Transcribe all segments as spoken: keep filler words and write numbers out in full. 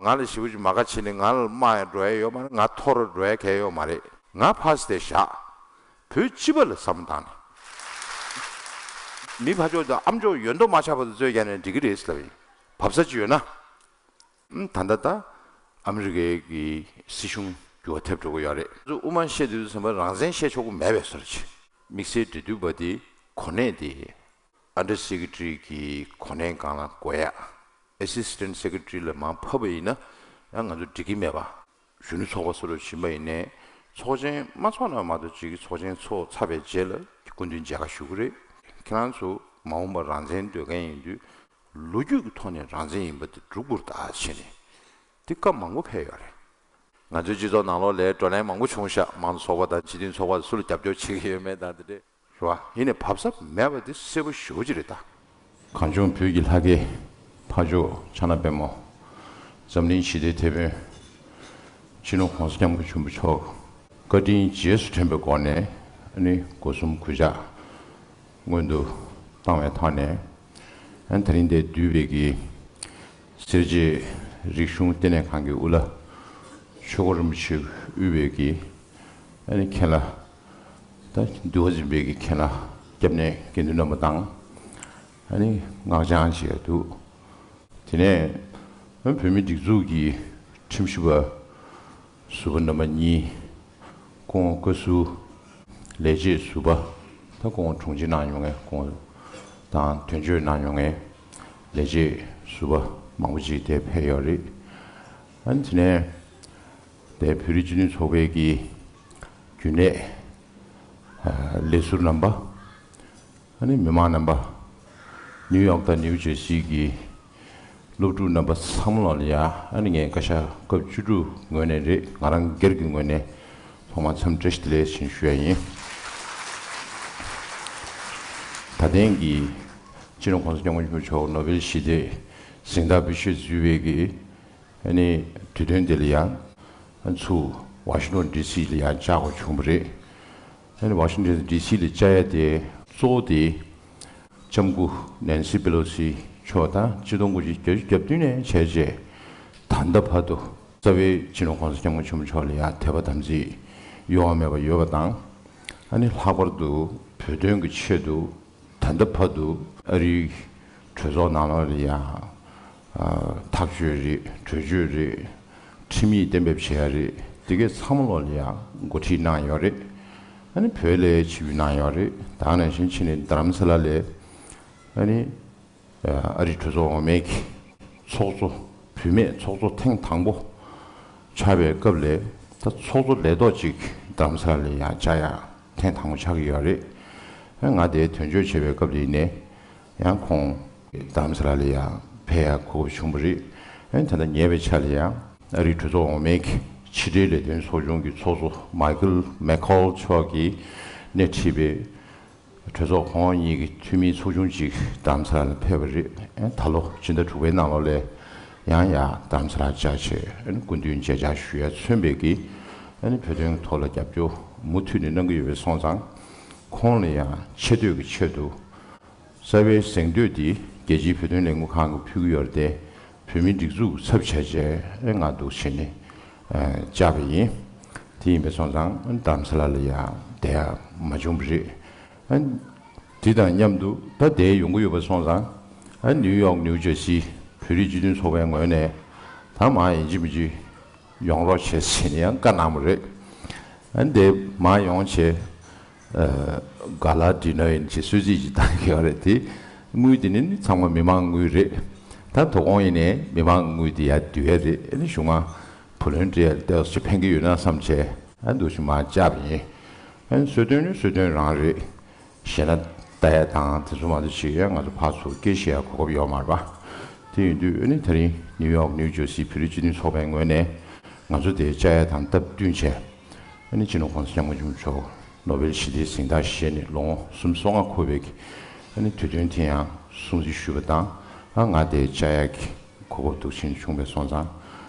ང་ལ་ཞེ་པོ་ཅིག་མ་དགའ་བྱས་ནས་ང་ལ་དམའ་ཡང་འགྲོ་ཡ་ཡོད་མ་རེད། ང་མཐོ་རུ་འགྲོ་ཡ་གང་ཡང་ཡོད་མ་རེད། ང་ཕར་ཙམ་བཞག་བོད་སྤྱི་པ་ལ་བསམ་བློ་བཏང་ནས། མི་ཕར་ཕྱོགས་དང་ཨ་མཆོག་ཡོད་མདོག་མ་ཆགས་པ་དེ་ཚོས་ཀྱང་ནས་འགྲིག་གི་རེད་ཟེར་ལབ་ཡིན། བབས་ས་ཅིག་ཡོད་ན། ཨམ། ད་ལྟ་ད་ཨ་མི་རི་ཀའི་གི་སྲིད་གཞུང་འགྱུར་བ་ཐེབས་འགྲོ་གི་ཡོད་རེད། དབུ་མ་བཤད་དུས་ཙམ་པ་རང་བཙན་བཤད་ཆོག་གི་མེད་པའི་བཟོ་འདྲ་ཅིག་དམིགས་བསལ་འབྲེལ་མཐུད་པ་དེ་གོ་གནས་དེ་Under Secretary གི་གོ་གནས་སྒང་ལ་དགོས་ཡ། Assistant Secretary ལ་མར་ཕབ་པ་ཡིན་ན་ཡང་ང་ཚོ་འགྲིག་གི་མེད་པ། གཞོན་ནུ་ཚོགས་པ་སུ་རུ་ཕྱིན་པ་ཡིན་ནའི་ཚོགས་ཆེན་མ་ཚོགས་ན་མ་གཏོགས་ཅིག་གི་ཚོགས་ཆེན་ཚོགས་ཚར་བའི་རྗེས་ལ་སྐུ་མདུན་མཇལ་ཁ་ཞུ་གི་རེད། ཁྱེད་རང་ཚོ་མ་འོངས་པར་རང་བཙན་འདོད་མཁན་ཡིན་དུས་ལོ་རྒྱུས་ཀྱི་ཐོག་ནས་རང་བཙན་ཡིན་པ་དེ་སྒྲུབ་དགོས་རེད་ད་བྱས་ནས་དེ་སྐབས་མང་པོ་ཕེབས་ཡོད་རེད། ང་ཚོའི་སྤྱི་ཚོགས་ནང་ལོགས་ལ་བགྲོ་གླེང་མང་པོ་བྱུང་ཤག་མང་གཙོ་ཚོགས་པ་དང་སྤྱི་མཐུན་ཚོགས་པ་སུ་ལ་རྒྱབ་སྐྱོར་བྱེད་ཀྱི་ཡོད་མེད་དང་དེ་འདྲས། རེད་བ། ཡིན་ནའི་བབས་ས་མེད་པ་དེ་གསལ་པོ་ཞེ་པོ་ཅིག་རེད་ད། གངས་ལྗོངས་བོད་ཀྱི་ལྷ་སྐལ་ཕ་ཇོ་ཕྱག་ན་པདྨོ། འཛམ་གླིང་ཞི་བདེའི་དེད་དཔོན་སྤྱི་ནོར་༸གོང་ས་༸སྐྱབས་མགོན་ཆེན་པོ་མཆོག་བཀའ་དྲིན་རྗེས་སུ་དྲན་པའི་སྒོ་ནས་ཨ་ནི་སྒོ་གསུམ་གུས་ཕྱག་སྔོན་དུ་བཏང་བའི་ཐོག་ནས། ཨ་ནི་དེ་རིང་འདིར་འདུས་པའི་གི་སེར་བྱེས་རིག་གཞུང་ལྟེ་གནས་ཁང་གི་དབུ་བླ་ཆོས་སྐོར་རིན་པོ་ཆེ་དབུས་པའི་གི་ཨ་ནི་མཁན་བླ། ད་འདུལ་བ་འཛིན་པའི་གི་མཁན་བླ་སྐྱབས་གནས་དགེ་འདུན་རྣམ་པ་དང་། ཨ་ནི་སྔགས་འཆང་བྱས་འདུག་དེ་ནས་བོད་མིའི་སྒྲིག་འཛུགས་ཀྱི་ཁྲིམས་ཞིབ་པ་ཟུར་པ་རྣམ་པ་གཉིས། སྐུ་ངོ་བཀའ་ཟུར་ལས་བྱེད་ཟུར་པ། ད་སྐུ་ངོ་དྲུང་ཆེ་གནང་མྱོང་མཁན་སྐུ་ངོ་དང་དོན་གཅོད་གནང་མྱོང་མཁན་ལས་བྱེད་ཟུར་པ་མང་པོ་ཅིག་དེ་ཕེབས་ཡོད་རེད། ཨ་ནི་དེ་ནས་དེ་བོད་རིགས་སྤྱི་མཐུན་ཚོགས་པའི་གི་རྒྱུན་ལས་ལས་ཟུར་རྣམ་པ། ཨ་ནི་མི་མང་རྣམ་པ། ནིའུ་ཡོག་དང་ནིའུ་ཇར་སི་གི་སློབ་ཕྲུག་རྣམ་པ་ཚང་མ་ལོག་ལ་ཡ། ཨ་ནི་ངས་བཀའ་ཤག་སྐབས་བཅུ་དྲུག་ངོས་ནས་རེད། ང་རང་སྒེར་གྱི་ངོས་ནས་ཐོག་མར་འཚམས་བཀྲ་ཤིས་བདེ་ལེགས་ཞེས་ཞུ་ཡ་ཡིན། ད་ཐེངས་ཀྱི་སྤྱི་ནོར་༸གོང་ས་༸སྐྱབས་མགོན་ཆེན་པོ་མཆོག་ནོ་བེལ་ཞི་བདེའི་གཟེངས་རྟགས་འབུལ་བཞེས་ཞུས་པའི་གི་ཨ་ནི་དུས་སྟོན་དེ་ལ་ཡང་ཚུར་ཝ་ཤིང་ཊོན་ཌི་སི་ལ་ཡང་བཅར་དགོས་བྱུང་བ་རེད། ཨ་ནི་ཝ་ཤིང་ཊོན་ཌི་སི་ལ་བཅར་ཡ་དེ་གཙོ་བོ་དེ་ལྕམ་སྐུ་ནན་སི་པེ་ལོ་སི་མཆོག་དང་ཆིག་སྟོང་དགུ་བརྒྱ་བརྒྱད་ཅུ་གྱ་བདུན་ནས་བྱས་རྗེས་ད་ལྟ་བར་དུ་རྩ་བའི་སྤྱི་ནོར་༸གོང་ས་༸སྐྱབས་མགོན་ཆེན་པོ་མཆོག་ལ་ཡང་དད་པ་དམ་ཚིག་གཡོ་བ་མེད་པ་ཡོད་པ་དང་། ཨ་ནི་ལྷག་པར་དུ་བོད་དོན་གྱི་ཆེད་དུ། ད་ལྟ་བར་དུ་ཨ་རིའི་གྲོས་ཚོགས་ནང་ལོགས་ལ་ཡང་ཐག་གཅོད་རེད། གྲོས་ཆོད་རེད། ཁྲིམས་ཡིག་གཏན་འབེབས་བྱེད་ཡ་རེད། དེ་གའི་ཚང་མ་ལོགས་ལ་ཡང་འགོ་ཁྲིད་གནང་ཡོད་རེད། ཨ་ནི་བོད་ལ་ཕྱི་འབུལ་གནང་ཡོད་རེད། ད་ག་ནང་བཞིན་ཕྱི་ནས་རྡ་རམ་ས་ལ་ལ་ཨ་ནི་ཨ་རིའི་གྲོས་ཚོགས་འོག་མའི་གི་ཚོགས་གཙོ་བུད་མེད་ཚོགས་གཙོ་ཐེངས་དང་པོ་ཆགས་པའི་སྐབས་ལ་ད་ཚོགས་གཙོ་ལས་ཐོག་ཅིག་རྡ་རམ་ས་ལ་ལ་ཡང་བཅར་ཡ་ཐེངས་དང་པོ་ཆགས་ཀྱི་ཡོད་རེད། ཨ་ང་དེའི་དོན་གཅོད་བྱེད་པའི་སྐབས་ལ་ཡིན་ནའི་ཡང་ཁོང་རྡ་རམ་ས་ལ་ལ་ཡང་ཕེབས་ཡ་གོ་སྐབས་བྱུང་བ་རེད། ཨ་ད་ལྟ་ཉེ་བའི་ཆར་ལ་ཡང་ཨ་རིའི་གྲོས་ཚོགས་འོག་མའི་གི་ཕྱི་འབྲེལ་ལས་དོན་ཚོགས་ཆུང་གི་ཚོགས་གཙོ་མའི་ཁལ་མེག་ཁོལ་མཆོག་གིས་སྣེ་ཁྲིད་པའི་གྲོས་ཚོགས་གོང་འོག་གཉིས་ཀྱི་འཐུས་མིའི་ཚོགས་ཆུང་གཅིག་རྡ་རམ་ས་ལ་ལ་ཕེབས་པ་རེད། ཨ་ད་ལོ་སྤྱི་ཟླ་དྲུག་པའི་ནང་ལོགས་ལ་ཡང་ཡར་རྡ་རམ་ས་ལར་བཅར་བྱས་ཨ་ནི་སྐུ་མདུན་མཇལ་བཅར་ཞུ་ཡ་མཚོན་པའི་གི་ཨ་ནི་བོད་དོན་ཐོག་ལ་རྒྱབ་སྐྱོར་མུ་མཐུད་ནས་གནང་གི་ཡོད་པའི་སོང་ཙང་། ཁོང་ལ་ཡང་ཆེ་བསྟོད་ཀྱི་ཆེད་དུ། རྩ་བའི་གཟེངས་བསྟོད་འདི་རྒྱལ་སྤྱིའི་བོད་དོན་ལས་འགུལ་ཁང་གིས་ཕུལ་གྱི་ཡོད་རེད་དེ། བོད་མིའི་སྒྲིག་འཛུགས་ཚབ་བྱས་བྱས་ཨེ་ང་འདུག་བྱས་ནས་ཨ་བཅར་བ་ཡིན། དེ་ཡིན་པའི་སོང་ཙང་རྡ་རམ་ས་ལ་ལ་ཡང་བསྡད་ཡ་མ་བྱུང་བ་རེད། ཨ་དེ་དང་མཉམ་དུ་ད་བསྡད་ཡོང་གི་ཡོད་པ་སོང་ཙང་ཨ་ནིའུ་ཡོག་ནིའུ་ཇར་སི་བོད་རིགས་སྤྱི་མཐུན་ཚོགས་པའི་ངོས་ནས་ད་མ་ཡིན་གཅིག་མིན་གཅིག་ཡོང་རོགས་བྱེད་ཟེར་ནས་ཡང་བཀའ་གནང་བ་རེད། ཨ་ནི་དེ་མར་ཡོང་བྱས། ཨ་ག་ལ་ཌི་ནར་ཡིན་ཅེས་གསོལ་ཚིགས་ཅིག་བཏང་གི་ཡོད་རེད་དེ། དངུལ་དེ་ནི་ཚང་མ་མི་མང་དངུལ་རེད། ད་དོ་དགོང་ཡིན་ནའི་མི་མང་དངུལ་དེ་ཡར་བསྡུ་ཡ་རེད། ཨ་ནི་གཞུང་ང་བུ་ལོན་སྤྲད་ཡ་ལྟ་བུ་ཅིག་ཕན་གི་ཡོད་ན་བསམ་བྱས་ཨ་འདུག་ཞིག་མར་བཅར་བ་ཡིན། ཨ་ནི་གསོལ་སྟོན་ནི་གསོལ་སྟོན་རང་རེད། གཞས་སྣ་ལྟ་ཡ་དང་དེ་ཚོ་མ་གཏོགས་ཅིག་ཡང་ང་ཚོ་ཕར་ཚུར་སྐད་བཤད་ཡ་གོ་སྐབས་ཡོད་མ་རེད་པ། དེ་ཡིན་དུས་ཨ་ནི་ད་རིང་ནིའུ་ཡོག་ནིའུ་ཇར་སི་བོད་རིགས་སྤྱི་མཐུན་ཚོགས་པའི་ངོས་ནས་ང་ཚོ་དེ་བཅར་ཡ་དང་སྟབས་བསྟུན་བྱས། ཨ་ནི་སྤྱི་ནོར་༸གོང་ས་༸སྐྱབས་མགོན་ཆེན་པོ་མཆོག་ནོ་བེལ་ཞི་བདེའི་གཟེངས་རྟགས་བཞེས་ནས་ལོ་ངོ་སུམ་ཅུ་སོ་ལྔ་འཁོར་བའི་ཨ་ནི་དུས་སྟོན་དེ་ཡང་སྲུང་བརྩི་ཞུས་པ་དང་ཨ་ང་དེ་བཅར་ཡ་གི་གོ་སྐབས་འདུག་ཕྱིན་བྱུང་བའི་སོང་ཙང་།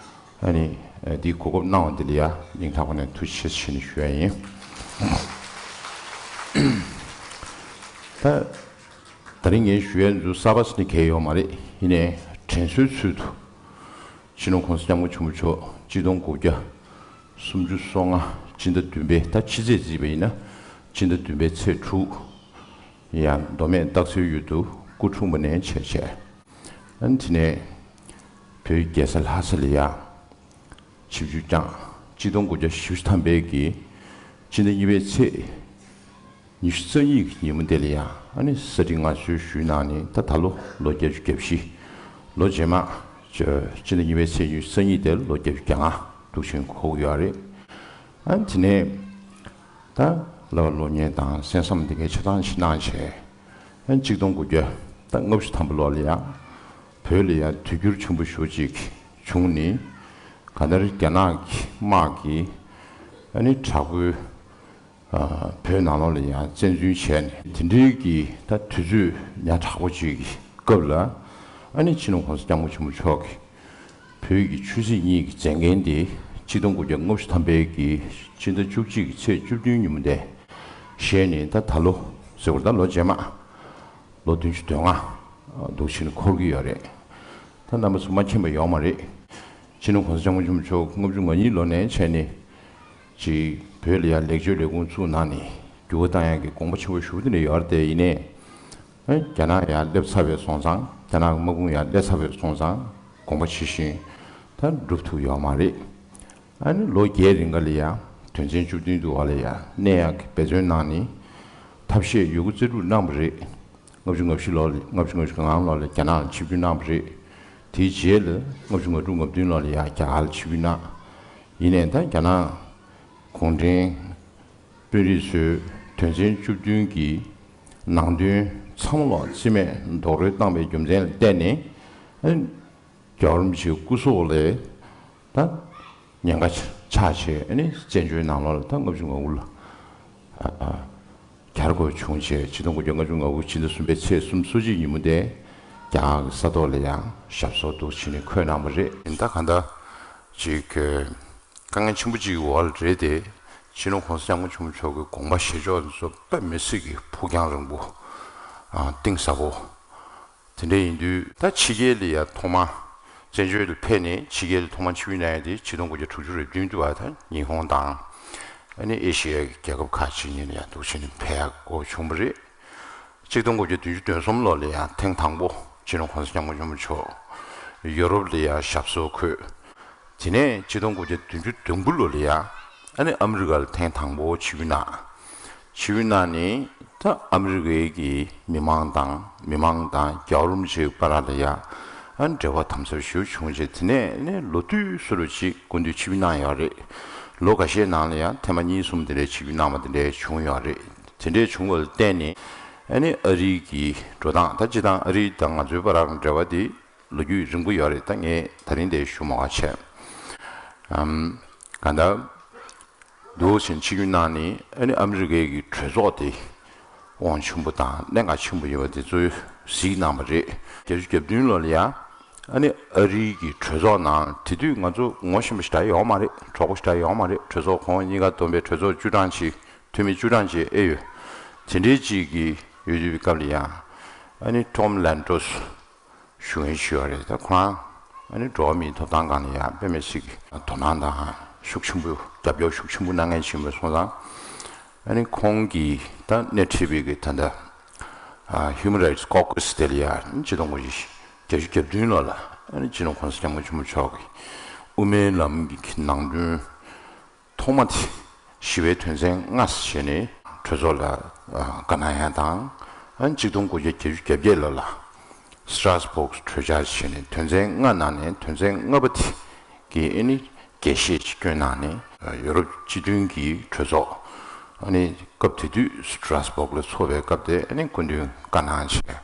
ཨ་ནི་འདིའི་གོ་སྐབས་གནང་བ་འདི་ལ་ཡ་སྙིང་ཐག་པ་ནས་ཐུགས་རྗེ་ཆེ་ཞུ་ནས་ཞུ་ཡ་ཡིན། ད་ད་རིང་ངས་ཞུ་ཡ་འདི་ཚོ་གསར་པ་ཟེར་ནས་གང་ཡང་ཡོད་མ་རེད། ཡིན་ནའི་དྲན་གསོའི་ཚུལ་དུ། སྤྱི་ནོར་༸གོང་ས་༸སྐྱབས་མགོན་ཆེན་པོ་མཆོག་གཅིག་སྟོང་དགུ་བརྒྱ་སུམ་ཅུ་སོ་ལྔ་སྤྱི་ཟླ་བདུན་པའི་ད་ཕྱི་ཚེས་བརྩིས་པ་ཡིན་ན་སྤྱི་ཟླ་བདུན་པའི་ཚེས་དྲུག་ཡང་མདོ་སྨད་སྟག་འཚེར་ཡུལ་དུ་སྐུ་འཁྲུངས་པ་ནས་བྱས་བྱས། ཨ་ནི་དེ་ནས་བོད་རྒྱལ་ས་ལྷ་ས་ལ་ཡང་ཆིབས་བསྒྱུར་བསྐྱངས། གཅིག་སྟོང་དགུ་བརྒྱ་བཞི་བཅུ་ཐམ་པའི་གི་སྤྱི་ཟླ་གཉིས་པའི་ཚེས་ཉི་ཤུ་རྩ་གཉིས་ཀྱི་ཉིན་མོ་དེ་ལ་ཡང་ཨ་ནི་གསར་བསྒྲིགས་མངའ་གསོལ་ཞུས་གནང་ནས། ད་ད་ལོ་ལོ་བརྒྱད་ཅུ་གྱ་བཞི། ལོ་རྗེས་མ་ཆ་སྤྱི་ཟླ་གཉིས་པའི་ཚེས་ཉི་ཤུ་རྩ་གཉིས་དེར་ལོ་བརྒྱད་ཅུ་གྱ་ལྔ་འདུག་ཕྱིན་འཁོར་གྱི་ཡོད་རེད། ཨ་ནི་དེ་ནས་ད་བསླབ་པ་སློབ་གཉེར་དང་གསན་བསམ་དེ་གའི་ཆ་ཚང་ཞིག་གནང་བྱས། ཨ་ནི་གཅིག་སྟོང་དགུ་བརྒྱ་ད་ལྔ་བཅུ་ཐམ་པ་ལོ་ལ་ཡང་བོད་ལ་ཡང་དུས་འགྱུར་ཆེན་པོ་ཞེ་པོ་ཅིག་བྱུང་ནས། གང་ལྟར་རྒྱ་ནག་གི་དམག་གིས་ཨ་ནི་དྲག་པོའི་ཨ་བོད་ནང་ལོགས་ལ་ཡང་བཙན་འཛུལ་བྱས་ནས། དེ་འདྲའི་གི་ད་དུས་ཚོད་ཉག་ཕྲ་པོ་ཅིག་གི་སྐབས་ལ། ཨ་ནི་སྤྱི་ནོར་༸གོང་ས་༸སྐྱབས་མགོན་ཆེན་པོ་མཆོག་གིས་བོད་ཀྱི་ཆོས་སྲིད་གཉིས་ཀྱི་མཛད་འགན་དེ་གཅིག་སྟོང་དགུ་བརྒྱ་ལྔ་བཅུ་ཐམ་པའི་གི་སྤྱི་ཟླ་བཅུ་གཅིག་གི་ཚེས་བཅུ་བདུན་ཉིན་མོ་དེ་བཞེས་ནས། ད་ད་ལོ་ཟེར་བར་ད་ལོ་རྗེས་མ་ལོ་བདུན་ཅུ་དོན་ལྔ་འདུག་ཕྱིན་འཁོར་གྱི་ཡོད་རེད། ད་རྣམ་པ་ཚོ་མ་མཁྱེན་པ་ཡོད་མ་རེད། སྤྱི་ནོར་༸གོང་ས་༸སྐྱབས་མགོན་ཆེན་པོ་མཆོག་ལྔ་བཅུ་ང་གཉིས་ལོ་ནས་བྱས་ནས་ཅིག་བོད་ལ་ཡང་ལེགས་བཅོས་ལས་ཁུངས་བཙུགས་གནང་ནས་འགྱུར་བ་བཏང་ཡག་གི་དགོངས་པ་ཆེན་པོ་ཞེ་པོ་དེ་འདྲ་ཡོད་རེད་དེ། ཡིན་ནའི་ཨ་རྒྱ་ནག་ཡར་སླེབས་ཚར་བའི་སོང་ཙང་། རྒྱ་ནག་གི་དམག་དཔུང་ཡར་སླེབས་ཚར་བའི་སོང་ཙང་དགོངས་པ་ཇི་བཞིན་ད་འགྲུབ་ཐུབ་ཡོད་མ་རེད། ཨ་ནི་ལོ་བརྒྱད་རིང་ག་ལ་ཡང་དོན་ཚན་བཅུ་བདུན་དུ་བ་ལ་ཡང་གནས་ཡག་གི་འབད་བརྩོན་གནང་ནས་ཐབས་ཤེས་ཡོད་རྒུ་རྩལ་སྤྲུགས་གནང་བ་རེད། ལྔ་བཅུ་ང་བཞི་ལོ་ལ། ལྔ་བཅུ་ང་བཞི་ང་ལྔ་ལོ་ལ་རྒྱ་ནག་ལ་ཆིབས་བསྒྱུར་གནང་བ་རེད། དེའི་རྗེས་ལ་ལྔ་བཅུ་ང་དྲུག་ང་བདུན་ལོ་ལ་ཡང་རྒྱ་གར་ལ་ཆིབས་བསྒྱུར་གནང་། ཡིན་ནའི་ད་རྒྱ་ནག་གུང་ཁྲན་དཔོན་རིགས་ཚོས་དོན་ཚན་བཅུ་བདུན་གྱི་ནང་དོན་ཚང་མ་ལོག་རྩིས་མེད་རྡོག་རོལ་བཏང་བའི་རྒྱུ་མཚན་ལ་བརྟེན་ནས། ཨ་ནི་རྒྱལ་བ་རིན་པོ་ཆེའི་སྐུ་སྲོག་ལ་ད་ཉེན་ཁ་ཆགས་བྱས། ཨ་ནི་བཙན་བྱོལ་ནང་ལོགས་ལ་ད་ལྔ་བཅུ་ང་དགུ་ལ་ཨ་གྱར་དགོས་བྱུང་བྱས། ཆིག་སྟོང་དགུ་བརྒྱ་ལྔ་བཅུ་ང་དགུ་ཕྱི་ཟླ་གསུམ་པའི་ཚེས་སོ་གཅིག་ཉིན་མོ་དེ་རྒྱ་གར་གྱི་ས་ཐོག་ལ་ཡང་ཞབས་སོར་འདུག་ཕྱིན་ནས་འཁོད་གནང་བ་རེད། ད་གང་ལྟར་ཅིག་དཀའ་ངལ་ཆེན་པོ་ཅིག་འོག་ལ་རེད་དེ། སྤྱི་ནོར་༸གོང་ས་༸སྐྱབས་མགོན་ཆེན་པོ་མཆོག་གི་དགོངས་པ་བཞེས་ཕྱོགས་འདི་ཚོ་དཔེ་མི་སྲིད་ཀྱི་ཕུགས་རྒྱང་རིང་པོ། ཨ་གཏིང་ཟབ་པོ། དེ་འདྲ་ཡིན་དུས་ད་ཕྱི་རྒྱལ་ལ་ཡང་ཐོག་མ་བཙན་བྱོལ་དུ་ཕེབས་ནས། ཕྱི་རྒྱལ་དུ་ཐོག་མ་ཆིབས་བསྒྱུར་གནང་ཡ་དེ་ཆིག་སྟོང་དགུ་བརྒྱ་དྲུག་ཅུ་རེ་བདུན་དུ་བ་ད་ཉི་ཧོང་དང་། ཨ་ནི་ཨེ་ཤི་ཡའི་རྒྱལ་ཁབ་ཁག་ཅིག་ནས་ཡང་འདུག་ཕྱིན་ནས་ཕེབས་ཡག་དགོས་བྱུང་བ་རེད། ཆིག་སྟོང་དགུ་བརྒྱ་བདུན་ཅུ་དོན་གསུམ་ལོ་ལ་ཡང་ཐེངས་དང་པོ་སྤྱི་ནོར་༸གོང་ས་༸སྐྱབས་མགོན་ཆེན་པོ་མཆོག་ཡོ་རོབ་ལ་ཡང་ཞབས་སོར་འཁོད། དེ་ནས་ཆིག་སྟོང་དགུ་བརྒྱ་བདུན་ཅུ་དོན་དགུ་ལོ་ལ་ཡང་ཨ་ནི་ཨ་མི་རི་ཀ་ལ་ཐེངས་དང་པོ་ཆིབས་བསྒྱུར་གནང་། ཆིབས་བསྒྱུར་གནང་ནས་ད་ཨ་མི་རི་ཀའི་གི་མི་མང་དང་། མི་མང་དང་རྒྱལ་བ་རིན་པོ་ཆེའི་བར་ལ་ཡང་ཨ་ནི་འབྲེལ་བ་དམ་ཟབ་ཞེ་པོ་བྱུང་རྗེས། དེ་ནས་ཨ་ནི་ལོ་དུས་སུ་རུ་ཅིག་སྐུ་མདུན་ཆིབས་བསྒྱུར་གནང་ཡོད་རེད། ལོ་འགའ་ཤས་ནང་ལ་ཡང་ཐེངས་མ་གཉིས་གསུམ་དེ་འདྲའི་ཆིབས་བསྒྱུར་གནང་བ་དེ་འདྲའི་བྱུང་ཡོད་རེད། དེ་འདྲའི་བྱུང་བ་ལ་བརྟེན་ནས་ཨ་ནི་ཨ་རིའི་གི་འགྲོ་སྟངས། ད་སྤྱིར་བཏང་ཨ་རི་དང་ང་ཚོའི་བར་འབྲེལ་བ་དེ་ལོ་རྒྱུས་རིང་པོ་ཡོད་རེད། ད་ངས་ད་རིང་དེ་ཞུ་མ་དགོས་བྱས། ཨམ། གང་ལྟར་འདུག་ཕྱིན་ཆིབས་བསྒྱུར་གནང་ནས་ཨ་ནི་ཨ་མི་རི་ཀའི་གི་གྲོས་ཚོགས་དེ་དབང་ཆེན་པོ་དང་གནད་འགག་ཆེན་པོ་ཡིན་པ་དེ་ཚོ་གཟིགས་གནང་བ་རེད། བརྒྱད་ཅུ་གྱ་བདུན་ལོ་ལ་ཡང་ཨ་ནི་ཨ་རིའི་གི་གྲོས་ཚོགས་ནང་དེ་དུས་ང་ཚོ་ངོ་ཤེས་པ་ཞེ་དྲག་ཡོད་མ་རེད། གྲོགས་པོ་ཞེ་དྲག་ཡོད་མ་རེད། གྲོས་ཚོགས་གོང་འོག་གཉིས་ཀ་བསྡོམས་པའི་གྲོས་ཚོགས་བཅུ་གྲངས་ཅིག་འཐུས་མི་བཅུ་གྲངས་ཅིག་ཨེ་ཡོད། དེ་འདྲའི་ཅིག་གི་ཡོད་དུས་སྐབས་ལ་ཡང་ཨ་ནི་ཊོམ་ལན་ཏྲོས་ཞུ་མཁན་ཞིག་ཡོད་རེད། ད་ཁོ་རང་ཨ་ནི་འགྲོ་བ་མིའི་ཐོབ་ཐང་སྒང་ལ་ཡང་དཔེ་མི་སྲིད་ཀྱི་དོ་སྣང་དང་ཤུགས་ཆེན་པོ། རྒྱབ་སྐྱོར་ཤུགས་ཆེན་པོ་གནང་མཁན་ཞིག་ཡིན་པ་སོང་ཙང་། ཨ་ནི་ཁོང་གིས་ད་སྣེ་ཁྲིད་པའི་གི་ད་ལྟ་ཨ་Human Rights Caucus དེ་ལ་ཡང་ཆིག་སྟོང་དགུ་བརྒྱ་བརྒྱད་ཅུ་གྱ་བདུན་ལོ་ལ་ཨ་ནི་སྤྱི་ནོར་༸གོང་ས་༸སྐྱབས་མགོན་ཆེན་པོ་མཆོག་གིས་དབུ་མའི་ལམ་གྱི་ནང་དོན་ཐོག་མ་དེ་ཞི་བའི་དོན་ཚན་ལྔ་ཟེར་བྱས་ནས་གྲོས་ཚོགས་ལ་ཨ་བཀའ་གནང་ཡ་དང་། ཨ་ནི་ཆིག་སྟོང་དགུ་བརྒྱ་བརྒྱད་ཅུ་གྱ་བརྒྱད་ལོ་ལ་སི་ཊ་ར་སི་བྷོག་གྲོས་འཆར་ཟེར་བྱས་ནས་དོན་ཚན་ལྔ་ནང་ནས་དོན་ཚན་ལྔ་པ་དེ་གི་ཨ་ནི་རྒྱས་བཤད་ཅིག་བསྐྱོན་གནང་ནས། ཡོ་རོབ་སྤྱི་མཐུན་གྱི་གྲོས་ཚོགས་ཨ་ནི་སྐབས་དེ་དུས་སི་ཊ་ར་སི་བྷོག་ལ་ཚོགས་པའི་སྐབས་དེ་ཨ་ནི་སྐུ་མདུན་བཀའ་གནང་བྱས།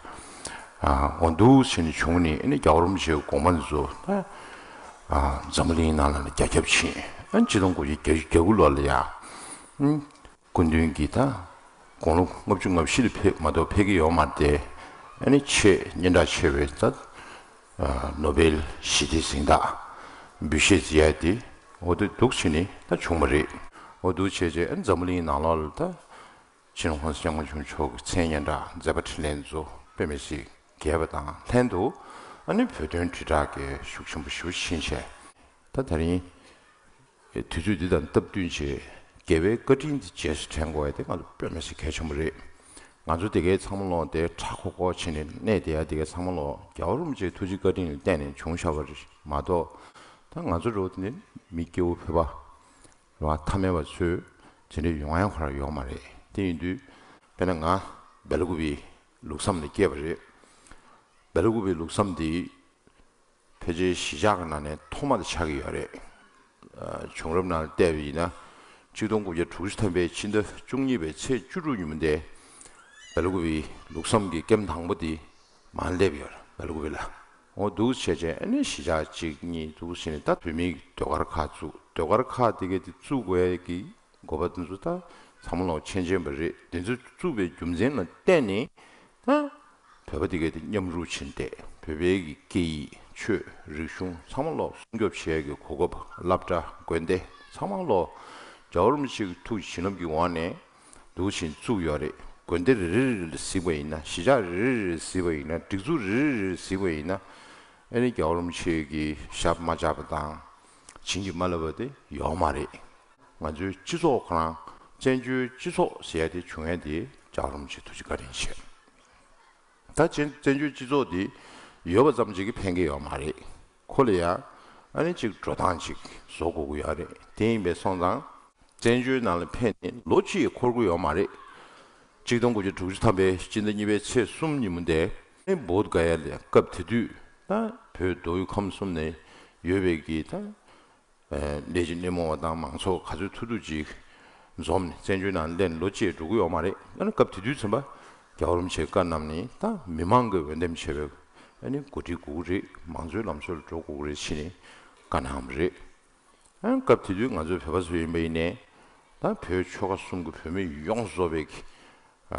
ཨ་འོ་འདུག་ཟེར་ནས་བྱུང་ནས་ཨ་ནི་རྒྱལ་བ་རིན་པོ་ཆེའི་དགོངས་པ་འདི་ཚོ་ད་ཨ་འཛམ་བུ་གླིང་ནང་ལ་རྒྱ་ཁྱབ་ཕྱིན། ཨ་ནི་ཆིག་སྟོང་དགུ་བརྒྱ་བརྒྱད་ཅུ་གྱ་དགུ་ལོ་ལ་ཡང་ཨ་སྐུ་མདུན་གྱིས་ད་དགུང་ལོ་ལྔ་བཅུ་ང་བཞི་ལ་ཕེབས་མ་གཏོགས་ཕེབས་ཀྱི་ཡོད་མ་རེད་དེ། ཨ་ནི་ཆེས་སྙན་གྲགས་ཆེ་བའི་ད་ཨ་ནོ་བེལ་ཞི་བདེའི་གཟེངས་རྟགས་འབུལ་བཞེས་མཛད་ཡ་དེ་འོ་དེ་འདུག་བྱས་ནས་ད་བྱུང་བ་རེད། འོ་འདུག་བྱས་རྗེས་ཨ་ནི་འཛམ་བུ་གླིང་ནང་ལོགས་ལ་ད་སྤྱི་ནོར་༸གོང་ས་༸སྐྱབས་མགོན་ཆེན་པོ་མཆོག་གི་མཚན་སྙན་གྲགས་མཛད་པ་འཕྲིན་ལས་འདི་ཚོ་དཔེ་མི་སྲིད་རྒྱས་པ་དང་ལྷན་དུ། ཨ་ནི་བོད་དོན་དྲིལ་བསྒྲགས་ཀྱི་ཤུགས་ཆེན་པོ་ཞེ་པོ་ཕྱིན་བྱས། ད་དེ་རིང་དུས་ཚོད་འདི་དང་སྟབས་བསྟུན་བྱས་རྒྱལ་བའི་བཀའ་དྲིན་འདི་རྗེས་སུ་དྲན་དགོས་ཡ་དེ་ང་ཚོ་དཔེ་མི་སྲིད་གལ་ཆེན་པོ་རེད། ང་ཚོ་དེ་གའི་ཚང་མ་ལོག་དེ་ཁྲ་ཁོག་ཁོག་བྱས་ནས་གནས་བསྡད་ཡ་དེ་གའི་ཚང་མ་ལོག་རྒྱལ་བ་རིན་པོ་ཆེའི་ཐུགས་རྗེ་བཀའ་དྲིན་ལ་བརྟེན་ནས་བྱུང་བཞག་པ་རེད་མ་གཏོགས། ད་ང་ཚོ་འདྲ་བོ་དེ་ནི་མི་སྐྱེ་བོ་ཕལ་པ་རེད་བ། ཐ་མལ་པ་ཚོས་དེ་འདྲ་ཡོང་ཡ་ཁོ་རང་ཡོད་མ་རེད། དེ་ཡིན་དུས་དཔེར་ན་ང་སྦེལ་ཀོབ་པའི་ལུགས་བསམ་ལ་སྐྱེས་པ་རེད། སྦེལ་ཀོབ་པའི་ལུགས་བསམ་འདི་ཕལ་ཆེར་གཞིས་ཆགས་ཀྱི་ནང་ནས་ཐོག་མ་དེ་ཆགས་ཀྱི་ཡོད་རེད། ཨ། བྱུང་རབས་ནང་བལྟས་པ་ཡིན་ན། ཆིག་སྟོང་དགུ་བརྒྱ་དྲུག་ཅུ་ཐམ་པའི་ཕྱི་ཟླ་བཅུ་གཉིས་པའི་ཚེས་བཅུ་དྲུག་ཉིན་མོ་དེ། སྦེལ་ཀོབ་པའི་ལུགས་བསམ་གྱི་ཀེམ་དང་པོ་དེ་མར་སླེབས་ཡོད་རེད་སྦེལ་ཀོབ་པ་ལ། འོ་འདུག་བྱས་བྱས་ཨ་ནི་གཞིས་ཆགས་གཅིག་གཉིས་འདུག་བྱས་ནས་ད་བོད་མིའི་ཟློས་གར་ཁག་བཙུགས། ཟློས་གར་ཁག་དེ་གས་དེ་བཙུགས་དགོས་ཡས་ཀྱི་དགོས་པ་དེ་ཚོ་ད་ཚང་མ་ལོག་མཁྱེན་མཁྱེན་པ་རེད། དེ་ཚོ་བཙུགས་པའི་རྒྱུ་མཚན་ལ་བརྟེན་ནས་ད་བོད་པ་དེ་གས་དེ་མཉམ་རུབ་ཕྱིན་ཏེ་བོད་པའི་གི་སྐད་ཡིག་ཆོས་རིག་གཞུང་ཚང་མ་ལོག་སྲུང་སྐྱོབ་བྱེད་ཡས་ཀྱི་གོ་སྐབས། སློབ་གྲྭ། དགོན་སྡེ་ཚང་མ་ལོག་རྒྱལ་བ་རིན་པོ་ཆེ་གི་ཐུགས་ཀྱི་བྱིན་རླབས་ཀྱི་འོག་ནས་འདུག་བྱས་བཙུགས་ཡོད་རེད། དགོན་སྡེ་རེ་རེ་རེ་ལ་གཟིགས་པ་ཡིན་ན། གཞིས་ཆགས་རེ་རེ་རེ་ལ་གཟིགས་པ་ཡིན་ན། སྒྲིག་འཛུགས་རེ་རེ་རེ་ལ་གཟིགས་པ་ཡིན་ན། ཨ་ནི་རྒྱལ་བ་རིན་པོ་ཆེ་གི་ཞབས་མ་བཅགས་པ་དང་བྱིན་གྱིས་མ་བརླབས་པ་དེ་ཡོད་མ་རེད། ང་ཚོའི་སྤྱི་ཚོགས་ཁོ་རང་བཙན་བྱོལ་སྤྱི་ཚོགས་ཟེར་ཡ་དེ་བྱུང་ཡ་དེ་རྒྱལ་བ་རིན་པོ་ཆེ་ཐུགས་རྗེ་བཀའ་དྲིན་ཆེ། ད་བཙན་བཙན་བྱོལ་སྤྱི་ཚོགས་འདི་ཡོད་པ་ཙམ་ཞིག་གིས་ཕན་གྱི་ཡོད་མ་རེད། ཁོ་ལ་ཡ་ཨ་ནི་ཅིག་འགྲོ་སྟངས་ཅིག་བཟོ་དགོས་ཀྱི་ཡོད་རེད། དེ་ཡིན་པས་སོང་ཙང་བཙན་བྱོལ་ནང་ལ་ཕེབས་ནས་ལོ་གཅིག་འཁོར་གྱི་ཡོད་མ་རེད། ཆིག་སྟོང་དགུ་བརྒྱ་དྲུག་ཅུ་ཐམ་པའི་སྤྱི་ཟླ་གཉིས་པའི་ཚེས་གསུམ་ཉིན་མོ་དེ་ནི་བོད་ག་ཡ་ལ་སྐབས་དེ་དུས་ད་བོད་མདོ་དབུས་ཁམས་གསུམ་ནས་ཡོད་པའི་གི་ད་ལས་བྱེད་སྣེ་མོ་བ་དང་མང་ཚོགས་ག་ཚོད་ཐུབ་ཐུབ་ཅིག་འཛོམས་ནས་བཙན་བྱོལ་ནང་སླེབས་ནས་ལོ་གཅིག་འགྲོ་གི་ཡོད་མ་རེད། ཨ་ནི་སྐབས་དེ་དུས་ཙམ་པ་རྒྱལ་བ་རིན་པོ་ཆེས་བཀའ་གནང་ནས་ད་མི་མང་གི་འོས་འདེམས་བྱས་པའི་ཨ་ནི་འགོ་ཁྲིད་དགོས་ཀྱི་རེད། མང་གཙོའི་ལམ་སྲོལ་ལ་འགྲོ་དགོས་ཀྱི་རེད་ཟེར་ནས་བཀའ་གནང་བ་རེད། ཨ་ནི་སྐབས་དེ་དུས་ང་ཚོའི་བོད་པ་ཚོ་ཡིན་པ་ཡིན་ནའི་ད་བོད་ཆོལ་ཁ་གསུམ་གྱི་བོད་མི་ཡོངས་རྫོགས་པའི་གི་ཨ་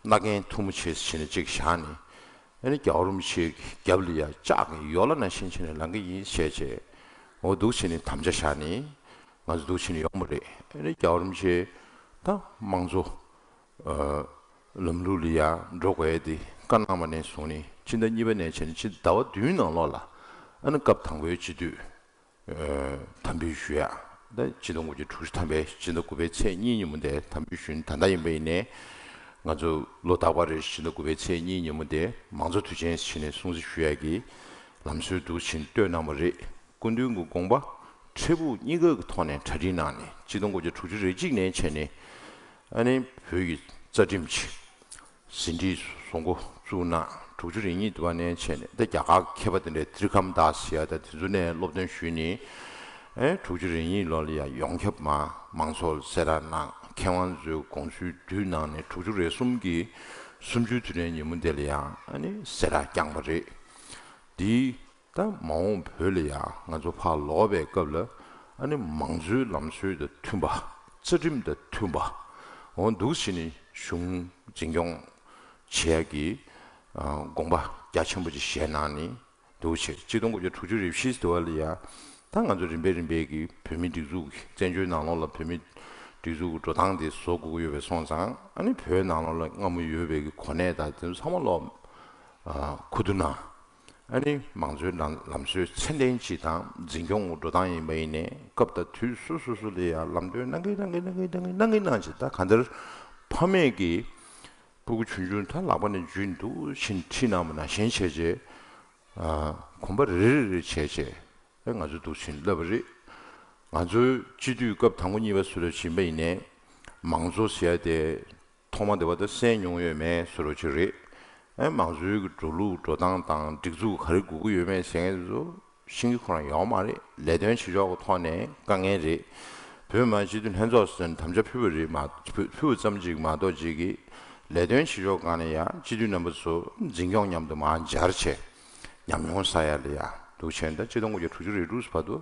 མནའ་གན་ཐུ་མོ་བྱས་ཟེར་ནས་ཅིག་བཞག་ནས། ཨ་ནི་རྒྱལ་བ་རིན་པོ་ཆེའི་རྒྱབ་ལ་ཡ་ལྕགས་ཀྱི་ཡོ་ལ་ནང་བཞིན་བྱས་ནས་ལངས་ཀྱི་ཡིན་བྱས་བྱས། འོ་འདུག་བྱས་ནས་དམ་བཅའ་བཞག་ནས་ང་ཚོ་འདུག་བྱས་ནས་ཡོང་བ་རེད། ཨ་ནི་རྒྱལ་བ་རིན་པོ་ཆེ་ད་དམངས་གཙོ་ཨ་ལམ་ལུགས་ལ་ཡ་འགྲོ་དགོས་ཡ་དེ་བཀའ་གནང་བ་ནས་བཟུང་ནས་ཕྱི་ཟླ་གཉིས་པ་ནས་བྱས་ནས་ཕྱི་ཟླ་བ་བདུན་ནང་ལོགས་ལ་ཨ་ནི་སྐབས་དང་པོའི་སྤྱི་འཐུས་དམ་འབུལ་ཞུ་ཡ། ད་ཆིག་སྟོང་དགུ་བརྒྱ་དྲུག་ཅུ་ཐམ་པའི་ཕྱི་ཟླ་དགུ་པའི་ཚེས་གཉིས་ཉིན་མོ་དེ་དམ་འབུལ་ཞུས་ནས། ད་ལྟ་ཡིན་པ་ཡིན་ནའི་ང་ཚོ་ལོ་རྟག་པར་རེ་ཕྱི་ཟླ་དགུ་པའི་ཚེས་གཉིས་ཉིན་མོ་དེ་མང་གཙོ་དུས་ཆེན་ཟེར་ནས་སྲུང་བརྩི་ཞུ་ཡ་གི་ལམ་སྲོལ་འདུག་བྱས་བཏོད་གནང་བ་རེད། སྐུ་མདུན་གྱི་དགོངས་པ་འཕྲལ་ཕུགས་གཉིས་ཀ་གི་ཐོག་ནས་གྲ་སྒྲིག་གནང་ནས་ཆིག་སྟོང་དགུ་བརྒྱ་དྲུག་ཅུ་རེ་གཅིག་ནས་བྱས་ནས་ཨ་ནི་བོད་ཀྱི་རྩ་ཁྲིམས་ཀྱི་ཟིན་བྲིས་བཟོ་འགོ་བཙུགས་གནང་། དྲུག་ཅུ་རེ་གཉིས་དུ་བ་ནས་བྱས་ནས་ད་རྒྱ་གར་མཁས་པ་དེ་འདྲའི་ཏྲི་ཁམ་དཱས་ཟེར་ཡ་ད་དེ་ཚོ་ནས་སློབ་སྟོན་ཞུས་ནས། ཨེ་དྲུག་ཅུ་རེ་གཉིས་ལོ་ལ་ཡང་ཡོངས་ཁྱབ་མ་མང་ཚོགས་ལ་གསལ་བསྒྲགས་གནང་། མཁས་དབང་ཚོའི་དགོངས་ཚུལ་བསྡུས་གནང་ནས་དྲུག་ཅུ་རེ་གསུམ་གྱི་གསུམ་བཅུའི་དུས་དྲན་ཉིན་མོ་དེ་ལ་ཡང་ཨ་ནི་གསལ་བསྒྲགས་བསྐྱངས་པ་རེད། འདིའི་ད་མ་འོངས་བོད་ལ་ཡང་ང་ཚོ་ཕར་ལོག་པའི་སྐབས་ལ་ཨ་ནི་མང་གཙོའི་ལམ་སྲོལ་དང་མཐུན་པ། རྩ་ཁྲིམས་དང་མཐུན་པ། འོ་འདུག་བྱས་ནས་གཞུང་འཛིན་སྐྱོང་བྱེད་ཡ་གི་ཨ་དགོངས་པ་རྒྱ་ཆེན་པོ་ཅིག་བཞེས་གནང་ནས་འདུག་བྱས། ཆིག་སྟོང་དགུ་བརྒྱ་དྲུག་ཅུ་རེ་བཞི་དུ་བ་ལ་ཡ་ད་ང་ཚོ་རིམ་པས་རིམ་པས་ཀྱི་བོད་མིའི་སྒྲིག་འཛུགས་ཀྱི་བཙན་བྱོལ་ནང་ལོགས་ལ་བོད་མིའི་སྒྲིག་འཛུགས་ཀྱི་འགྲོ་སྟངས་དེ་བཟོ་དགོས་ཀྱི་ཡོད་པས་སོང་ཙང་། ཨ་ནི་བོད་ནང་ལོགས་ལ་སྔ་མོ་ཡོད་པའི་གི་གོ་གནས་དང་དེ་ཚོ་ཚང་མ་ལོག་ཨ་ཁུ་བསྡུ་གནང་། ཨ་ནི་མང་གཙོའི་ལམ་ལམ་སྲོལ་ཚད་ལྡན་ཅིག་དང་འཛིན་སྐྱོང་འགྲོ་སྟངས་ཡིན་པ་ཡིན་ནའི་སྐབས་དང་དུས་སོ་སོ་སོ་ལ་ཡང་ལམ་སྟོན་གནང་གི་གནང་གི་གནང་གི་གནང་གི་གནང་གི་གནང་ཅིག་ད་གང་ལྟར་ཕ་མས་ཀྱིས་སྤུ་གུ་ཆུང་ཆུང་ད་ལག་པ་ནས་འཇུས་འདུག་ཕྱིན་ཁྲིད་གནང་བ་ནང་བཞིན་བྱས་བྱས། ཨ་གོམ་པ་རེ་རེ་རེ་བྱས་བྱས། ཨེ་ང་ཚོ་འདུག་ཕྱིན་བསླབས་པ་རེད། ང་ཚོའི་སྤྱི་འཐུས་སྐབས་དང་པོ་གཉིས་པ་སུ་རེད་ཕྱིན་པ་ཡིན་ནའི་མང་གཙོ་ཟེར་ཡ་དེ། ཐོག་མ་དེ་བ་ད་གསན་མྱོང་ཡོད་མེད་བཟོ་འདྲ་ཅིག་རེད། ཨེ་མང་གཙོའི་གི་འགྲོ་ལུགས་འགྲོ་སྟངས་དང་སྒྲིག་འཛུགས་ག་རེ་དགོས་ཀྱི་ཡོད་མེད་ཟེར་མཁན་དེ་ཚོ་ཤེས་ཀྱི་ཁོ་རང་ཡོད་མ་རེད། ལས་དོན་བྱེད་ཕྱོགས་ཀྱི་ཐོག་ནས་དཀའ་ངལ་རེད། བོད་མི་མང་སྤྱི་འཐུས་ལྷན་ཚོགས་ཟེར་ནས་དམ་བཅའ་ཕུལ་བ་རེད་མ་ཕུལ་ཕུལ་བ་ཙམ་ཅིག་མ་གཏོགས་ཅིག་གི་ལས་དོན་བྱེད་ཕྱོགས་སྒང་ནས་ཡང་སྤྱི་འཐུས་རྣམ་པ་ཚོ་འཛིན་སྐྱོང་མཉམ་དུ་མར་སྦྱར་བྱས་ཉམས་མྱོང་བསགས་ཡ་ལ་ཡ་འདུག་བྱས་ད་ཆིག་སྟོང་དགུ་བརྒྱ་དྲུག་ཅུ་རེ་དྲུག་བར་དུ་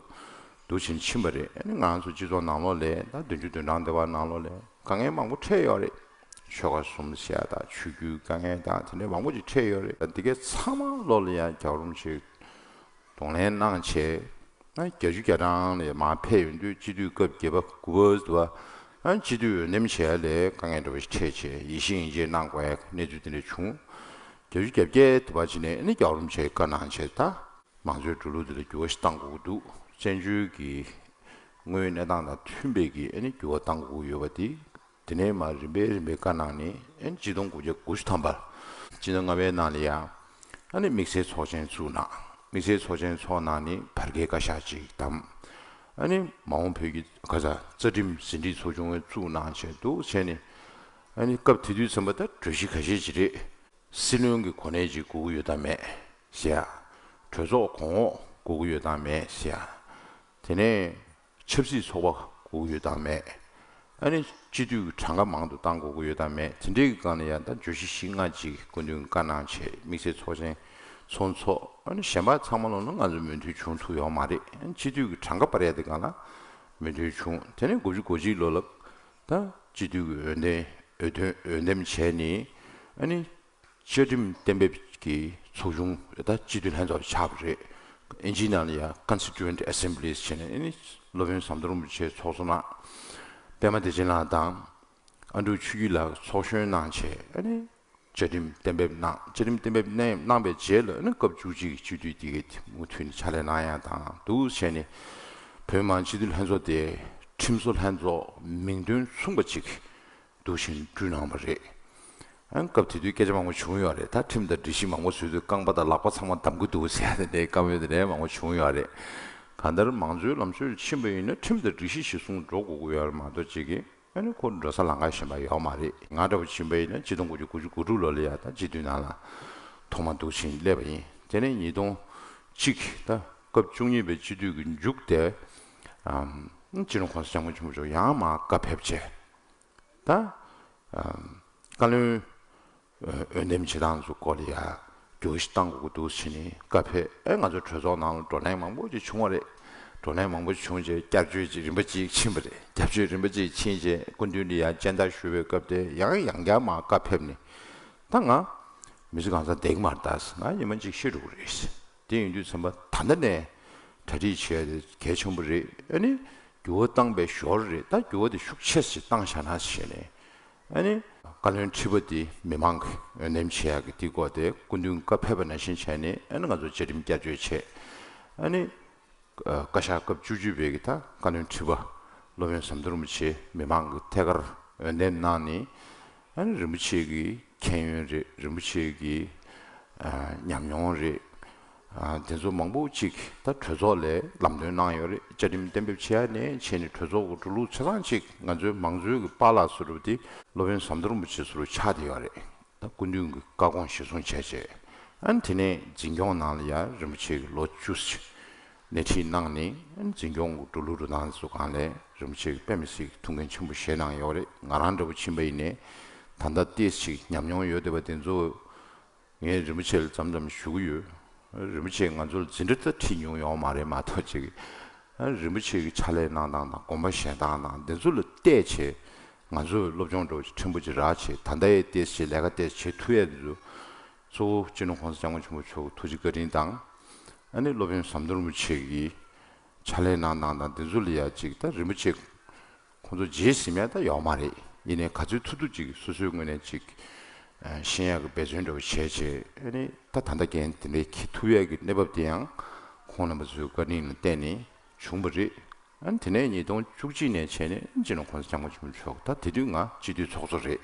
འདུག་ཕྱིན་ཕྱིན་པ་རེད། ཨ་ནི་ང་ཚོ་སྤྱི་ཚོགས་ནང་ལོགས་ལ་ད་བདུན་ཅུ་དོན་གྲངས་དེ་བ་ནང་ལོགས་ལ་དཀའ་ངལ་མང་པོ་འཕྲད་ཡོད་རེད། ཆོལ་ཁ་གསུམ་ཟེར་ཡ་དང་ཆོས་བརྒྱུད་དཀའ་ངལ་དང་དེ་འདྲའི་མང་པོ་ཅིག་འཕྲད་ཡོད་རེད། ད་འདི་གའི་ཚང་མ་ལོགས་ལ་ཡང་རྒྱལ་བ་རིན་པོ་ཆེས་གདོང་ལེན་གནང་བྱས། ཨ་བརྒྱད་ཅུ་གྱ་གྲངས་ལ་མར་ཕེབས་ཡོང་དུས་སྤྱི་འཐུས་སྐབས་བརྒྱད་པ་དགུ་པ་དུ་བ། ཨ་སྤྱི་འཐུས་འོས་འདེམས་བྱས་ཡ་ལས་དཀའ་ངལ་འདྲ་བ་ཞིག་འཕྲད་བྱས་ཡིད་བཞིན་ཡིད་བཞིན་གནང་དགོས་ཡ་གནས་ཚུལ་དེ་འདྲ་བྱུང་། བརྒྱད་ཅུ་གྱ་བརྒྱད་དུ་བ་ཕྱིན་ནས་ཨ་ནི་རྒྱལ་བ་རིན་པོ་ཆེས་བཀའ་གནང་བྱས་ད། མང་གཙོའི་འགྲོ་ལུགས་འདི་ལ་འགྱུར་བ་ཞིག་གཏང་དགོས་ཀྱི་འདུག་ བཙན་བྱོལ་གྱི་དངོས་ཡོད་གནས་སྟངས་དང་མཐུན་པའི་གི་ཨ་ནི་འགྱུར་བ་གཏང་དགོས་ཀྱི་ཡོད་པ་དེ། དེ་ནས་མར་རིམ་པས་རིམ་པས་བཀའ་གནང་ནས་ཨ་ནི་ཆིག་སྟོང་དགུ་བརྒྱ་དགུ་བཅུ་ཐམ་པར་སྤྱི་ཟླ་ལྔ་པའི་ནང་ལ་ཡང་ཨ་ནི་དམིགས་བསལ་ཚོགས་ཆེན་བཙུགས་གནང་། དམིགས་བསལ་ཚོགས་ཆེན་ཚོགས་གནང་ནས་བར་བརྒལ་བཀའ་ཤག་ཅིག་བདམས། ཨ་ནི་མ་འོངས་བོད་ཀྱི་ག་ས་རྩ་ཁྲིམས་ཟིན་བྲིས་ཚོགས་ཆུང་བཙུགས་གནང་བྱས་འདུག་བྱས་ནས། ཨ་ནི་སྐབས་དེ་དུས་ཙམ་པ་ད་གྲོས་གཞི་ཁ་ཤས་ཅིག་རེད། སྲིད་བློན་གྱི་གོ་གནས་ཅིག་དགོས་ཀྱི་ཡོད་དམ་མེད་ཟེར་ཡ། གྲོས་ཚོགས་གོང་འོག་དགོས་ཀྱི་ཡོད་དམ་མེད་ཟེར་ཡ། དེ་ནས་ཆབ་སྲིད་ཚོགས་པ་དགོས་ཀྱི་ཡོད་དམ་མེད། ཨ་ནི་སྤྱི་འཐུས་ཀྱི་གྲངས་ཀ་མང་དུ་བཏང་དགོས་ཀྱི་ཡོད་དམ་མེད། དེ་འདྲའི་གི་སྒང་ལ་ཡང་ད་བརྗོད་གཞི་བཞི་ལྔ་ཅིག་སྐུ་མདུན་བཀའ་གནང་བྱས་དམིགས་བསལ་ཚོགས་ཆེན་ཚོགས་ཚོགས། ཨ་ནི་གཞན་པ་ཚང་མ་ལོག་ན་ང་ཚོ་མོས་མཐུན་བྱུང་ཐུབ་ཡོད་མ་རེད། ཨ་ནི་སྤྱི་འཐུས་ཀྱི་གྲངས་ཀ་སྤར་ཡ་དེ་སྒང་ལ་མོས་མཐུན་བྱུང་། དེ་ནས་དགུ་བཅུ་གོ་གཅིག་ལོ་ལ་ད་སྤྱི་འཐུས་ཀྱི་འོས་འདེམས་འོས་ཐོན་འོས་འདེམས་བྱས་ནས། ཨ་ནི་བཅའ་ཁྲིམས་གཏན་འབེབས་ཀྱི་ཚོགས་ཆུང་ད་སྤྱི་འཐུས་ལྷན་ཚོགས་ཆགས་པ་རེད། ཨིན་ཇིའི་ནང་ལ་ཡང་Constituent Assemblies བྱས་ནས། ཨ་ནི་སློབ་དཔོན་ཟམ་གདོང་རིན་པོ་ཆེ་ཚོགས་གཙོ་གནང་། པད་མ་བདེ་ཆེན་ལགས་དང་ཨ་འབྲུག་ཆོས་སྐྱིད་ལགས་ཚོགས་གཞོན་གནང་བྱས། ཨ་ནི་བཅའ་ཁྲིམས་གཏན་འབེབས་གནང་། བཅའ་ཁྲིམས་གཏན་འབེབས་གནང་གནང་བའི་རྗེས་ལ་ཨ་ནི་སྐབས་བཅུ་གཅིག་གི་སྤྱི་འཐུས་དེ་གས་མུ་མཐུད་ནས་ཕྱག་ལས་གནང་ཡ་དང་འདུག་བྱས་ནས། བོད་མི་མང་སྤྱི་འཐུས་ལྷན་ཚོགས་དེ་ཁྲིམས་བཟོ་ལྷན་ཚོགས་མིང་དོན་མཚུངས་པ་ཅིག་འདུག་བཞིན་བསྐྲུན་གནང་བ་རེད། ཨ་ནི་སྐབས་དེ་དུས་སྐད་ཆ་མང་པོ་བྱུང་ཡོད་རེད། ད་ཁྲིམས་དང་སྒྲིག་གཞི་མང་པོ་བཟོས་དུས་རྐང་པ་དང་ལག་པ་ཚང་མ་བསྡམ་གྱི་འདུག་ཟེར་ཡ་དེ་འདྲའི་བཀའ་མོལ་དེ་འདྲའི་མང་པོ་བྱུང་ཡོད་རེད། གང་ལྟར་མང་གཙོའི་ལམ་སྲོལ་ཕྱིན་པ་ཡིན་ན་ཁྲིམས་དང་སྒྲིག་གཞི་གཞིར་བཟུང་འགྲོ་དགོས་ཀྱི་ཡོད་རེད་མ་གཏོགས་ཅིག་གིས་ཨ་ནི་ཁོ་འགྲོ་ས་ལམ་ཁ་གཞན་པ་ཡོད་མ་རེད། ང་འདྲ་བོ་ཕྱིན་པ་ཡིན་ན་ཆིག་སྟོང་དགུ་བརྒྱ་དགུ་བཅུ་གོ་དྲུག་ལོ་ལ་ཡ་ད་སྤྱི་འཐུས་ནང་ལ་ཐོག་མ་འདུག་བཞིན་སླེབས་པ་ཡིན། དེ་ནས་ཉིས་སྟོང་གཅིག་ད་སྐབས་བཅུ་གཉིས་པའི་སྤྱི་འཐུས་ཀྱི་མཇུག་དེ་ཨམ་སྤྱི་ནོར་༸གོང་ས་༸སྐྱབས་མགོན་ཆེན་པོ་མཆོག་ཡང་མར་བཀའ་ཕེབས་བྱས། ད་ཨམ་བཀའ་བློན་འོས་འདེམས་བྱེད་སྟངས་ཚོ་སྐོར་ལ་ཡ་འགྱུར་བ་ཞིག་གཏང་དགོས་ཀྱི་འདུག་ཟེར་ནས་བཀའ་ཕེབས། ཨེ་ང་ཚོ་གྲོས་ཚོགས་ནང་ལ་བགྲོ་གླེང་མང་པོ་ཅིག་བྱུང་བ་རེད། བགྲོ་གླེང་མང་པོ་བྱུང་རྗེས་བསྐྱར་བཅོས་ཅིག་རིམ་པ་ཅིག་ཕྱིན་པ་རེད། བསྐྱར་བཅོས་རིམ་པ་ཅིག་ཕྱིན་རྗེས་སྐུ་མདུན་ལ་ཡ་སྤྱན་བསྟར་ཞུ་བའི་སྐབས་དེ་ཡང་ཡང་བསྐྱར་མར་བཀའ་ཕེབས་ནས། ད་ང་མི་ཚེ་གང་ཚང་བསྡད་ཀྱི་མ་རེད། ད་ང་ཉི་མ་གཅིག་ཤི་འགྲོ་གི་རེད། དེ་ཡིན་དུས་ཙམ་པ་ད་ལྟ་ནས་གྲ་སྒྲིག་བྱས་ཏེ་གལ་ཆེན་པོ་རེད། ཨ་ནི་འགྱུར་བ་བཏང་པའི་ཞོར་རེད། ད་འགྱུར་བ་དེ་ཤུགས་ཆེ་ཞིག་བཏང་བཞག་ན་ཞེས་ནས། ཨ་ནི་བཀའ་བློན་ཁྲི་པ་དེ་མི་མང་གིས་འོས་འདེམས་བྱེད་ཡག་གི་དེའི་སྐོར་དེ་སྐུ་མདུན་བཀའ་ཕེབས་པ་ནང་བཞིན་བྱས་ནས། ཨ་ནི་ང་ཚོ་བཅའ་ཁྲིམས་བསྐྱར་བཅོས་བྱས། ཨ་ནི་བཀའ་ཤག་སྐབས་བཅུ་གཅིག་པའི་གི་ད་བཀའ་བློན་ཁྲི་པ་སློབ་དཔོན་ཟམ་གདོང་རིན་པོ་ཆེ་མི་མང་གི་ཐད་ཀར་འོས་འདེམས་གནང་ནས། ཨ་ནི་རིན་པོ་ཆེ་གི་མཁྱེན་ཡོན་རེད། རིན་པོ་ཆེ་གི་ཨ་ཉམས་མྱོང་རེད། ཨ་དེ་ཚོ་མང་པོ་ཅིག་ད་གྲོས་ཚོགས་ལ་ལམ་སྟོན་གནང་ཡོད་རེད། བཅའ་ཁྲིམས་གཏན་འབེབས་བྱེད་ཡ་ནས་བྱས་ནས་གྲོས་ཚོགས་ཀྱི་འགྲོ་ལུགས་ཆ་ཚང་ཅིག་ང་ཚོའི་མང་གཙོའི་གི་པཱ་ལགས་ཟེར་བ་དེ་སློབ་དཔོན་ཟམ་གདོང་རིན་པོ་ཆེ་ཟེར་བ་ཆགས་བསྡད་ཡོད་རེད། ད་སྐུ་མདུན་གྱི་བཀའ་དགོངས་གཞིར་བཟུང་བྱས་རྗེས། ཨ་ནི་དེ་ནས་འཛིན་སྐྱོང་ནང་ལ་ཡང་རིན་པོ་ཆེ་གིས་ལོ་བཅུ་ཙམ་སྣེ་ཁྲིད་གནང་ནས། ཨ་ནི་འཛིན་སྐྱོང་གི་འགྲོ་ལུགས་འགྲོ་སྟངས་སུ་གང་ལས་རིན་པོ་ཆེ་གིས་དཔེ་མི་སྲིད་ཐུགས་འགན་ཆེན་པོ་བཞེས་གནང་ཡོད་རེད། ང་རང་འདྲ་བོ་ཕྱིན་པ་ཡིན་ནའི་ད་ལྟ་ཏོག་ཙམ་ཉམས་མྱོང་ཡོད་བསྡད་པ་དེ་ཚོ་ངས་རིན་པོ་ཆེ་ལ་མཚམས་མཚམས་ཞུ་གི་ཡོད། རིན་པོ་ཆེས་ང་ཚོ་ལ་འཛིན་གྲྭ་ད་ཁྲིད་མྱོང་ཡོད་མ་རེད་མ་གཏོགས་ཅིག་རིན་པོ་ཆེ་གི་ཕྱག་ལས་གནང་སྟངས་དང་དགོངས་པ་བཞེས་སྟངས་དང་འདི་ཚོ་ལ་བལྟས་བྱས། ང་ཚོས་སློབ་སྦྱོང་འདྲ་བོ་ཅིག་ཕྲན་བུ་ཅིག་རག་བྱས། ད་ལྟ་ཡི་ཏོག་ཙམ་ལས་ཀ་ཏོག་ཙམ་བྱེད་ཐུབ་ཡས་འདི་ཚོ་གཙོ་བོ་སྤྱི་ནོར་༸གོང་ས་༸སྐྱབས་མགོན་ཆེན་པོ་མཆོག་གི་ཐུགས་རྗེ་བཀའ་དྲིན་དང་། ཨ་ནི་སློབ་དཔོན་ཟམ་གདོང་རིན་པོ་ཆེ་གི་ཕྱག་ལས་གནང་སྟངས་དང་འདི་ཚོ་ལ་ཡ་ཅིག་ད་རིན་པོ་ཆེ་ཁོང་ཚོ་རྗེས་ཟིན་ཡ་ད་ཡོད་མ་རེད། ཡིན་ནའི་ག་ཚོད་ཐུབ་ཐུབ་ཅིག་སོ་སོའི་ངོས་ནས་ཅིག་ཨ་ཤེས་ཡག་གི་འབད་བརྩོན་འདྲ་བོ་བྱས་བྱས། ཨ་ནི་ད་ད་ལྟ་འགན་དེ་འདྲའི་འཁྱེར་ཐུབ་ཡག་གི་གནས་བབ་དེ་ཡང་ཁོང་རྣམ་པ་ཚོའི་བཀའ་དྲིན་ལ་བརྟེན་ནས་བྱུང་བ་རེད། ཨ་ནི་དེ་ནས་ཉིས་སྟོང་བཅུ་གཅིག་ནས་བྱས་ནས་སྤྱི་ནོར་༸གོང་ས་༸སྐྱབས་མགོན་ཆེན་པོ་མཆོག་ད་དེ་དུས་ང་སྤྱི་འཐུས་ཚོགས་གཙོ་རེད།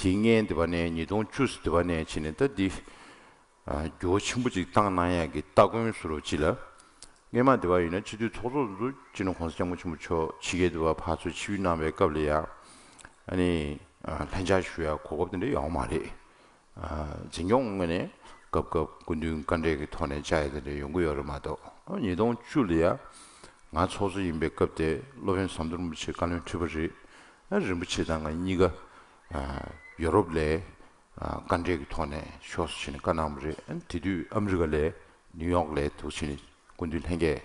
དེའི་སྔོན་དེ་བ་ནས་ཉིས་སྟོང་བཅུ་ཙམ་དེ་བ་ནས་བྱས་ནས་ད་འདི་ཨ་འགྱུར་བ་ཆེན་པོ་ཅིག་བཏང་གནང་ཡག་གི་སྟ་གོན་བཟོ་འདྲ་བོ་ཅིག་ལ། སྔོན་མ་དེ་བ་ཡིན་ན་སྤྱི་འཐུས་ཚོགས་གཙོ་ཚོ་སྤྱི་ནོར་༸གོང་ས་༸སྐྱབས་མགོན་ཆེན་པོ་མཆོག་ཕྱི་རྒྱལ་དུ་བ་ཕར་ཚུར་ཆིབས་བསྒྱུར་གནང་བའི་སྐབས་ལ་ཡང་། ཨ་ནི་ཨ་ལྷན་བཅར་ཞུ་ཡག་གོ་སྐབས་དེ་འདྲ་ཡོང་མ་རེད། ཨ་འཛིན་སྐྱོང་ངོས་ནས་སྐབས་སྐབས་སྐུ་མདུན་བཀའ་འབྲེལ་གྱི་ཐོག་ནས་བཅར་ཡ་དེ་འདྲ་ཡོང་གི་ཡོད་རེད་མ་གཏོགས། ཨ་ཉིས་སྟོང་བཅུ་ལ་ཡ་ང་ཚོགས་གཙོ་ཡིན་པའི་སྐབས་དེ་སློབ་དཔོན་ཟམ་གདོང་རིན་པོ་ཆེ་བཀའ་བློན་ཁྲི་པ་རེད། ཨ་རིན་པོ་ཆེ་དང་ང་གཉིས་ཀ་ཨ་ཡོ་རོབ་ལ་ཨ་བཀའ་འབྲེལ་གྱི་ཐོག་ནས་ཕྱོགས་སུ་ཕྱིན་ནས་བཀའ་གནང་བ་རེད། ཨ་ནི་དེ་དུས་ཨ་མི་རི་ཀ་ལ་ནིའུ་ཡོག་ལ་འདུག་ཕྱིན་ནས་སྐུ་མདུན་ལྷན་རྒྱས་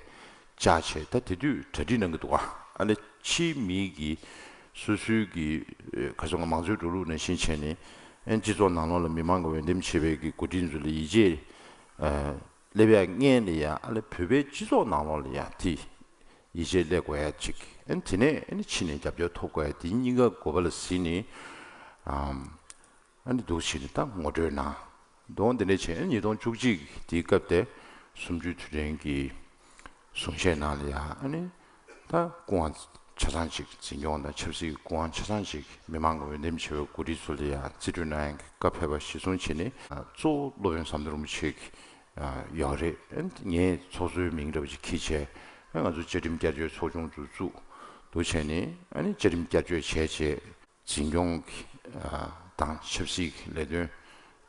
བཅར་བྱས། ད་དེ་དུས་གྲ་སྒྲིག་གནང་གི་འདུག་ག་ཨ་ནི་ཕྱིའི་མི་གིས་སོ་སོའི་གི་ཨ་ག་ཚོད་ང་མང་གཙོའི་འགྲོ་ལུགས་ནང་བཞིན་བྱས་ནས། ཨ་ནི་སྤྱི་ཚོགས་ནང་ལོགས་ལ་མི་མང་གིས་འོས་འདེམས་བྱས་པའི་གི་འགོ་ཁྲིད་ཚོ་ལ་ཡིད་ཆེས་ཨ་སླེབས་ཡ་སྔོན་ལ་ཡ། ཨ་ནི་བོད་པའི་སྤྱི་ཚོགས་ནང་ལོགས་ལ་ཡ་དེ་ཡིད་ཆེས་སླེབས་དགོས་ཡ་ཅིག་ཨ་ནི་དེ་ནས་ཨ་ནི་ཕྱི་ནས་རྒྱབ་སྐྱོར་ཐོབ་དགོས་ཡ་དེ་གཉིས་ཀ་དགོས་པ་ལ་གཟིགས་ནས། ཨམ། ཨ་ནི་འདུག་བྱས་ནས་ད་ངོ་སྤྲོད་གནང་། དོན་དེ་འདྲ་བྱས། ཨ་ནི་ཉིས་སྟོང་བཅུ་གཅིག་དེའི་སྐབས་དེ་གསུམ་བཅུའི་དུས་དྲན་གྱི་ གསུང་བཤད་ནང་ལ་ཡང་ཨ་ནི་ད་སྐུ་དབང་ཆ་ཚང་ཅིག་འཛིན་སྐྱོང་དང་ཆབ་སྲིད་སྐུ་དབང་ཆ་ཚང་ཅིག་མི་མང་གི་འོས་འདེམས་བྱས་པའི་འགོ་ཁྲིད་ཚོ་ལ་ཡང་རྩིས་སྤྲོད་གནང་ཡག་གི་བཀའ་ཕེབས་པ་གཞིར་བཟུང་བྱས་ནས་གཙོ་བོ་སློབ་དཔོན་ཟམ་གདོང་རིན་པོ་ཆེ་ཡོད་རེད། ངས་ཚོགས་གཙོའི་མིང་འདྲ་བོ་ཅིག་འཁྱེར་བྱས་ང་ཚོ་བཅའ་ཁྲིམས་བསྐྱར་བཅོས་ཚོགས་ཆུང་ཚོ་བཙུགས་འདུག་བྱས་ནས་ཨ་ནི་བཅའ་ཁྲིམས་བསྐྱར་བཅོས་བྱས་བྱས། འཛིན་སྐྱོང་གི་ཨ་དང་ཆབ་སྲིད་ཀྱི་ལས་དོན་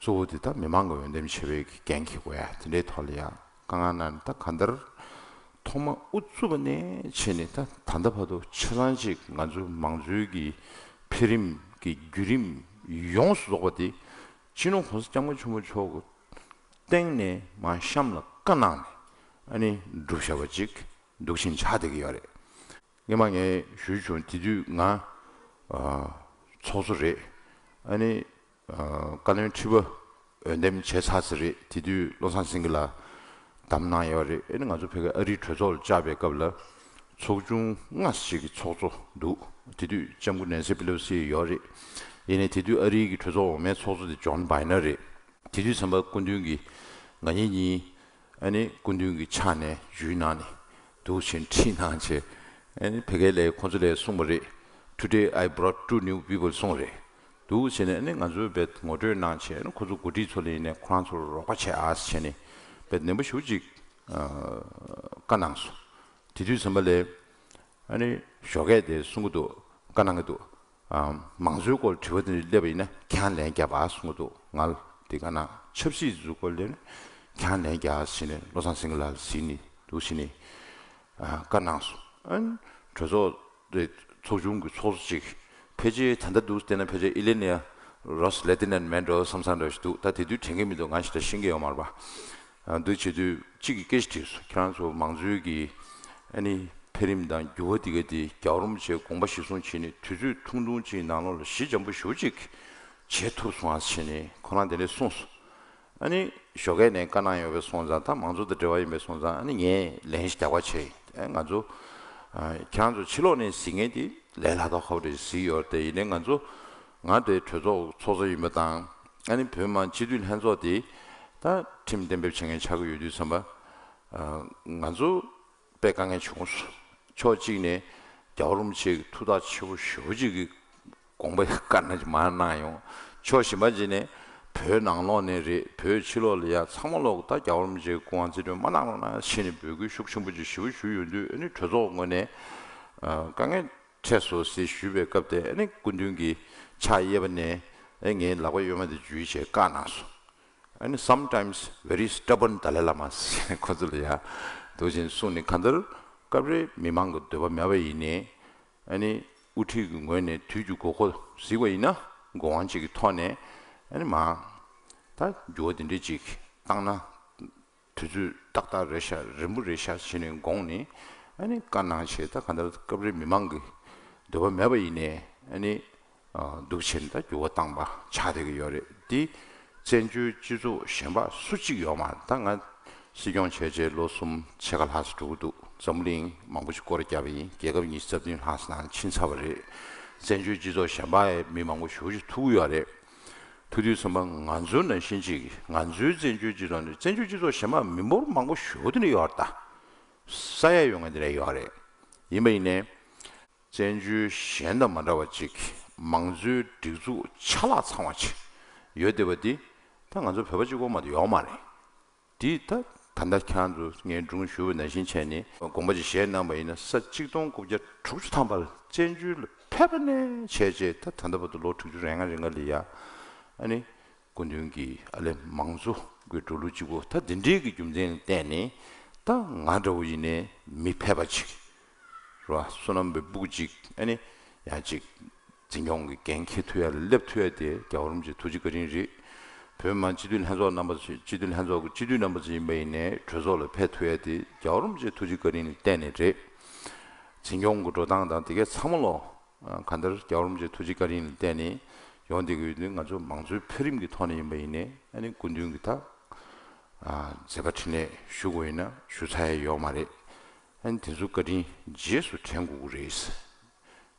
གཙོ་བོ་དེ་ད་མི་མང་གི་འོས་འདེམས་བྱས་པའི་འགན་འཁྱེར་དགོས་ཡ་དེ་འདྲའི་ཐོག་ལ་ཡ་དཀའ་ངལ་གནང་ནས་ད་གང་ལྟར་ཐོག་མ་དབུ་བཙུགས་པ་ནས་བྱས་ནས་ད་ད་ལྟ་བར་དུ་ཆ་ཚང་ཅིག་ང་ཚོའི་མང་གཙོའི་གི་འཕེལ་རིམ་གི་བརྒྱུད་རིམ་ཡོངས་སུ་རྫོགས་པ་དེ་སྤྱི་ནོར་༸གོང་ས་༸སྐྱབས་མགོན་ཆེན་པོ་མཆོག་གི་སྟེང་ནས་མར་གཤམ་ལ་བཀའ་གནང་ནས་ཨ་ནི་སྒྲུབ་བཞག་པ་ཅིག་འདུག་བཞིན་ཆགས་བསྡད་ཀྱི་ཡོད་རེད། སྔོན་མ་ངས་ཞུས་བྱུང་དེ་དུས་ང་ཨ་ཚོགས་གཙོ་རེད། ཨ་ནི་ཨ་བཀའ་བློན་ཁྲི་པ་འོས་འདེམས་བྱས་ཚར་ས་རེད། དེ་དུས་བློ་བཟང་སེང་གེ་ལགས་བདམས་གནང་ཡོད་རེད། ཨ་ནི་ང་ཚོ་བོད་ཀྱི་ཨ་རིའི་གྲོས་ཚོགས་ལ་བཅར་བའི་སྐབས་ལ་ཚོགས་ཆུང་ལྔ་ཞིག་གི་ཚོགས་གཙོ་འདུག་དེ་དུས་ལྕམ་སྐུ་ནེན་སི་པེ་ལོ་སི་ཡོད་རེད། ཡིན་ནའི་དེ་དུས་ཨ་རིའི་གི་གྲོས་ཚོགས་འོག་མའི་ཚོགས་གཙོ་དེ་ཇོན་བྷའི་ནར་རེད། དེ་དུས་ཙམ་པ་སྐུ་མདུན་གྱིས་ང་གཉིས་གཉིས་ཨ་ནི་སྐུ་མདུན་གྱི་ཕྱག་ནས་འཇུས་གནང་ནས་འདུག་བྱས་ཁྲིད་གནང་བྱས། ཨ་ནི་ཕ་གིའི་ལས་ཁོང་ཚོ་ལས་གསུངས་པ་རེད། Today I brought two new people གསུངས་རེད། འདུག་བྱས་ནས་ཨ་ནི་ང་ཚོའི་བེད་ངོ་སྤྲོད་གནང་བྱས་ཨ་ནི་ཁོང་ཚོ་འགོ་ཁྲིད་ཚོ་ལ་ཡིན་ནས་ཁོ་རང་ཚོར་རོགས་པ་བྱས་ཨ་བྱས་ནས་བེད་ནན་པོ་ཞེ་པོ་ཅིག་བཀའ་གནང་སོང་། དེ་དུས་ཙམ་པ་ལས་ཨ་ནི་ཞོགས་ཀས་དེ་གསུང་གི་འདུག་བཀའ་གནང་གི་འདུག་ཨ་མང་གཙོའི་སྐོར་དྲི་བ་དེ་འདྲ་སླེབས་པ་ཡིན་ན་ཁྱེད་རང་ལན་རྒྱབ་ཨ་གསུང་གི་འདུག་ང་ལ་དེ་བཀའ་གནང་། ཆབ་སྲིད་ཚོའི་སྐོར་སླེབས་ན་ཁྱེད་རང་ལན་རྒྱབ་ཨ་ཟེར་ནས་བློ་བཟང་སེང་གེ་ལགས་ལ་གཟིགས་ནས་འདུག་བྱས་ནས་ཨ་བཀའ་གནང་སོང་། ཨ་ནི་གྲོས་ཚོགས་དེ་ཚོགས་ཆུང་གི་ཚོགས་གཙོ་ཅིག་ཕལ་ཆེར་ད་ལྟ་འདུག་བལྟས་ན་ཕལ་ཆེར་ཨི་ལེ་ནི་ཡ་རོས་ལེ་ཏི་ནན་མན་འགྲོ་བསམ་བསམ་འདྲ་ཞིག་འདུག་ད་དེ་དུས་དྲན་གྱི་མི་འདུག་ང་ཞེ་དྲག་ཤེས་ཀྱི་ཡོད་མ་རེད་པ། ཨ་འདུག་བྱེད་དུས་གཅིག་གིས་སྐད་ཆ་དྲིས་སོང་། ཁྱེད་རང་ཚོ་མང་གཙོའི་གི་ཨ་ནི་འཕེལ་རིམ་དང་འགྱུར་བ་འདི་ག་དེ་རྒྱལ་བ་རིན་པོ་ཆེས་དགོངས་པ་གཞིར་བཟུང་བྱས་ནས་དུས་ཚོད་ཐུང་ཐུང་ཅིག་ནང་ལོགས་ལ་ཞི་འཇམ་པོ་ཞེ་པོ་ཅིག་བྱེད་ཐུབ་སོང་ཨ་བྱས་ནས་ཁོ་རང་དེ་འདྲས་གསུངས་སོང་། ཨ་ནི་ཞོགས་ཀས་ནས་བཀའ་གནང་ཡོད་པའི་སོང་ཙང་ད་མང་གཙོ་དང་འབྲེལ་བ་ཡིན་པའི་སོང་ཙང་ཨ་ནི་ངས་ལན་ཞིག་རྒྱག་པ་བྱས། ཨ་ང་ཚོ་ཨ་ཁྱེད་རང་ཚོ་ཕྱི་ལོགས་ནས་གཟིགས་མཁན་དེ་ལས་སླ་ཏོག་ཁ་པོ་རེ་གཟིགས་ཡོད་རེད་དེ། ཡིན་ནའི་ང་ཚོ་ང་དེ་གྲོས་ཚོགས་ཚོགས་གཙོ་ཡིན་པ་དང་ཨ་ནི་བོད་མི་མང་སྤྱི་འཐུས་ལྷན་ཚོགས་དེ་ད་ཁྲིམས་གཏན་འབེབས་བྱེད་མཁན་ཆགས་ཀྱི་ཡོད་དུས་ཙམ་པ་ང་ཚོ་དཔེ་དཀའ་ངལ་བྱུང་སོང་། ཕྱོགས་གཅིག་ནས་རྒྱལ་བ་རིན་པོ་ཆེ་གི་ཐུགས་ཐག་ཆོད་པོ་ཞེ་པོ་ཅིག་གི་དགོངས་པ་བཀའ་གནང་ཅིག་མར་གནང་ཡོང་། ཕྱོགས་གཞན་པ་ཅིག་ནས་བོད་ནང་ལོགས་ནས་རེད། བོད་ཕྱི་ལོགས་ལ་ཡ་ཚང་མ་ལོག་ད་རྒྱལ་བ་རིན་པོ་ཆེའི་སྐུ་དབང་རྩིས་སྤྲོད་མ་གནང་རོགས་གནང་ཞེས་ནས་འབོད་སྐུལ་ཤུགས་ཆེན་པོ་ཅིག་ཞེ་པོ་ཞུས་ཡོང་དུས་ཨ་ནི་གྲོས་ཚོགས་ངོས་ནས་དཀའ་ངལ་འཕྲད་སོང་ཟེར་ཞུས་པའི་སྐབས་དེ་ཨ་ནི་སྐུ་མདུན་གྱིས་ཕྱག་གཡས་པ་ནས་ཨེ་ངའི་ལག་པ་གཡོན་མ་དེ་འཇུས་བྱས་བཀའ་གནང་སོང་། ཨ་ནི་sometimes very stubborn Dalai Lama ཟེར་ཁོ་ཚོ་ལ་ཡ་འདུག་ཅིང་གསུངས་ནས་གང་ལྟར་སྐབས་རེ་མི་མང་གི་འདོད་པ་མེད་པ་ཡིན་ནའི་ཨ་ནི་དབུ་ཁྲིད་ཀྱི་ངོས་ནས་དུས་ཀྱི་དགོས་མཁོ་གཟིགས་པ་ཡིན་ན་དགོས་དབང་ཅིག་གི་ཐོག་ནས་ཨ་ནི་མ་ད་འགྱུར་བ་འདི་འདྲ་ཅིག་བཏང་ན་དུས་ཚོད་ཏག་ཏག་རེད་ཤག་རིང་པོ་རེད་ཤག་བྱས་ནས་དགོངས་ནས་ཨ་ནི་བཀའ་གནང་བྱས། ད་གང་ལྟར་སྐབས་རེ་མི་མང་གི་འདོད་པ་མེད་པ་ཡིན་ནའི་ཨ་ནི་འདུག་བྱས་ནས་ད་འགྱུར་བ་བཏང་པ་ཆགས་བསྡད་ཀྱི་ཡོད་རེད། འདི་བཙན་བྱོལ་སྤྱི་ཚོགས་གཞན་པ་སུ་གཅིག་ཡོད་མ་རེད། ད་ང་སྲིད་སྐྱོང་བྱས་བྱས་ལོ་གསུམ་ཕྱེད་ཀ་ལྷག་ཙམ་འགྲོ་གི་འདུག་འཛམ་བུ་གླིང་མང་པོ་ཞིག་སྐོར་བརྒྱབ་པ་ཡིན། རྒྱལ་ཁབ་ཉི་ཤུ་རྩ་བདུན་ལྷག་ཙམ་ནང་ཕྱིན་ཚར་བ་རེད། བཙན་བྱོལ་སྤྱི་ཚོགས་གཞན་པ་ཡི་མི་མང་པོ་ཞེ་པོ་ཅིག་ཐུག་གི་ཡོད་རེད། ཐུག་དུས་ཙམ་པ་ང་ཚོ་ནང་བཞིན་ཅིག་ང་ཚོའི་བཙན་བྱོལ་སྤྱི་ཚོགས་ནི་བཙན་བྱོལ་སྤྱི་ཚོགས་གཞན་པ་མི་འབོར་མང་པོ་ཞེ་པོ་དེ་འདྲ་ཡོད་རེད། ད་ས་ཡ་ཡོད་མཁན་དེ་འདྲ་ཡོད་རེད། ཡིན་པ་ཡིན་ནའི། བཙན་བྱོལ་གཞན་དང་མ་འདྲ་བ་ཅིག་མང་གཙོའི་སྒྲིག་འཛུགས་ཆ་ལག་ཚང་བ་ཅིག་ཡོད་བསྡད་པ་འདི་ད་ང་ཚོ་བོད་པ་གཅིག་པོ་མ་གཏོགས་ཡོད་མ་རེད། འདི་ད་ད་ལྟ་ཁྱེད་རང་ཚོ་ངས་སྒྲུང་ཞུས་པ་ནང་བཞིན་བྱས་ནས་དགོངས་པ་ཅིག་བཞེས་གནང་པ་ཡིན་ན་ས་གཅིག་སྟོང་དགུ་བརྒྱ་དྲུག་ཅུ་ཐམ་པ་ལ་བཙན་བྱོལ་ལ་ཕེབས་པ་ནས་བྱས་རྗེས་ད་ད་ལྟ་བར་དུ་ལོ་དྲུག་ཅུ་རེ་ལྔ་རེ་ལྔ་ལ་ཡ་ཨ་ནི། སྐུ་མདུན་གྱིས་ཨ་ལས་མང་གཙོ་གི་འགྲོ་ལུགས་གཅིག་པོ་ད་འདི་འདྲའི་གི་རྒྱུ་མཚན་ལ་བརྟེན་ནས་ད་ང་འདྲ་བོ་ཡིན་ནའི་མི་ཕལ་པ་ཅིག་རེད་བ། བསོད་ནམས་པའི་སྤུ་གུ་ཅིག་ཨ་ནི་ཡང་ཅིག་འཛིན་སྐྱོང་གི་འགན་འཁྱེར་ཐུབ་ཡ་ལ་སླེབས་ཐུབ་ཡ་དེ་རྒྱལ་བ་རིན་པོ་ཆེའི་ཐུགས་རྗེ་བཀའ་དྲིན་རེད། བོད་མི་མང་སྤྱི་འཐུས་ལྷན་ཚོགས་རྣམ་པ་ཚོ་སྤྱི་འཐུས་ལྷན་ཚོགས་ཀྱི་སྤྱི་འཐུས་རྣམ་པ་ཚོ་ཡིན་པ་ཡིན་ནའི་གྲོས་ཚོགས་ལ་ཕེབས་ཐུབ་ཡ་དེ་རྒྱལ་བ་རིན་པོ་ཆེའི་ཐུགས་རྗེ་བཀའ་དྲིན་ལ་བརྟེན་ནས་རེད། འཛིན་སྐྱོང་གི་འགྲོ་སྟངས་དང་དེ་གའི་ཚང་མ་ལོ། གང་ལྟར་རྒྱལ་བ་རིན་པོ་ཆེའི་ཐུགས་རྗེ་བཀའ་དྲིན་ལ་བརྟེན་ནས་ཡོང་བསྡད་ཀྱི་ཡོད་དུས་ང་ཚོ་མང་གཙོའི་འཕེལ་རིམ་གྱི་ཐོག་ནས་ཡིན་པ་ཡིན་ནའི་ཨ་ནི་སྐུ་མདུན་གྱི་ད་མཛད་པ་འཕྲིན་ལས་ཞུ་དགོས་ཡིན་ན་ཞུ་ཚར་ཡ་ཡོད་མ་རེད། ཨ་ནི་དེ་ཚོ་བཀའ་དྲིན་རྗེས་སུ་དྲན་དགོས་ཀྱི་རེད།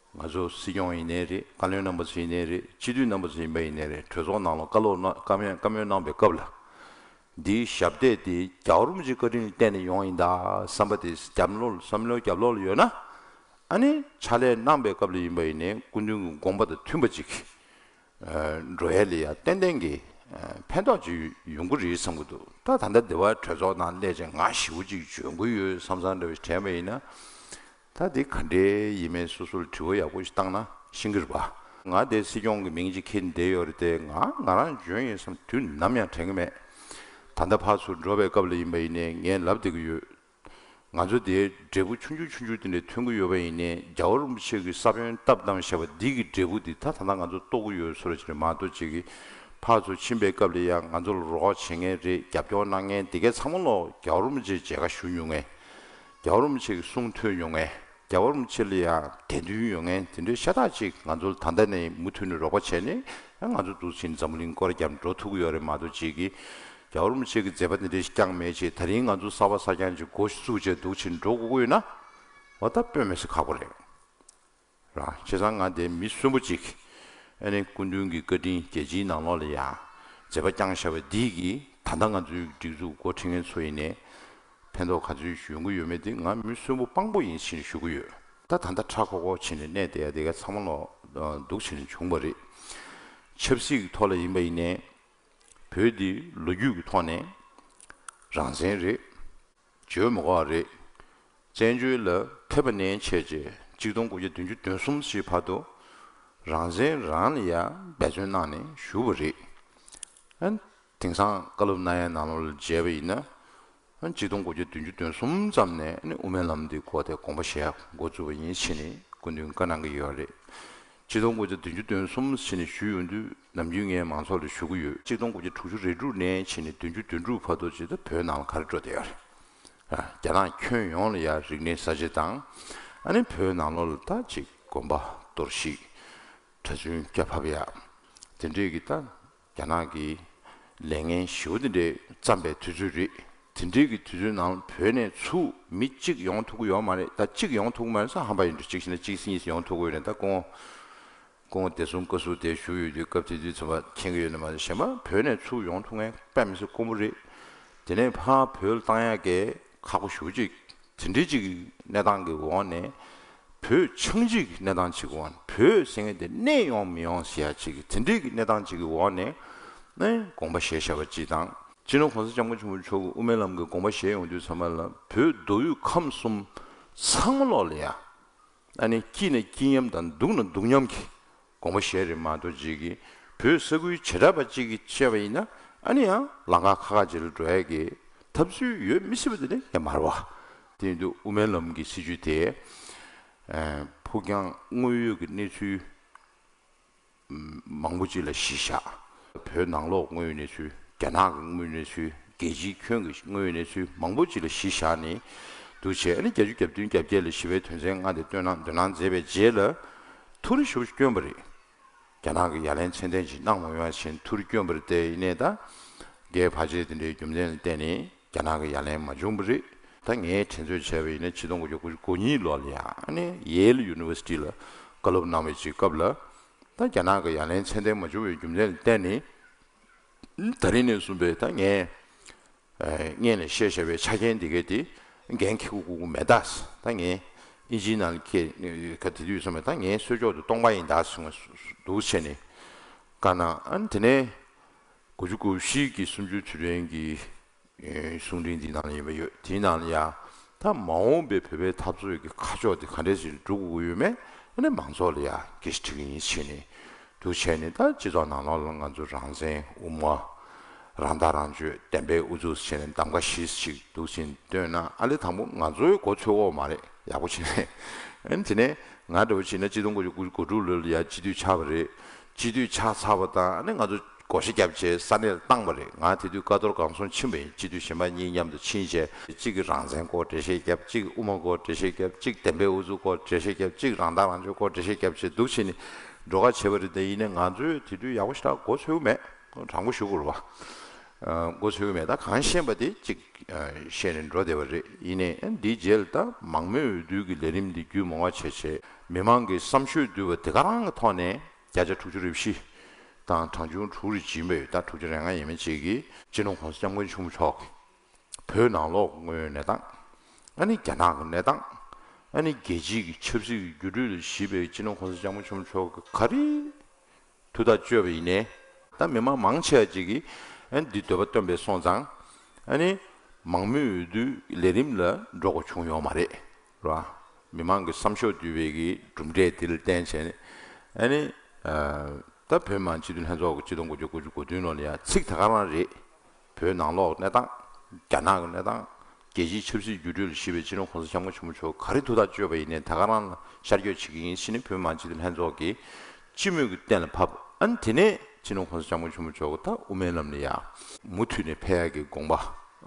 ང་ཚོ་སྲིད་སྐྱོང་ཡིན་ནའི་རེད། བཀའ་བློན་རྣམ་པ་ཚོ་ཡིན་ནའི་རེད། སྤྱི་འཐུས་རྣམ་པ་ཚོ་ཡིན་པ་ཡིན་ནའི་རེད། གྲོས་ཚོགས་ནང་ལ་བཀའ་སློབ་གནང་བཀའ་མོལ་བཀའ་མོལ་གནང་པའི་སྐབས་ལ། འདིའི་ཞབས་འདེགས་དེ་རྒྱལ་བ་རིན་པོ་ཆེའི་བཀའ་དྲིན་ལ་བརྟེན་ནས་ཡོང་ཡིན་ད་བསམ་པ་དེ་རྒྱབ་ལོགས་བསམ་བློའི་རྒྱབ་ལོགས་ལ་ཡོད་ན། ཨ་ནི་ཕྱག་ལས་གནང་པའི་སྐབས་ལ་ཡིན་པ་ཡིན་ནའི་སྐུ་མདུན་གྱི་དགོངས་པ་དང་མཐུན་པ་ཅིག་འགྲོ་ཡ་ལ་ཡ་ཏན་ཏན་གྱི་ཕན་ཐོགས་ཅིག་ཡོང་གི་རེད་བསམ་གྱི་འདུག་ད་ད་ལྟ་འདི་བ་གྲོས་ཚོགས་ནང་སླེབས་བྱས་ང་ཞེ་པོ་ཅིག་འཇོན་གྱི་ཡོད་བསམ་བསམ་འདྲ་བ་ཞིག་དྲན་པ་ཡིན་ན། ད་འདི་ག་འདྲའི་ཡིན་མིན་སོ་སོར་དྲི་བ་ཡག་པོ་ཞིག་བཏང་ན་ཤེས་ཀྱི་རེད་པ། ང་དེ་སྲིད་སྐྱོང་གི་མིང་ཅིག་འཁྱེར་བསྡད་ཡོད་རེད་དེ། ང་ང་རང་འཇོན་ཡིན་བསམ་དུས་ནམ་ཡང་དྲན་གྱི་མེད། ད་ལྟ་ཕར་ཚུར་འགྲོ་བའི་སྐབས་ལ་ཡིན་པ་ཡིན་ནའི་ངས་ལབ་བསྡད་ཀྱི་ཡོད། ང་ཚོ་དེའི་འབྲས་བུ་ཆུང་ཆུང་ཆུང་ཆུང་དེ་འདྲ་ཐོན་གྱི་ཡོད་པ་ཡིན་ནའི་རྒྱལ་བ་རིན་པོ་ཆེ་གི་ས་བོན་བཏབ་བཏང་བཞག་པ་འདི་གི་འབྲས་བུ་འདི་ད་ད་ལྟ་ང་ཚོ་རྟོགས་ཀྱི་ཡོད་བཟོ་འདྲ་ཅིག་རེད་མ་གཏོགས། ཅིག་གིས་ཕར་ཚུར་ཕྱིན་པའི་སྐབས་ལ་ཡང་ང་ཚོ་ལ་རོགས་བྱེད་མཁན་རེད། རྒྱབ་སྐྱོར་གནང་མཁན་དེ་གའི་ཚང་མ་ལོག་རྒྱལ་བ་རིན་པོ་ཆེའི་མཇལ་ཁ་ཞུ་མྱོང་མཁན། རྒྱལ་བ་རིན་པོ་ཆེ་གི་གསུང་ཐོས་མྱོང་མཁན། རྒྱལ་བ་རིན་པོ་ཆེ་ལ་ཡང་དད་འདུན་ཡོད་མཁན་དེ་འདྲའི་ཤ་སྟག་ཅིག་ང་ཚོ་ལ་ད་ལྟ་ནས་མུ་མཐུད་ནས་རོགས་པ་བྱས་ནས་ཡང་ང་ཚོ་འདུག་ཕྱིན་འཛམ་བུ་གླིང་སྐོར་རྒྱབ་འགྲོ་ཐུབ་ཀྱི་ཡོད་རེད་མ་གཏོགས། ཅིག་གིས་རྒྱལ་བ་རིན་པོ་ཆེ་གི་མཛད་པ་འདི་འདྲའི་ཞིག་བསྐྱངས་མེད་ཅེས་ད་རིང་ང་ཚོ་གསར་པ་གསར་རྐྱང་ཅིག་འགོ་ཞིག་བཙུགས་བྱས་འདུག་ཕྱིན་འགྲོ་དགོས་ཀྱི་ཡོད་ན། འོ་ད་དཔེ་མི་སྲིད་ཁག་པོ་རེད། ར། བྱས་ཙང་ང་དེ་མི་གསོན་པོ་ཅིག་ཨ་ནི་སྐུ་མདུན་གྱི་བཀའ་དྲིན་རྒྱལ་སྤྱིའི་ནང་ལོགས་ལ་ཡ་མཛད་པ་བསྐྱངས་བཞག་པ་འདི་གིས་ད་ལྟ་ང་ཚོའི་སྒྲིག་འཛུགས་འགོ་ཁྲིད་མཁན་ཚོ་ཡིན་ནའི་ཕན་ཐོགས་ག་ཚོད་ཡོང་གི་ཡོད་མེད་དེ་ང་མི་གསོན་པོ་དཔང་པོ་ཡིན་ཕྱིན་ཞུ་གི་ཡོད། ད་ད་ལྟ་ཁྲ་ཁོག་ཁོག་བྱས་ནས་གནས་བསྡད་ཡ་དེ་ག་ཚང་མ་ལོག་འདུག་ཕྱིན་བྱུང་བ་རེད། ཆབ་སྲིད་ཀྱི་ཐོག་ལ་ཡིན་པ་ཡིན་ནའི་བོད་འདི་ལོ་རྒྱུས་ཀྱི་ཐོག་ནས་རང་བཙན་རེད། བརྗོད་མི་དགོས་པ་རེད། བཙན་བྱོལ་ལ་ཕེབས་པ་ནས་བྱས་རྗེས་གཅིག་སྟོང་དགུ་བརྒྱ་བདུན་ཅུ་དོན་གསུམ་ཞིག་བར་དུ་རང་བཙན་རང་ལ་ཡང་འབད་བརྩོན་གནང་ནས་བཞུགས་པ་རེད། ཨ། དེང་སང་བཀའ་སློབ་གནང་ཡའི་ནང་ལོགས་ལ་མཇལ་བ་ཡིན་ན། ཨ། གཅིག་སྟོང་དགུ་བརྒྱ་བདུན་ཅུ་དོན་གསུམ་ཙམ་ནས་ཨ་ནི་དབུ་མའི་ལམ་འདི་སྐོར་དེ་དགོངས་པ་བཞེས་འགོ་བཙུགས་པ་ཡིན་ཕྱིན་ནས་སྐུ་མདུན་བཀའ་གནང་གི་ཡོད་རེད། གཅིག་སྟོང་དགུ་བརྒྱ་བདུན་ཅུ་དོན་གསུམ་ཕྱིན་ནས་ཞུས་ཡོང་དུས་ནམ་རྒྱུན་ངས་མང་ཚོགས་ལ་ཞུ་གི་ཡོད། གཅིག་སྟོང་དགུ་བརྒྱ་དྲུག་ཅུ་རེ་དྲུག་ནས་ཕྱིན་ནས་བདུན་ཅུ་དོན་དྲུག་བར་དུ་ཅིག་ད་བོད་ནང་ལ་ག་རེ་འགྲོ་བསྡད་ཡོད་རེད། ཨ། རྒྱ་ནག་ཁྱོན་ཡོངས་ལ་ཡ་རིག་གནས་གསར་བརྗེ་དང་། ཨ་ནི་བོད་ནང་ལོགས་ལ་ད་ཅིག་དགོན་པ་གཏོར་བཤིག་གྲྭ་བཙུན་སྐྱ་ཕབ་ཡ། དེ་འདྲས་ཀྱི་ད་རྒྱ་ནག་གི་ལས་ངན་ཞེ་པོ་དེ་འདྲས་བརྩམས་པའི་དུས་ཚོད་རེད། དེ་འདྲས་ཀྱི་དུས་ཚོད་ནང་བོད་ནས་ཚུར་མི་གཅིག་ཡོང་ཐུབ་ཀྱི་ཡོད་མ་རེད། ད་གཅིག་ཡོང་ཐུབ་ཀྱི་མ་རེད་ཟེར་ཧམ་པ་ཡིན་འགྲོ། གཅིག་བྱས་ན་གཅིག་གཉིས་ཡོང་ཐུབ་ཀྱི་ཡོད་རེད། ད་སྐུ་ངོ་སྐུ་ངོ་བདེ་སྲུང་བཀའ་ཟུར་དེ་བཞུགས་ཡོད་དུས་སྐབས་དེ་དུས་ཚོད་མ་མཁྱེན་གྱི་ཡོད་ན་མ་གཞན་པ་བོད་ནས་ཚུར་ཡོང་ཐུབ་མཁན་དཔེ་མི་སྲིད་དཀོན་པོ་རེད། དེ་ནས་ཕར་བོད་ལ་བཏང་ཡག་གི་ཁག་པོ་ཞེ་པོ་ཅིག་དེ་འདྲའི་ཅིག་གི་གནས་སྟངས་ཀྱི་འོག་ནས་བོད་ཆགས་འཇིག་གི་གནས་སྟངས་ཅིག་འོག་ནས་བོད་ཟེར་མཁན་དེ་གནས་ཡོང་མི་ཡོང་ཟེར་ཡག་ཅིག་གི་དེ་འདྲའི་གི་གནས་སྟངས་ཅིག་གི་འོག་ནས་ནས་དགོངས་པ་བཞེས་བཞག་པ་ཅིག་དང་། སྤྱི་ནོར་གོང་ས་སྐྱབས་མགོན་ཆེན་པོ་མཆོག་གི་དབུ་མའི་ལམ་གྱི་དགོངས་པ་བཞེས་ཡོང་དུས་ཚང་མ་ལ་བོད་མདོ་དབུས་ཁམས་གསུམ་ཚང་མ་ལོག་ལ་ཡ། ཨ་ནི་སྐྱིད་ན་སྐྱིད་མཉམ་དང་སྡུག་ན་སྡུག་མཉམ་གྱི་དགོངས་པ་བཞེས་རེད་མ་གཏོགས། ཅིག་གིས་བོད་ས་ཁུལ་བྱེ་བྲག་པ་ཅིག་གིས་བཤད་པ་ཡིན་ན་ཨ་ནི་ཡང་ལམ་ཁ་ཁ་ཁ་ཅིག་ལ་འགྲོ་ཡ་གི་ཐབས་ཚུལ་ཡོད་མི་སྲིད་པ་དེ་ནི་ཡང་མ་རེད་བ། དེ་ཡིན་དུས་དབུ་མའི་ལམ་གྱི་སྲིད་བྱུས་དེ། ཨ། ཕུགས་རྒྱང་དངོས་ཡོད་ཀྱི་གནས་ཚུལ་མང་པོ་ཅིག་ལ་གཞི་བཞག་བོད་ནང་ལོགས་དངོས་ཡོད་གནས་ཚུལ། རྒྱ་ནག་གི་དངོས་ཡོད་གནས་ཚུལ། རྒྱལ་སྤྱིའི་ཁྱོན་གྱི་དངོས་ཡོད་གནས་ཚུལ་མང་པོ་ཅིག་ལ་གཞི་བཞག་ནས་འདུག་བྱས། ཨ་ནི་བརྒྱད་ཅུ་གྱ་བདུན་གྱ་བརྒྱད་ལ་ཞི་བའི་དོན་ཚན་ལྔ་དེ་བཏོན་གནང་འདོན་གནང་མཛད་པའི་རྗེས་ལ་ཐུགས་རེ་ཞེ་པོ་ཞིག་བསྐྱོན་པ་རེད། རྒྱ་ནག་གི་ཡ་ལན་ཚད་ལྡན་ཅིག་གནང་མ་ཡོང་བ་བྱས་ནས་ཐུགས་རེ་བསྐྱོན་པ་རེད་དེ། ཡིན་ནའི་ད་རྒྱའི་བར་ཆད་དེ་འདྲའི་རྒྱུ་མཚན་ལ་བརྟེན་ནས་རྒྱ་ནག་གི་ཡ་ལན་མ་བྱུང་བ་རེད། ད་ངས་དྲན་ཚོད་བྱས་པ་ཡིན་ན་ཆིག་སྟོང་དགུ་བརྒྱ་དགུ་བཅུ་གོ་གཉིས་ལོ་ལ་ཡ་ཨ་ནི་ཡེལ་ཡུ་ནི་ཝར་སི་ཊི་ལ་བཀའ་སློབ་གནང་བའི་ཅིག་སྐབས་ལ། ད་རྒྱ་ནག་གི་ཡ་ལན་ཚད་ལྡན་མ་བྱུང་བའི་རྒྱུ་མཚན་ལ་བརྟེན་ནས་ད་རིང་ནས་བཟུང་པའི་ད་ངས་ཨ་སྔོན་ལ་བཤད་བཞག་པའི་ཆ་རྐྱེན་འདི་གས་དེ་འགན་འཁྱེར་དགོས་ཀྱི་མེད་ད། ད་ངས་ཨིན་ཇིའི་ནང་ལ་ཁྱེད་ག་དེ་དུས་སོང་བས་ད་ངའི་གསོལ་ལྕོག་ཏུ་སྟོང་པ་ཡིན་ད་གསུངས་འདུག་བྱས་ནས་བཀའ་གནང་། ཨ་ནི་དེ་ནས་དགུ་བཅུ་གོ་བཞི་གི་གསུམ་བཅུའི་དུས་དྲན་གྱི་གསུང་འཕྲིན་འདི་ནང་ལ་ཡིན་པ་ཡོད། དེའི་ནང་ལ་ཡ་ད་མ་འོངས་པའི་བོད་པའི་འཐབ་རྩོད་ཀྱི་ཁ་ཕྱོགས་དེ་ག་འདྲས་ཞིག་འགྲོ་དགོས་ཀྱི་ཡོད་མེད་ཨ་ནི་མང་ཚོགས་ལ་ཡ་སྐད་ཆ་དྲི་གི་ཡིན་བྱས་ནས་འདུག་བྱས་ནས། ད་སྤྱི་ཚོགས་ནང་ལོགས་ལ་ང་ཚོ་རང་བཙན་དབུ་མ། རང་ཐག་རང་གཅོད། བདེན་པའི་ཨུ་ཚུགས་བྱས་ནས་གདམ་ག་བཞི་ཞིག་འདུག་ཕྱིན་བཏོན་ན། ཨ་ལེ་དང་པོ་ང་ཚོའི་མགོ་ཚོས་འོག་མ་རེད། ཡག་པོ་བྱས་ནས། ཨ་ནི་དེ་ནས་ང་འདྲ་བོ་བྱས་ན་གཅིག་སྟོང་དགུ་བརྒྱ་དགུ་བཅུ་གོ་དྲུག་ལོ་ལ་ཡ་སྤྱི་འཐུས་ཆགས་པ་རེད། སྤྱི་འཐུས་ཆགས་ཚར་བ་དང་ཨ་ནི་ང་ཚོ་བགོ་བཤའ་བརྒྱབ་བྱས་ས་གནས་ལ་བཏང་བ་རེད། ང་དེ་དུས་ཀ་རྡོར་སྒང་གསུམ་ཕྱིན་པ་ཡིན། སྤྱི་འཐུས་གཞན་པ་གཉིས་མཉམ་དུ་ཕྱིན་བྱས་གཅིག་གིས་རང་བཙན་སྐོར་འགྲེལ་བཤད་བརྒྱབ། གཅིག་གིས་དབུ་མ་སྐོར་འགྲེལ་བཤད་བརྒྱབ། གཅིག་བདེན་པའི་ཨུ་ཚུགས་སྐོར་འགྲེལ་བཤད་བརྒྱབ། གཅིག་རང་ཐག་རང་གཅོད་སྐོར་འགྲེལ་བཤད་བརྒྱབ་བྱས་འདུག་བྱས་ནས་འགྲོ་ཁ་བྱས་པ་རེད་དེ། ཡིན་ནའི་ང་ཚོས་དེ་དུས་ཡག་པོ་ཞེ་དྲག་མགོ་ཚོས་མེད། དྲང་པོ་ཞུ་དགོས་རེད་བ། ཨ། མགོ་ཚོས་མེད། ད་གང་ཤེས་པ་དེ་གཅིག་ཨ། བཤད་ནས་འགྲོ་བསྡད་པ་རེད། ཡིན་ནའི་འདིའི་རྗེས་ལ་ད་མང་མོས་འོས་བསྡུ་གི་ལས་རིམ་འདི་རྒྱུན་མང་བ་བྱས་བྱས་མི་མང་གི་བསམ་ཤོས་བསྡུས་པ་དེ་ག་རང་གི་ཐོག་ནས་བརྒྱ་ཆ་དྲུག་ཅུ་རེ་བཞི་ དང་གྲངས་ཆུང་དྲུག་རེ་བྱིན་པ་ཡོད། ད་དྲུག་ཅུ་རེ་ལྔ་ཡས་མས་ཅིག་གིས་སྤྱི་ནོར་གོང་ས་སྐྱབས་མགོན་ཆེན་པོ་མཆོག་གིས་བོད་ནང་ལོགས་ཀྱི་དངོས་ཡོད་གནས་སྟངས། ཨ་ནི་རྒྱ་ནག་གི་གནས་སྟངས། ཨ་ནི་རྒྱལ་སྤྱིའི་གི་ཆབ་སྲིད་ཀྱི་འགྱུར་འགྲོས་ལ་གཞིགས་པའི་སྤྱི་ནོར་གོང་ས་སྐྱབས་མགོན་ཆེན་པོ་མཆོག་གིས་ག་རེ་ཐུགས་ཐག་གཅོད་པ་ཡིན་ནའི། ད་མི་མང་མང་ཆེ་བ་ཅིག་གིས་ཨ་ནི་འདི་འདོད་པ་བཏོན་པའི་སོང་ཙང་། ཨ་ནི་མང་མོས་འོས་བསྡུའི་ལས་རིམ་ལ་འགྲོ་དགོས་བྱུང་ཡོད་མ་རེད། རེད་བ། མི་མང་གི་བསམ་ཤོག་བསྡུས་པའི་གི་གྲུབ་འབྲས་དེ་ལ་བརྟེན་བྱས་ནས། ཨ་ནི་ཨ་ད་བོད་མི་མང་སྤྱི་འཐུས་ལྷན་ཚོགས་ཀྱི་སྤྱི་ལོ་ཆིག་སྟོང་དགུ་བརྒྱ་དགུ་བཅུ་གོ་བདུན་ལོ་ལ་ཡང་ཚིག་ད་ག་རང་རེད། བོད་ནང་ལོགས་གནས་སྟངས། རྒྱ་ནག་གི་གནས་སྟངས། རྒྱལ་སྤྱིའི་ཆབ་སྲིད་འགྱུར་འགྲོས་ལ་གཞིགས་པའི་སྤྱི་ནོར་གོང་ས་སྐྱབས་མགོན་ཆེན་པོ་མཆོག་ག་རེ་ཐུགས་ཐག་གཅོད་པ་ཡིན་ནའི་ད་ག་རང་ལ་ཤར་བསྐྱོད་བྱེད་ཀྱི་ཡིན་ཟེར་ནས་བོད་མི་མང་སྤྱི་འཐུས་ལྷན་ཚོགས་ཀྱིས་སྤྱི་མོས་ཀྱིས་གཏན་ལ་ཕབ། ཨ་ནི་དེ་ནས་སྤྱི་ནོར་གོང་ས་སྐྱབས་མགོན་ཆེན་པོ་མཆོག་གིས་ད་དབུ་མའི་ལམ་ལ་ཡ་མུ་མཐུད་ནས་ཕེབས་ཡག་གི་དགོངས་པ་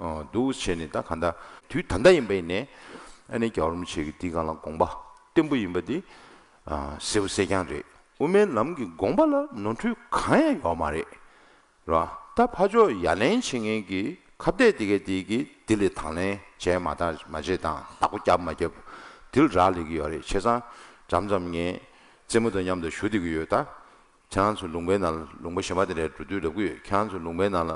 ཨ་འདུག་བྱས་ནས། ད་གང་ལྟར་དུས་ད་ལྟ་ཡིན་པ་ཡིན་ནའི་ཨ་ནི་རྒྱལ་བ་རིན་པོ་ཆེ་གིས་འདིའི་སྒང་ལ་དགོངས་པ་བརྟན་པོ་ཡིན་པ་འདི་ཨ་གསལ་པོ་གསལ་རྐྱང་རེད། དབུ་མའི་ལམ་གྱི་དགོངས་པ་ལ་ནོར་འཁྲུལ་གང་ཡང་ཡོད་མ་རེད། རེད་བ། ད་ཕར་ཕྱོགས་ཡ་ལན་བྱེད་མཁན་གྱི་ཁ་གཏད་དེ་གའི་དེ་གིས་དེ་ལ་དང་ལེན་བྱས་མ་བཏང་མ་བྱས་དང་བདག་པོ་བརྒྱབ་མ་བརྒྱབ་དེ་ལ་རག་ལས་ཀྱི་ཡོད་རེད། བྱས་ཙང་མཚམས་མཚམས་ངས་རྩེད་མོ་དང་མཉམ་དུ་ཞུ་བསྡད་ཀྱི་ཡོད། ད་ཁྱེད་རང་ཚོ་ལུང་པའི་ནང་ལ། ལུང་པ་གཞན་པ་དེ་འདྲའི་འགྲོ་དུས་ལབ་ཀྱི་ཡོད། ཁྱེད་རང་ཚོ་ལུང་པའི་ནང་ལ་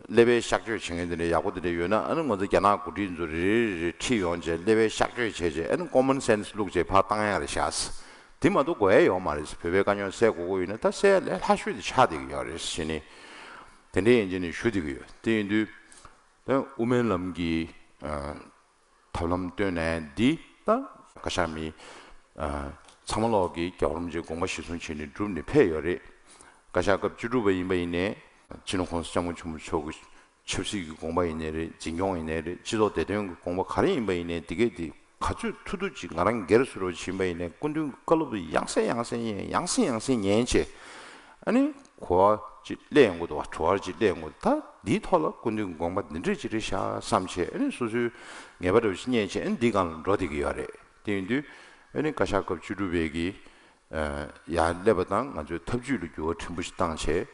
ཀླད་པའི་གཤག་བཅོས་བྱེད་མཁན་དེ་འདྲའི་ཡག་པོ་དེ་འདྲ་ཡོད་ན། ཨ་ནི་ང་ཚོ་རྒྱ་ནག་འགོ་ཁྲིད་ཚོ་རེ་རེ་རེ་ཁྲིད་ཡོང་བྱས། ཀླད་པའི་གཤག་བཅོས་བྱས་བྱས། ཨ་ནི་common sense བླུགས་བྱས་ཕར་བཏང་ཡག་རེད་ཤག། དེ་མ་གཏོགས་དགོས་ཡ་ཡོད་མ་རེད། བོད་པའི་དཀའ་རྙོག་སེལ་དགོས་ཀྱི་ཡོད་ན་ད་སེལ་ཡ་ལས་སླ་ཤོས་དེ་ཆགས་བསྡད་ཀྱི་ཡོད་རེད་ཟེར་ནས། དེ་འདྲའི་ཡན་ཆད་ནས་ཞུ་བསྡད་ཀྱི་ཡོད། དེ་ཡིན་དུས་ད་དབུ་མའི་ལམ་གྱི་ཨ་ཐབས་ལམ་བཏོན་ནས་འདི་ད་བཀའ་ཤག་མི་ཨ་ཚང་མ་ལོག་གིས་རྒྱལ་བ་རིན་པོ་ཆེའི་དགོངས་པ་གཞིར་བཟུང་བྱས་ནས་བསྒྲུབས་ནས་ཕེབས་ཡོད་རེད། བཀའ་ཤག་སྐབས་བཅུ་དྲུག་པ་ཡིན་པ་ཡིན་ནའི་སྤྱི་ནོར་གོང་ས་སྐྱབས་མགོན་ཆེན་པོ་མཆོག་གི་ཆབ་སྲིད་ཀྱི་དགོངས་པ་ཡིན་ནའི་རེད། འཛིན་སྐྱོང་ཡིན་ནའི་རེད། སྤྱི་ཚོགས་བདེ་དོན་གྱི་དགོངས་པ་ག་རེ་ཡིན་པ་ཡིན་ནའི་དེ་གས་དེ་ག་ཚོད་ཐུབ་ཐུབ་ཅིག་ང་རང་སྒེར་སུ་རོགས་བྱིན་པ་ཡིན་ནའི་སྐུ་མདུན་གྱི་བཀའ་སློབ་ཡང་སེ་ཡང་སེ་ཡང་སེ་ཡང་སེ་ཉན་བྱས། ཨ་ནི་གོ་བ་ཅིག་སླེབས་ཡོང་གི་འདུག་བ། བྲོ་བ་ཅིག་སླེབས་ཡོང་གི་འདུག་ད་འདིའི་ཐོག་ལ་སྐུ་མདུན་གྱི་དགོངས་པ་འདི་འདྲས་ཅིག་རེད་ཤག་བསམ་བྱས། ཨ་ནི་སོ་སོའི་ངེས་པ་འདྲ་བོ་ཞིག་རྙེད་བྱས། ཨ་ནི་འདིའི་སྒང་ལ་འགྲོ་བསྡད་ཀྱི་ཡོད་རེད། དེ་ཡིན་དུས་ཨ་ནི་བཀའ་ཤག་སྐབས་བཅུ་དྲུག་པའི་གི་ཡར་སླེབས་པ་དང་ང་ཚོའི་ཐབས་ཇུས་ལ་འགྱུར་བ་ཕྲན་བུ་ཞིག་བཏང་བྱས།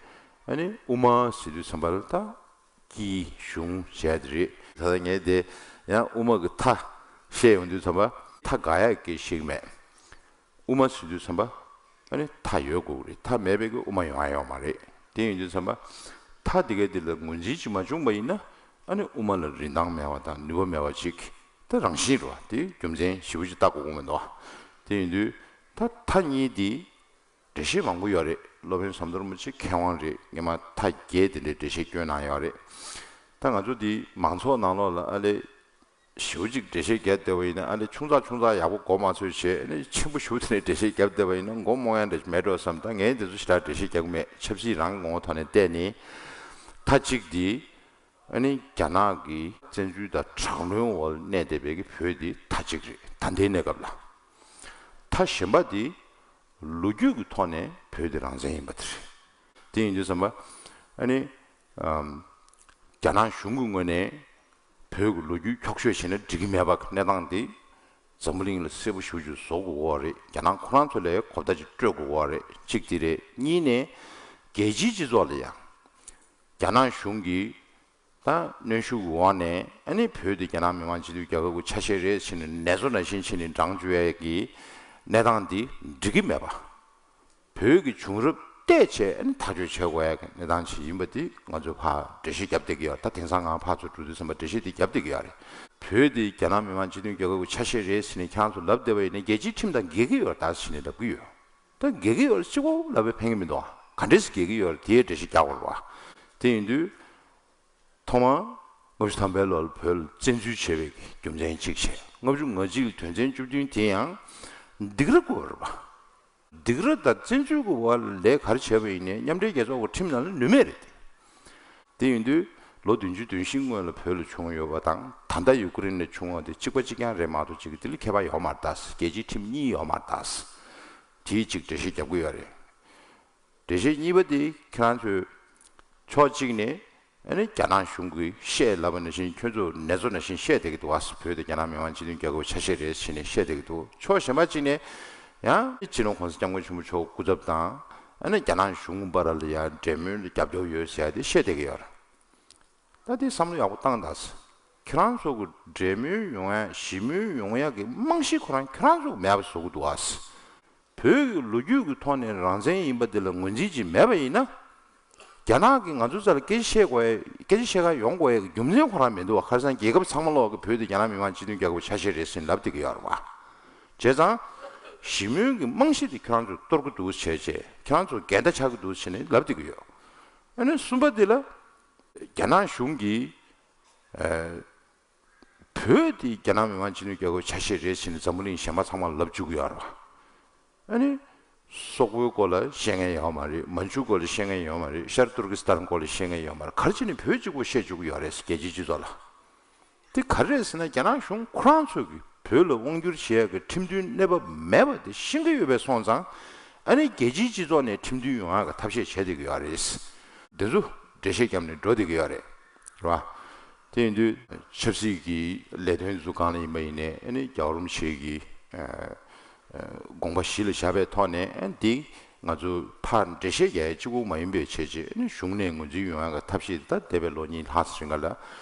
ཨ་ནི་དབུ་མ་ཟེར་དུས་ཙམ་པ་ལ་ད་དཀྱིལ་གཞུང་བྱས་དེ་རེད། ད་ལྟ་ངས་དེ་ཡང་དབུ་མ་གི་མཐའ་བཤད་ཡོང་དུས་ཙམ་པ་མཐའ་དགག་ཡག་གི་ཞིག་མེད། དབུ་མ་ཟེར་དུས་ཙམ་པ་ཨ་ནི་མཐའ་ཡོད་དགོས་ཀྱི་རེད། མཐའ་མེད་པའི་གི་དབུ་མ་ཡོང་ཡ་ཡོད་མ་རེད། དེ་ཡིན་དུས་ཙམ་པ་མཐའ་དེ་གའི་དེ་ལ་ངོས་འཛིན་ཅིག་མ་བྱུང་པ་ཡིན་ན། ཨ་ནི་དབུ་མ་ལ་རིན་ཐང་མེད་པ་དང་ནུས་པ་མེད་པ་ཅིག་ད་རང་བཞིན་རེད་བ། དེ་རྒྱུ་མཚན་ཞིབ་པོ་ཅིག་བལྟ་དགོས་ཀྱི་མི་འདུག་དེ་ཡིན་དུས་ད་མཐའ་གཉིས་དེ་འགྲེལ་བཤད་མང་པོ་ཡོད་རེད། སློབ་དཔོན་ཟམ་གདོང་རིན་པོ་ཆེ་མཁས་དབང་རེད། སྔོན་མ་མཐའ་བརྒྱད་དེ་འདྲའི་འགྲེལ་བཤད་བསྐྱོན་གནང་ཡོད་རེད། ད་ང་ཚོ་འདི་མང་ཚོགས་ནང་ལོགས་ལ་ཨ་ལས་ཞེ་པོ་ཅིག་འགྲེལ་བཤད་བརྒྱབ་བསྡད་པ་ཡིན་ན། ཨ་ལས་ཆུང་ཙག་ཆུང་ཙག་ཡག་པོ་གོ་མ་ཚོད་བྱས། ཨ་ལས་ཆེན་པོ་ཞེ་པོ་དེ་འདྲའི་འགྲེལ་བཤད་བརྒྱབ་བསྡད་པ་ཡིན་ན་མགོ་རྨོངས་ཡ་འདྲ་མེད་འགྲོ་བསམ། ད་ངས་འདི་ཚོ་ཞེ་དྲག་འགྲེལ་བཤད་རྒྱག་གི་མེད། ཆབ་སྲིད་རང་གི་ངོ་བོ་ཐོག་ནས་བལྟས་ནས། མཐའ་གཅིག་འདི་ཨ་ནི་རྒྱ་ནག་གི་བཙན་འཛུལ་དང་དྲག་གནོན་འོག་གནས་བསྡད་པའི་གི་བོད་འདི་མཐའ་གཅིག་རེད། ད་ལྟའི་གནས་སྐབས་ལ། མཐའ་གཞན་པ་འདི་ལོ་རྒྱུས་ཀྱི་ཐོག་ནས་བོད་འདི་རང་བཙན་ཡིན་པ་དེ་རེད། དེ་ཡིན་དུས་ཙམ་པ་ཨ་ནི་ཨམ་རྒྱ་ནག་གཞུང་གི་ངོས་ནས་བོད་ཀྱི་ལོ་རྒྱུས་འཁྱོག་བཤད་བྱས་ན་འགྲིག་གི་མེད་པ་གི་གནས་སྟངས་འདི་འཛམ་བུ་གླིང་ལ་གསལ་པོ་ཞེ་པོ་ཅིག་བཟོ་དགོས་ཀྱི་ཡོད་རེད། རྒྱ་ནག་ཁོ་རང་ཚོ་ལ་གོ་བརྡ་ཅིག་སྤྲོད་དགོས་ཀྱི་ཡོད་རེད། གཅིག་དེ་རེད། གཉིས་ནས་རྒྱལ་སྤྱིའི་སྤྱི་ཚོགས་ལ་ཡང་རྒྱ་ནག་གཞུང་གིས་ད་གནོན་ཤུགས་ཀྱི་འོག་ནས་ཨ་ནི་བོད་དེ་རྒྱ་ནག་མི་དམངས་སྤྱི་མཐུན་རྒྱལ་ཁབ་ཀྱི་ཆ་ཤས་རེད་ཟེར་ནས་ནེ་ཙོ་ནང་བཞིན་བྱས་ནས་བགྲང་བཅུག་ཡས་ཀྱི་གནས་སྟངས་འདི་འགྲིག་གི་མེད་པ། བོད་ཀྱི་བྱུང་རབས་བལྟས་བྱས་ཨ་ནི་ཐག་གཅོད་བྱེད་དགོས་ཡས་ཀྱི་གནས་སྟངས་ཅིག་ཡིན་པ་འདི་ང་ཚོས་ཕར་འགྲེལ་བཤད་བརྒྱབ་བསྡད་ཀྱི་ཡོད། ད་དེང་སང་ང་ཕར་ཚུར་འགྲོ་དུས་ཙམ་པ་འགྲེལ་བཤད་འདི་བརྒྱབ་བསྡད་ཀྱི་ཡོད་རེད། བོད་འདི་རྒྱ་ནག་མི་དམངས་སྤྱི་མཐུན་རྒྱལ་ཁབ་ཀྱི་ཆ་ཤས་རེད་ཟེར་ནས་ཁྱེད་རང་ཚོ་ལབ་བསྡད་པ་ཡིན་ན་རྒྱལ་སྤྱིའི་ཁྲིམས་དང་འགལ་གྱི་ཡོད་རེད་ད་ཟེར་ནས་ལབ་ཀྱི་ཡོད། ད་འགལ་གྱི་ཡོད་རེད་གཅིག་པོ་ལབ་པས་ཕན་གྱི་མི་འདུག་ཨ། ག་འདྲས་སེ་འགལ་གྱི་ཡོད་རེད། དེའི་འགྲེལ་བཤད་རྒྱག་དགོས་རེད་བ། དེ་ཡིན་དུས་ཐོག་མར་ལྔ་བཅུ་ཐམ་པའི་ལོར་བོད་ལ་བཙན་འཛུལ་བྱས་པའི་རྒྱུ་མཚན་གཅིག་བྱས། ལྔ་བཅུ་ང་གཅིག་ལ་དོན་ཚན་བཅུ་བདུན་དེ་ཡང་སྡིགས་ར་བསྐུལ་བ་རེད་བ། སྡིགས་ར་དང་བཙན་འཛུལ་གྱི་འོག་ལ་ལས་ག་རེ་བྱས་པ་ཡིན་ནའི་མཉམ་འབྲེལ་རྒྱལ་ཚོགས་ཀྱི་ཁྲིམས་ནང་ལ་ནུས་མེད་རེད་དེ། དེ་ཡིན་དུས་ལོ་བདུན་ཅུ་དོན་བཞི་སྔོན་ལ་བོད་ལ་བྱུང་ཡོད་པ་དང་ད་ལྟ་ཡུ་ཀེ་རེན་ལ་བྱུང་བ་དེ་གཅིག་པ་གཅིག་རྐྱང་རེད་མ་གཏོགས་གཅིག་གི་དེ་ལ་ཁྱད་པར་ཡོད་མ་རེད་ད། རྒྱལ་སྤྱིའི་ཁྲིམས་གཉིས་ཡོད་མ་རེད་ད། དེའི་གཅིག་འགྲེལ་བཤད་རྒྱབ་ཀྱི་ཡོད་རེད། འགྲེལ་བཤད་གཉིས་པ་དེ་ཁྱེད་རང་ཚོས་ཕྱོགས་གཅིག་ནས་ཨ་ནི་རྒྱ་ནག་གཞུང་གིས་བཤད་ལབ་པ་ནང་བཞིན་ཁྱོད་ཚོ་ནེ་ཙོ་ནང་བཞིན་བཤད་བསྡད་ཀྱི་འདུག་ཨ། བོད་དེ་རྒྱ་ནག་མི་དམངས་སྤྱི་མཐུན་རྒྱལ་ཁབ་ཆ་ཤས་རེད་ཟེར་ནས་བཤད་བསྡད་ཀྱི་འདུག་ཕྱོགས་གཞན་པ་གཅིག་ནས་ཡང་སྤྱི་ནོར་གོང་ས་སྐྱབས་མགོན་ཆེན་པོ་མཆོག་སྐུ་ཚབ་དང་ཨ་ནི་རྒྱ་ནག་གཞུང་བར་ལ་ཡང་འབྲེལ་མོལ་ལ་རྒྱབ་སྐྱོར་ཡོད་ཟེར་ཡ་དེ་བཤད་བསྡད་ཀྱི་ཡོད་རེད། ད་དེ་བསམ་བློ་ཡག་པོ་བཏང་དང་། ཁྱེད་རང་ཚོ་གི་འབྲེལ་མོལ་ཡོང་ཡ་ཞི་མོལ་ཡོང་ཡ་གི་རྨང་གཞི་ཁོ་རང་ཁྱེད་རང་ཚོ་གི་མེད་པ་བཟོ་གི་འདུག་ཨ། བོད་ཀྱི་ལོ་རྒྱུས་ཀྱི་ཐོག་ནས་རང་བཙན་ཡིན་པ་དེ་ལ་ངོས་འཛིན་ཅིག་མེད་པ་ཡིན་ན། རྒྱ་ནག་གིས་ང་ཚོའི་རྩ་ལ་སྐད་ཆ་བཤད་དགོས་ཡ། སྐད་ཆ་བཤད་ག་ཡོང་དགོས་ཡ་གི་རྒྱུ་མཚན་ཁོ་རང་མི་འདུག་བ། ཁ་སང་རྒྱལ་ཁབ་ཚང་མ་ལོག་གི་བོད་དེ་རྒྱ་ནག་མི་དམངས་སྤྱི་མཐུན་རྒྱལ་ཁབ་ཆ་ཤས་རེད་ཟེར་ལབ་བསྡད་ཀྱི་ཡོད་རེད་བ། བྱས་ཙང་ཞི་མོལ་གྱི་རྨང་གཞི་དེ་ཁྱོད་རང་ཚོ་གཏོར་གི་འདུག་བྱས་བྱས། ཁྱོད་རང་ཚོ་འགལ་ཟླ་ཆགས་ཀྱི་འདུག་བྱས་ནས་ལབ་བསྡད་ཀྱི་ཡོད། ཨ་ནི་གསུམ་པ་དེ་ལ་རྒྱ་ནག་གཞུང་གིས་ཨ། བོད་དེ་རྒྱ་ནག་མི་དམངས་སྤྱི་མཐུན་རྒྱལ་ཁབ་ཆ་ཤས་རེད་ཟེར་ནས་འཛམ་བུ་གླིང་གཞན་པ་ཚང་མ་ལབ་བཅུག་གི་ཡོད་རེད་བ། ཨ་ནི། སོག་པོའི་སྐོར་ལ་བཤད་མཁན་ཡོད་མ་རེད། མན་ཇུའི་སྐོར་ལ་བཤད་མཁན་ཡོད་མ་རེད། ཤར་ཏུར་ཀི་སི་ཐན་སྐོར་ལ་བཤད་མཁན་ཡོད་མ་རེད། ག་རེ་བྱས་ནས་བོད་གཅིག་པོ་བཤད་བཅུག་གི་ཡོད་རེད། རྒྱལ་སྤྱིའི་སྤྱི་ཚོགས་ལ། དེ་ག་རེ་རེད་ཟེར་ན། རྒྱ་ནག་གཞུང་ཁོ་རང་ཚོ་གིས་བོད་ལ་དབང་བསྒྱུར་བྱེད་ཡག་གི་ཁྲིམས་མཐུན་གནས་བབ་མེད་པ་དེ་ཤེས་ཀྱི་ཡོད་པས་སོང་ཙང་། ཨ་ནི་རྒྱལ་སྤྱིའི་སྤྱི་ཚོགས་ནས་ཁྲིམས་མཐུན་ཡོང་ཡག་གི་ཐབས་ཤེས་བྱས་བསྡད་ཀྱི་ཡོད་རེད། འདི་ཚོ་འགྲེལ་བཤད་བརྒྱབ་ནས་འགྲོ་བསྡད་ཀྱི་ཡོད་རེད། རེད་བ། དེ་ཡིན་དུས་ཆབ་སྲིད་ཀྱི་ལས་དོན་ཚོ་སྒང་ལ་ཡིན་པ་ཡིན་ནའི། ཨ་ནི་རྒྱལ་བ་རིན་པོ་ཆེ་གི་ཨ་ཨ་དགོངས་པ་གཞི་ལ་བཞག་པའི་ཐོག་ནས། ཨ་ནི་འདི་ང་ཚོ་ཕར་འགྲེལ་བཤད་རྒྱག་ཡ་གཅིག་པུ་མ་ཡིན་པའི་བྱས་རྗེས། ཨ་ནི་གཞུང་ནས་ངོས་འཛིན་ཡོང་ཡ་གི་ཐབས་ཤེས་ད་འདས་པའི་ལོ་གཉིས་ལྷག་ཙམ་རིང་ག་ལ།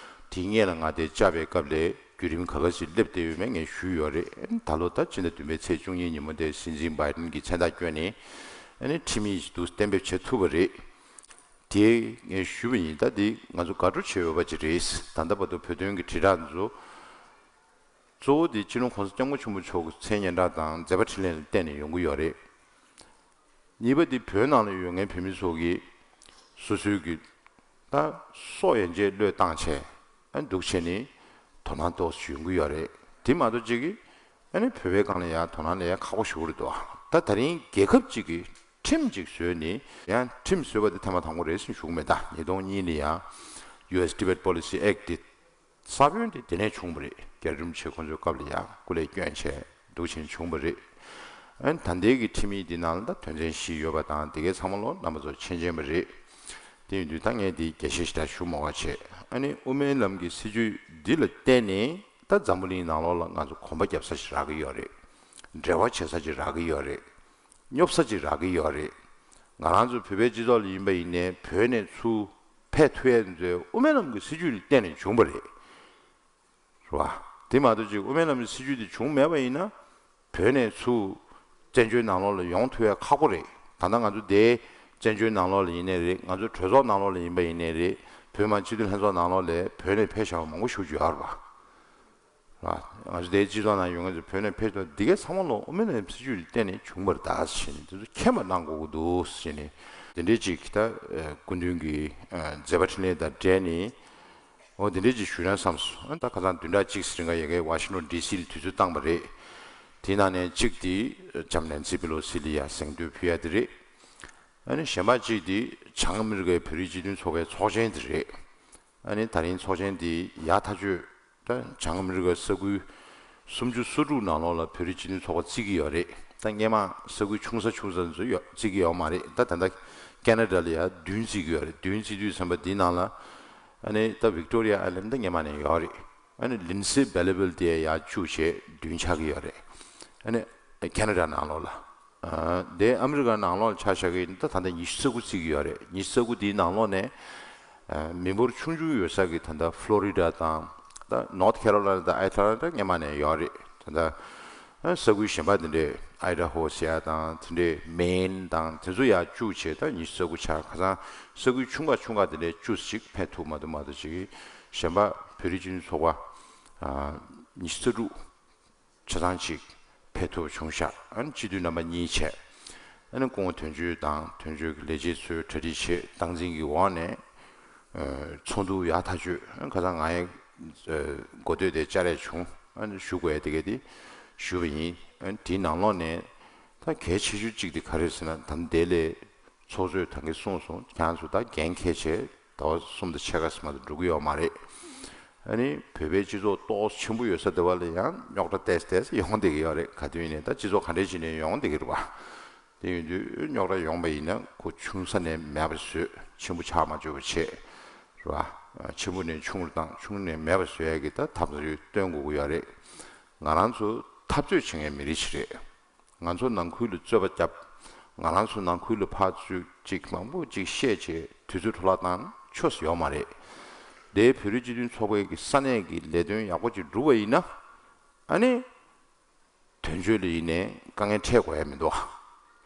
དེའི་སྔོན་ལ་ང་དེ་བཅར་བའི་སྐབས་ལ་བརྒྱུད་རིམ་ག་ག་ཞིག་སླེབས་བསྡད་ཡོད་མེད་ངས་ཞུས་ཡོད་རེད། ཨ་ནི་ད་ལོ་ཟླ་བཅུ་དང་བདུན་པའི་ཚེས་བཅུ་གཉིས་ཉིན་མོ་དེར་སྲིད་འཛིན་བྷའི་ཌེན་གྱིས་མཚན་རྟགས་བསྐྱོན་ནས། ཨ་ནི་ཁྲིམས་ཡིག་ཅིག་འདུག་གཏན་འབེབས་བྱེད་ཐུབ་པ་རེད། དེ་ངས་ཞུས་པ་ཡིན། ད་འདི་ང་ཚོ་དགའ་སྤྲོ་བྱེད་འོས་པ་ཅིག་རེད། ད་ལྟ་བར་དུ་བོད་དོན་གྱི་དྲིལ་བསྒྲགས་འདི་ཚོ། གཙོ་བོ་དེ་སྤྱི་ནོར་༸གོང་ས་༸སྐྱབས་མགོན་ཆེན་པོ་མཆོག་གི་མཚན་སྙན་གྲགས་དང་མཛད་པ་འཕྲིན་ལས་ལ་བརྟེན་ནས་ཡོང་གི་ཡོད་རེད། གཉིས་པ་དེ་བོད་ནང་ལ་ཡོད་མཁན་བོད་མི་ཚོ་གིས་སོ་སོའི་གི་ད་སྲོག་ཡན་ཆད་བློས་བཏང་བྱས། ཨ་ནི་འདུག་བྱས་ནས་དོ་སྣང་ཏོག་ཙམ་ཡོང་གི་ཡོད་རེད། དེ་མ་གཏོགས་གཅིག་གིས་ཨ་ནི་བོད་པའི་སྒང་ལ་ཡང་དོ་སྣང་ལེན་ཡ་ཁག་པོ་ཞེ་པོ་རེད་འདུག་ད་ད་རིང་རྒྱལ་ཁབ་ཅིག་གིས་ཁྲིམས་ཅིག་བཟོས་ནས། ཡང་ཁྲིམས་བཟོས་པ་དེ་ཐེངས་མ་དང་པོ་རེད་ཟེར་ཞུ་གི་མེད། ད་ཉིས་སྟོང་གཉིས་ལ་ཡང་ཡུ་ཨེས་Tibet Policy Act དེ་ས་བོན་དེ་དེ་ནས་བྱུང་བ་རེད། རྒྱལ་བ་རིན་པོ་ཆེ་ཁོང་ཚོའི་སྐབས་ལ་ཡང་སྐུ་ལས་བསྐྱོན་བྱས་འདུག་བྱས་བྱུང་བ་རེད། ཨ་ནི་ད་ལྟའི་གི་ཁྲིམས་ཡིག་འདི་ནང་ལ་ད་དོན་ཚན་བཞི་ཡོད་པ་དང་། དེ་གའི་ཚང་མ་ལོ་རྣམ་པ་ཚོ་མཁྱེན་མཁྱེན་པ་རེད། དེ་ཡིན་དུས་ད་ངས་འདི་རྒྱས་བཤད་ཞེ་དྲག་ཞུ་མ་དགོས་པ་བྱས། ཨ་ནི་དབུ་མའི་ལམ་གྱི་སྲིད་བྱུས་འདི་ལ་བརྟེན་ནས་ད་འཛམ་བུ་གླིང་ནང་ལོགས་ལ་ང་ཚོ་གོམ་པ་རྒྱབ་ས་ཞིག་རག་གི་ཡོད་རེད། འབྲེལ་བ་བྱེད་ས་ཅིག་རག་གི་ཡོད་རེད། སྙོབ་ས་ཅིག་རག་གི་ཡོད་རེད། ང་རང་ཚོ་བོད་པའི་སྤྱི་ཚོགས་ལ་ཡིན་པ་ཡིན་ནའི། བོད་ནས་ཚུར་ཕེབས་ཐུབ་ཡས་ཚོའི་དབུ་མའི་ལམ་གྱི་སྲིད་བྱུས་ལ་བརྟེན་ནས་བྱུང་བ་རེད། རེད་བ། དེ་མ་གཏོགས་ཅིག་དབུ་མའི་ལམ་གྱི་སྲིད་བྱུས་དེ་བྱུང་མེད་པ་ཡིན་ན། བོད་ནས་ཚུར་བཙན་བྱོལ་ནང་ལོགས་ལ་ཡོང་ཐུབ་ཡས་ཁག་པོ་རེད། ད་ལྟ་ང་ཚོ་འདིའི་བཙན་བྱོལ་ནང་ལོགས་ལ་ཡིན་ནའི་རེད། ང་ཚོ་གྲོས་ཚོགས་ནང་ལོགས་ལ་ཡིན་པ་ཡིན་ནའི་རེད། བོད་མི་མང་སྤྱི་འཐུས་ལྷན་ཚོགས་ནང་ལོགས་ལ་བོད་ནས་ཕེབས་བཞག་པ་མང་པོ་ཞེ་པོ་ཅིག་ཡོད་རེད་བ། ང་ཚོ་དེའི་སྤྱི་ཚོགས་ནང་ཡོད་མཁན་ཚོ་བོད་ནས་ཕེབས་ཐུབ། འདི་གའི་ཚང་མ་ལོ་དབུ་མའི་ལམ་སྲིད་བྱུས་ལ་བརྟེན་ནས་བྱུང་བ་རེད་ད་ཟེར་ནས། དེ་ཚོ་མཁྱེན་པ་གནང་དགོས་ཀྱི་འདུག་ཟེར་ནས། དེ་འདྲའི་ཅིག་ད་སྐུ་མདུན་གྱི་མཛད་པ་འཕྲིན་ལས་དང་འབྲེལ་ནས། འོ་དེ་འདྲའི་ཅིག་ཞུ་ན་བསམས་སོང་། ད་ཁ་སང་བདུན་ཕྲག་གཅིག་ཙམ་རིང་ག་ཡ་གའི་ཝ་ཤིང་ཊོན་ཌི་སི་ལ་དུས་ཚོད་བཏང་བ་རེད། དེའི་ནང་ནས་གཅིག་དེ་ལྕམ་ནེན་སི་པེ་ལོ་སི་ལ་ཡ་གཟེངས་བསྟོད་ཕུལ་ཡ་དེ་རེད། ཨ་ནི་གཞན་པ་གཅིག་དེ་བྱང་ཨ་མི་རི་ཀའི་བོད་རིགས་སྤྱི་མཐུན་ཚོགས་པའི་ཚོགས་ཆེན་དེ་རེད། ཨ་ནི་ད་རིང་ཚོགས་ཆེན་དེ་ཡག་ཐག་ཆོད། ད་བྱང་ཨ་མི་རི་ཀ་ས་ཁུལ་སུམ་ཅུ་སོ་དྲུག་ནང་ལོགས་ལ་བོད་རིགས་སྤྱི་མཐུན་ཚོགས་པ་བརྩི་གི་ཡོད་རེད། ད་སྔོན་མ་ས་ཁུལ་ཆུང་ས་ཆུང་ས་ཚོ་ཡོད་བརྩི་གི་ཡོད་མ་རེད། ད་ད་ལྟ་ཁེ་ན་ཌ་ལ་ཡ་བདུན་བརྩི་གི་ཡོད་རེད། བདུན་བརྩི་དུས་ཙམ་པ་འདིའི་ནང་ལ། ཨ་ནི་ད་ཝིག་ཏོ་རི་ཡ་ཨའི་ལན་ཌི་ད་སྔོན་མ་ནས་ཡོད་རེད། ཨ་ནི་ལིན་སི་བྷེ་ལི་བྷེལ་དེ་ཡ་བཅུ་བྱས་བདུན་ཆགས་ཀྱི་ཡོད་རེད། ཨ་ནི་ཁེ་ན་ཌ་ནང་ལོགས་ལ། ཨ་དེ་ཨ་མི་རི་ཀ་ནང་ལོགས་ལ་ཆ་བཞག་གི་ཡིན་ན། ད་ད་ལྟ་ཉི་ཤུ་རྩ་དགུ་བརྩི་གི་ཡོད་རེད། ཉི་ཤུ་རྩ་དགུ་དེའི་ནང་ལོགས་ནས། ཨ་མི་འབོར་ཆུང་ཆུང་ཡོད་ས་གི་ད་ལྟ་ཕློ་རི་ཌ་དང་། ད་ནོར་ཐི་ཁེ་རོ་ལའི་ན་དང་ཨེ་ཊ་ལན་ཊ་སྔོན་མ་ནས་ཡོད་རེད། ད་ལྟ་ཨ་ས་ཁུལ་གཞན་པ་དེ་འདྲས་ཨའི་ཌ་ཧོ་ཟེར་ཡ་དང་། དེ་འདྲས་མེན་དང་། དེ་ཚོ་ཡ་བཅུ་བྱས་ད་ཉི་ཤུ་རྩ་དགུ་ཆགས། ཁ་སང་ས་ཁུལ་ཆུང་ཁག་ཆུང་ཁག་དེ་འདྲས་བཅུ་ཞིག་ཕེབས་ཐུབ་མ་ཐུབ་མ་གཏོགས་ཅིག་གཞན་པ་བོད་རིགས་སྤྱི་མཐུན་ཚོགས་པ་ཨ་ཉི་ཤུ་རྩ་དྲུག་ཆ་ཚང་ཅིག་ཕེབས་ཐུབ་བྱུང་ཤག་ཨ་ནི་སྤྱི་འཐུས་རྣམ་པ་གཉིས་བྱས། ཨ་ནི་སྐུ་ངོ་དོན་གཅོད་དང་། དོན་གཅོད་ཀྱི་ལས་བྱེད་ཚོས་གྲ་སྒྲིག་བྱས། སྟངས་འཛིན་གྱི་འོག་ནས་ཨ་ཚོགས་འདུ་ཡག་ཐག་ཆོད། ཨ་ཁ་སང་ང་ཡི་ཨ་འགོ་སྟོད་དེ་བཅར་ཡས་བྱུང་། ཨ་ནི་ཞུ་དགོས་ཡ་དེ་ག་དེ་ཞུས་པ་ཡིན། ཨ་ནི་དེའི་ནང་ལོགས་ནས་ད་གལ་ཆེ་ཤོས་གཅིག་དེ་ག་རེ་ཟེར་ན། ད་དེ་ལས་ཚོགས་གཙོས་ད་གིན་གསུངས་སོང་། ཁྱེད་རང་ཚོ་ད་འགན་འཁྱེར་བྱས་ཟླ་བ་གསུམ་དང་ཕྱེད་ཀ་ཙམ་མ་གཏོགས་འགྲོ་གི་ཡོད་མ་རེད། ཨ་ནི་བོད་པའི་སྤྱི་ཚོགས་ཏོག་ཙམ་ཆེན་པོ་ཡོད་ས་དེ་བ་ལ་ཡང་རྙོག་དྲ་ཏོག་ཙམ་ཡོང་བསྡད་ཀྱི་ཡོད་རེད། ག་དུས་ཡིན་ནའི་ད་སྤྱི་ཚོགས་ག་འདྲས་བྱས་ནའི་ཡོང་བསྡད་ཀྱི་རེད་པ། དེ་ཡིན་དུས་རྙོག་དྲ་ཡོང་པ་ཡིན་ན་ཁོ་ཆུང་ས་ནས་མེད་པ་བཟོས། ཆེན་པོ་ཆགས་མ་བཅུག་པ་བྱས། རེད་པ། ཆེན་པོ་ནས་ཆུང་རུ་བཏང་། ཆུང་ནས་མེད་པ་བཟོ་ཡ་གི་ད་ཐབས་ཚུལ་སྟོན་དགོས་ཀྱི་ཡོད་རེད། ང་རང་ཚོ་འཐབ་རྩོད་བྱེད་མཁན་མི་རིགས་ཤིག་རེད། ང་ཚོ་ནང་ཁུལ་ལ་རྩོད་པ་བརྒྱབ། ང་རང་ཚོ་ནང་ཁུལ་ལ་ཕར་ཚུར་ཅིག་མང་པོ་ཅིག་བཤད་བྱས་དུས་ཚོད་འཕྲོ་བརླག་བཏང་ཆོག་ས་ཡོད་མ་རེད། དེའི་བོད་རིགས་སྤྱི་མཐུན་ཚོགས་པའི་གི་ས་གནས་ཀྱི་ལས་དོན་ཡག་པོ་ཅིག་སྒྲུབ་པ་ཡིན་ན། ཨ་ནི་དོན་གཅོད་ལ་ཡིན་ནའི་དཀའ་ངལ་འཕྲད་དགོས་ཡ་མི་འདུག་ཨ།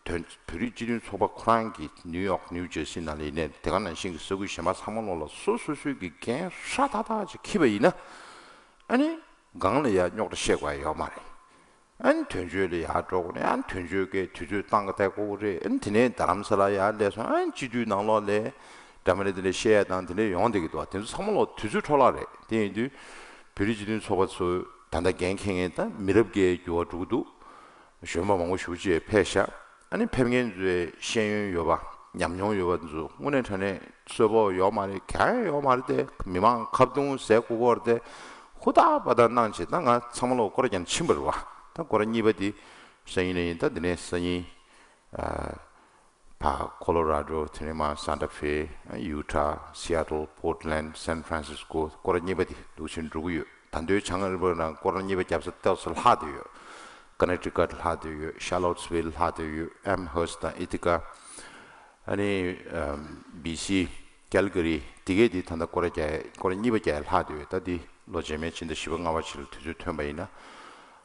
དོན་བོད་རིགས་སྤྱི་མཐུན་ཚོགས་པ་ཁོ་རང་གི་ནིའུ་ཡོག་ནིའུ་ཇར་སི་ནང་ལ་ཡིན་ནའི་དེ་ག་ནང་བཞིན་གྱི་ས་ཁུལ་གཞན་པ་ཚང་མ་ལོག་ལ་སོ་སོ་སོའི་གི་འགན་ཧྲ་ཐག་ཐག་ཅིག་འཁྱེར་བ་ཡིན་ན། ཨ་ནི་སྒང་ལ་ཡ་རྙོག་དྲ་བཤད་དགོས་ཡ་ཡོད་མ་རེད། ཨ་ནི་དོན་གཅོད་ལ་ཡ་འགྲོ་དགོས་ནས་ཨ་ནི་དོན་གཅོད་ཀྱི་དུས་ཚོད་བཏང་ག་བསྡད་དགོས་རེད། ཨ་ནི་དེ་ནས་རྡ་རམ་ས་ལ་ཡ་སླེབས་སོང་། ཨ་ནི་སྤྱི་འཐུས་ནང་ལོགས་ལ་འདྲ་མི་འདྲ་དེ་འདྲ་བཤད་ཡ་དང་དེ་འདྲ་ཡོང་བསྡད་ཀྱི་འདུག་དེ་ཚོ་ཚང་མ་ལོག་དུས་ཚོད་འཕྲོ་བརླག་རེད། དེ་ཡིན་དུས་བོད་རིགས་སྤྱི་མཐུན་ཚོགས་པ་ཚོ་ད་ལྟ་འགན་འཁྱེར་མཁན་ད་མི་རབས་བརྒྱའི་འགྱུར་བ་འགྲོ་གི་འདུག་གཞོན་པ་མང་པོ་ཞེ་པོ་ཅིག་ཕེབས་ཤག་ཨ་ནི་ཕེབས་མཁན་ཚོའི་ཤེས་ཡོན་ཡོད་པ་ཉམས་མྱོང་ཡོད་པ་ཚོ་དངོས་གནས་དྲང་གནས་གསོན་པོ་ཡོད་མ་རེད། གང་ཡང་ཡོད་མ་རེད་དེ། མི་མང་ཁ་རྡུང་ཟས་གོ་གོར་དེ་ཧུར་ཐག་པ་ཐག་གནང་བྱས། ད་ང་ཚང་མ་ལོག་སྐོར་ར་རྒྱག་ཕྱིན་པ་རེད་བ། ད་སྐོར་ར་གཉིས་པ་དེ་སང་ཉིན་ནས་ཡིན། ད་འདི་ནས་སང་ཉིན་ཨ་ཕ་ཁོ་ལོ་ར་ཌོ། དེ་ནས་མ་སན་ཊ་ཧྥེ། ཡུ་ཊ། སི་ཨེ་ཊལ། པོར་ཊ་ལེན་ཌ། སན་ཕ་རན་སིས་ཀོ། སྐོར་ར་གཉིས་པ་དེ་འདུག་ཕྱིན་འགྲོ་གི་ཡོད། ད་དུང་བྱང་ཨ་རི་བ་ནང་སྐོར་ར་གཉིས་པ་བརྒྱབ་ས་ཏོག་ཙམ་ལྷག་བསྡད་ཡོད། ཀ་ནེ་ཊི་ཀཊ་ལྷག་བསྡད་ཡོད། ཤར་ལོཊ་སི་ཝིལ་ལྷག་བསྡད་ཡོད། ཨེམ་ཧར་སི་ཊི་དང་ཨི་ཐི་ཀ། ཨ་ནི་ཨམ་བྷི་སི་ཀལ་ག་རི། དེ་གས་དེ་ད་ལྟ་སྐོར་ར་བརྒྱབ། སྐོར་ར་གཉིས་པ་བརྒྱབ་ལྷག་བསྡད་ཡོད། ད་དེ་ལོ་རྗེས་མའི་ཕྱི་ཟླ་བཞི་པ་ལྔ་པ་ཕྱི་ལ་དུས་ཚོད་ཐོན་པ་ཡིན་ན།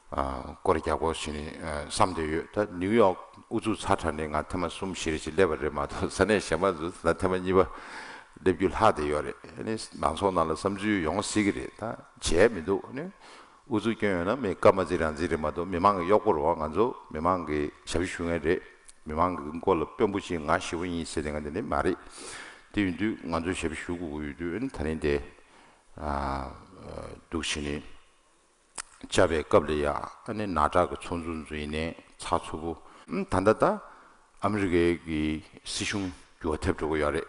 ཨ་སྐོར་ར་རྒྱག་དགོས་ཞེས་ནས་ཨ་བསམ་བསྡད་ཡོད། ད་ནིའུ་ཡོག་ཨུ་ཚུགས་ཚ་དྲགས་ནས་ང་ཐེངས་མ་གསུམ་བཞི་རེ་ཞིག་སླེབས་པ་རེད་མ་གཏོགས། ས་གནས་གཞན་པ་ཚོ་ད་ཐེངས་མ་གཉིས་པ་སླེབས་རྒྱུ་ལྷག་བསྡད་ཡོད་རེད། ཨ་ནི་མང་ཚོགས་ནང་ལ་བསམ་ཚུལ་ཡོང་སྲིད་ཀྱི་རེད། ད་བྱས་མི་འདུག་ཨ་ནི་ཨུ་ཚུགས་སྐྱོན་ཡོད་ན་མི་སྐབས་མ་བརྩི་རང་བརྩི་རེད་མ་གཏོགས། མི་མང་གི་གཡོག་པོ་རེད་བ། ང་ཚོ་མི་མང་གི་ཞབས་ཞུ་ཞུ་མཁན་རེད། མི་མང་གི་མགོ་ལ་དཔོན་པོ་ཅིག་ང་ཞེ་པོ་ཡིན་ཟེར་དེ་ང་དེ་འདྲ་མ་རེད། དེ་ཡིན་དུས་ང་ཚོས་ཞབས་ཞུ་དགོས་ཀྱི་ཡོད་དུས། ཨ་ནི་ད་རིང་དེ་ཨ་འདུག་བྱས་ནས། བཅར་བའི་སྐབས་ལ་ཡ་ཨ་ནི་ནག་ཁྲག་གི་ཚོགས་འཛུགས་འཛུགས་ཡིན་ནའི་ཚགས་ཚུད་པོ། ཨམ་ད་ལྟ་ད་ཨ་མི་རི་ཀའི་གི་སྲིད་གཞུང་འགྱུར་བ་ཐེབས་འགྲོ་གི་ཡོད་རེད།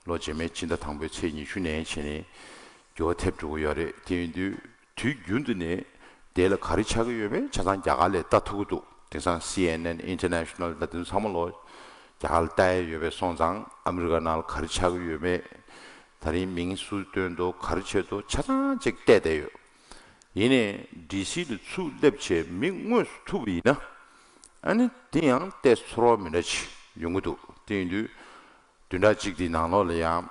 ལོ་རྗེས་མའི་ཕྱི་ཟླ་དང་པོའི་ཚེས་ཉི་ཤུ་ནས་བྱས་ནས་འགྱུར་བ་ཐེབས་འགྲོ་གི་ཡོད་རེད། དེ་ཡིན་དུས་དུས་རྒྱུན་དུ་ནས་དེ་ལ་ག་རེ་ཆགས་ཀྱི་ཡོད་མེད་ཆ་ཚང་རྒྱ་གར་ལས་ལྟ་ཐུབ་ཀྱི་འདུག་དེང་སང་སི་ཨེན་ཨེན་International ད་དུང་ཚང་མ་ལོ་རྒྱ་གར་ལ་ལྟ་ཡ་ཡོད་པའི་སོང་ཙང་། ཨ་མི་རི་ཀ་ནང་ལ་ག་རེ་ཆགས་ཀྱི་ཡོད་མེད། ད་རིང་མིང་སུས་བཏོན་འདུག་ག་རེ་བྱས་འདུག་ཆ་ཚང་ཅིག་བལྟས་བསྡད་ཡོད། ཡིན་ནའི་ཌི་སི་ལ་ཚུར་སླེབས་བྱས་མི་དངོས་སུ་ཐུག་པ་ཡིན་ན། ཨ་ནི་དེ་ཡང་ཏོག་ཙམ་ཚོར་བ་མི་འདྲ་ཅིག་ཡོང་གི་འདུག་དེ་ཡིན་དུས་བདུན་ཕྲག་གཅིག་དེའི་ནང་ལོགས་ལ་ཡང་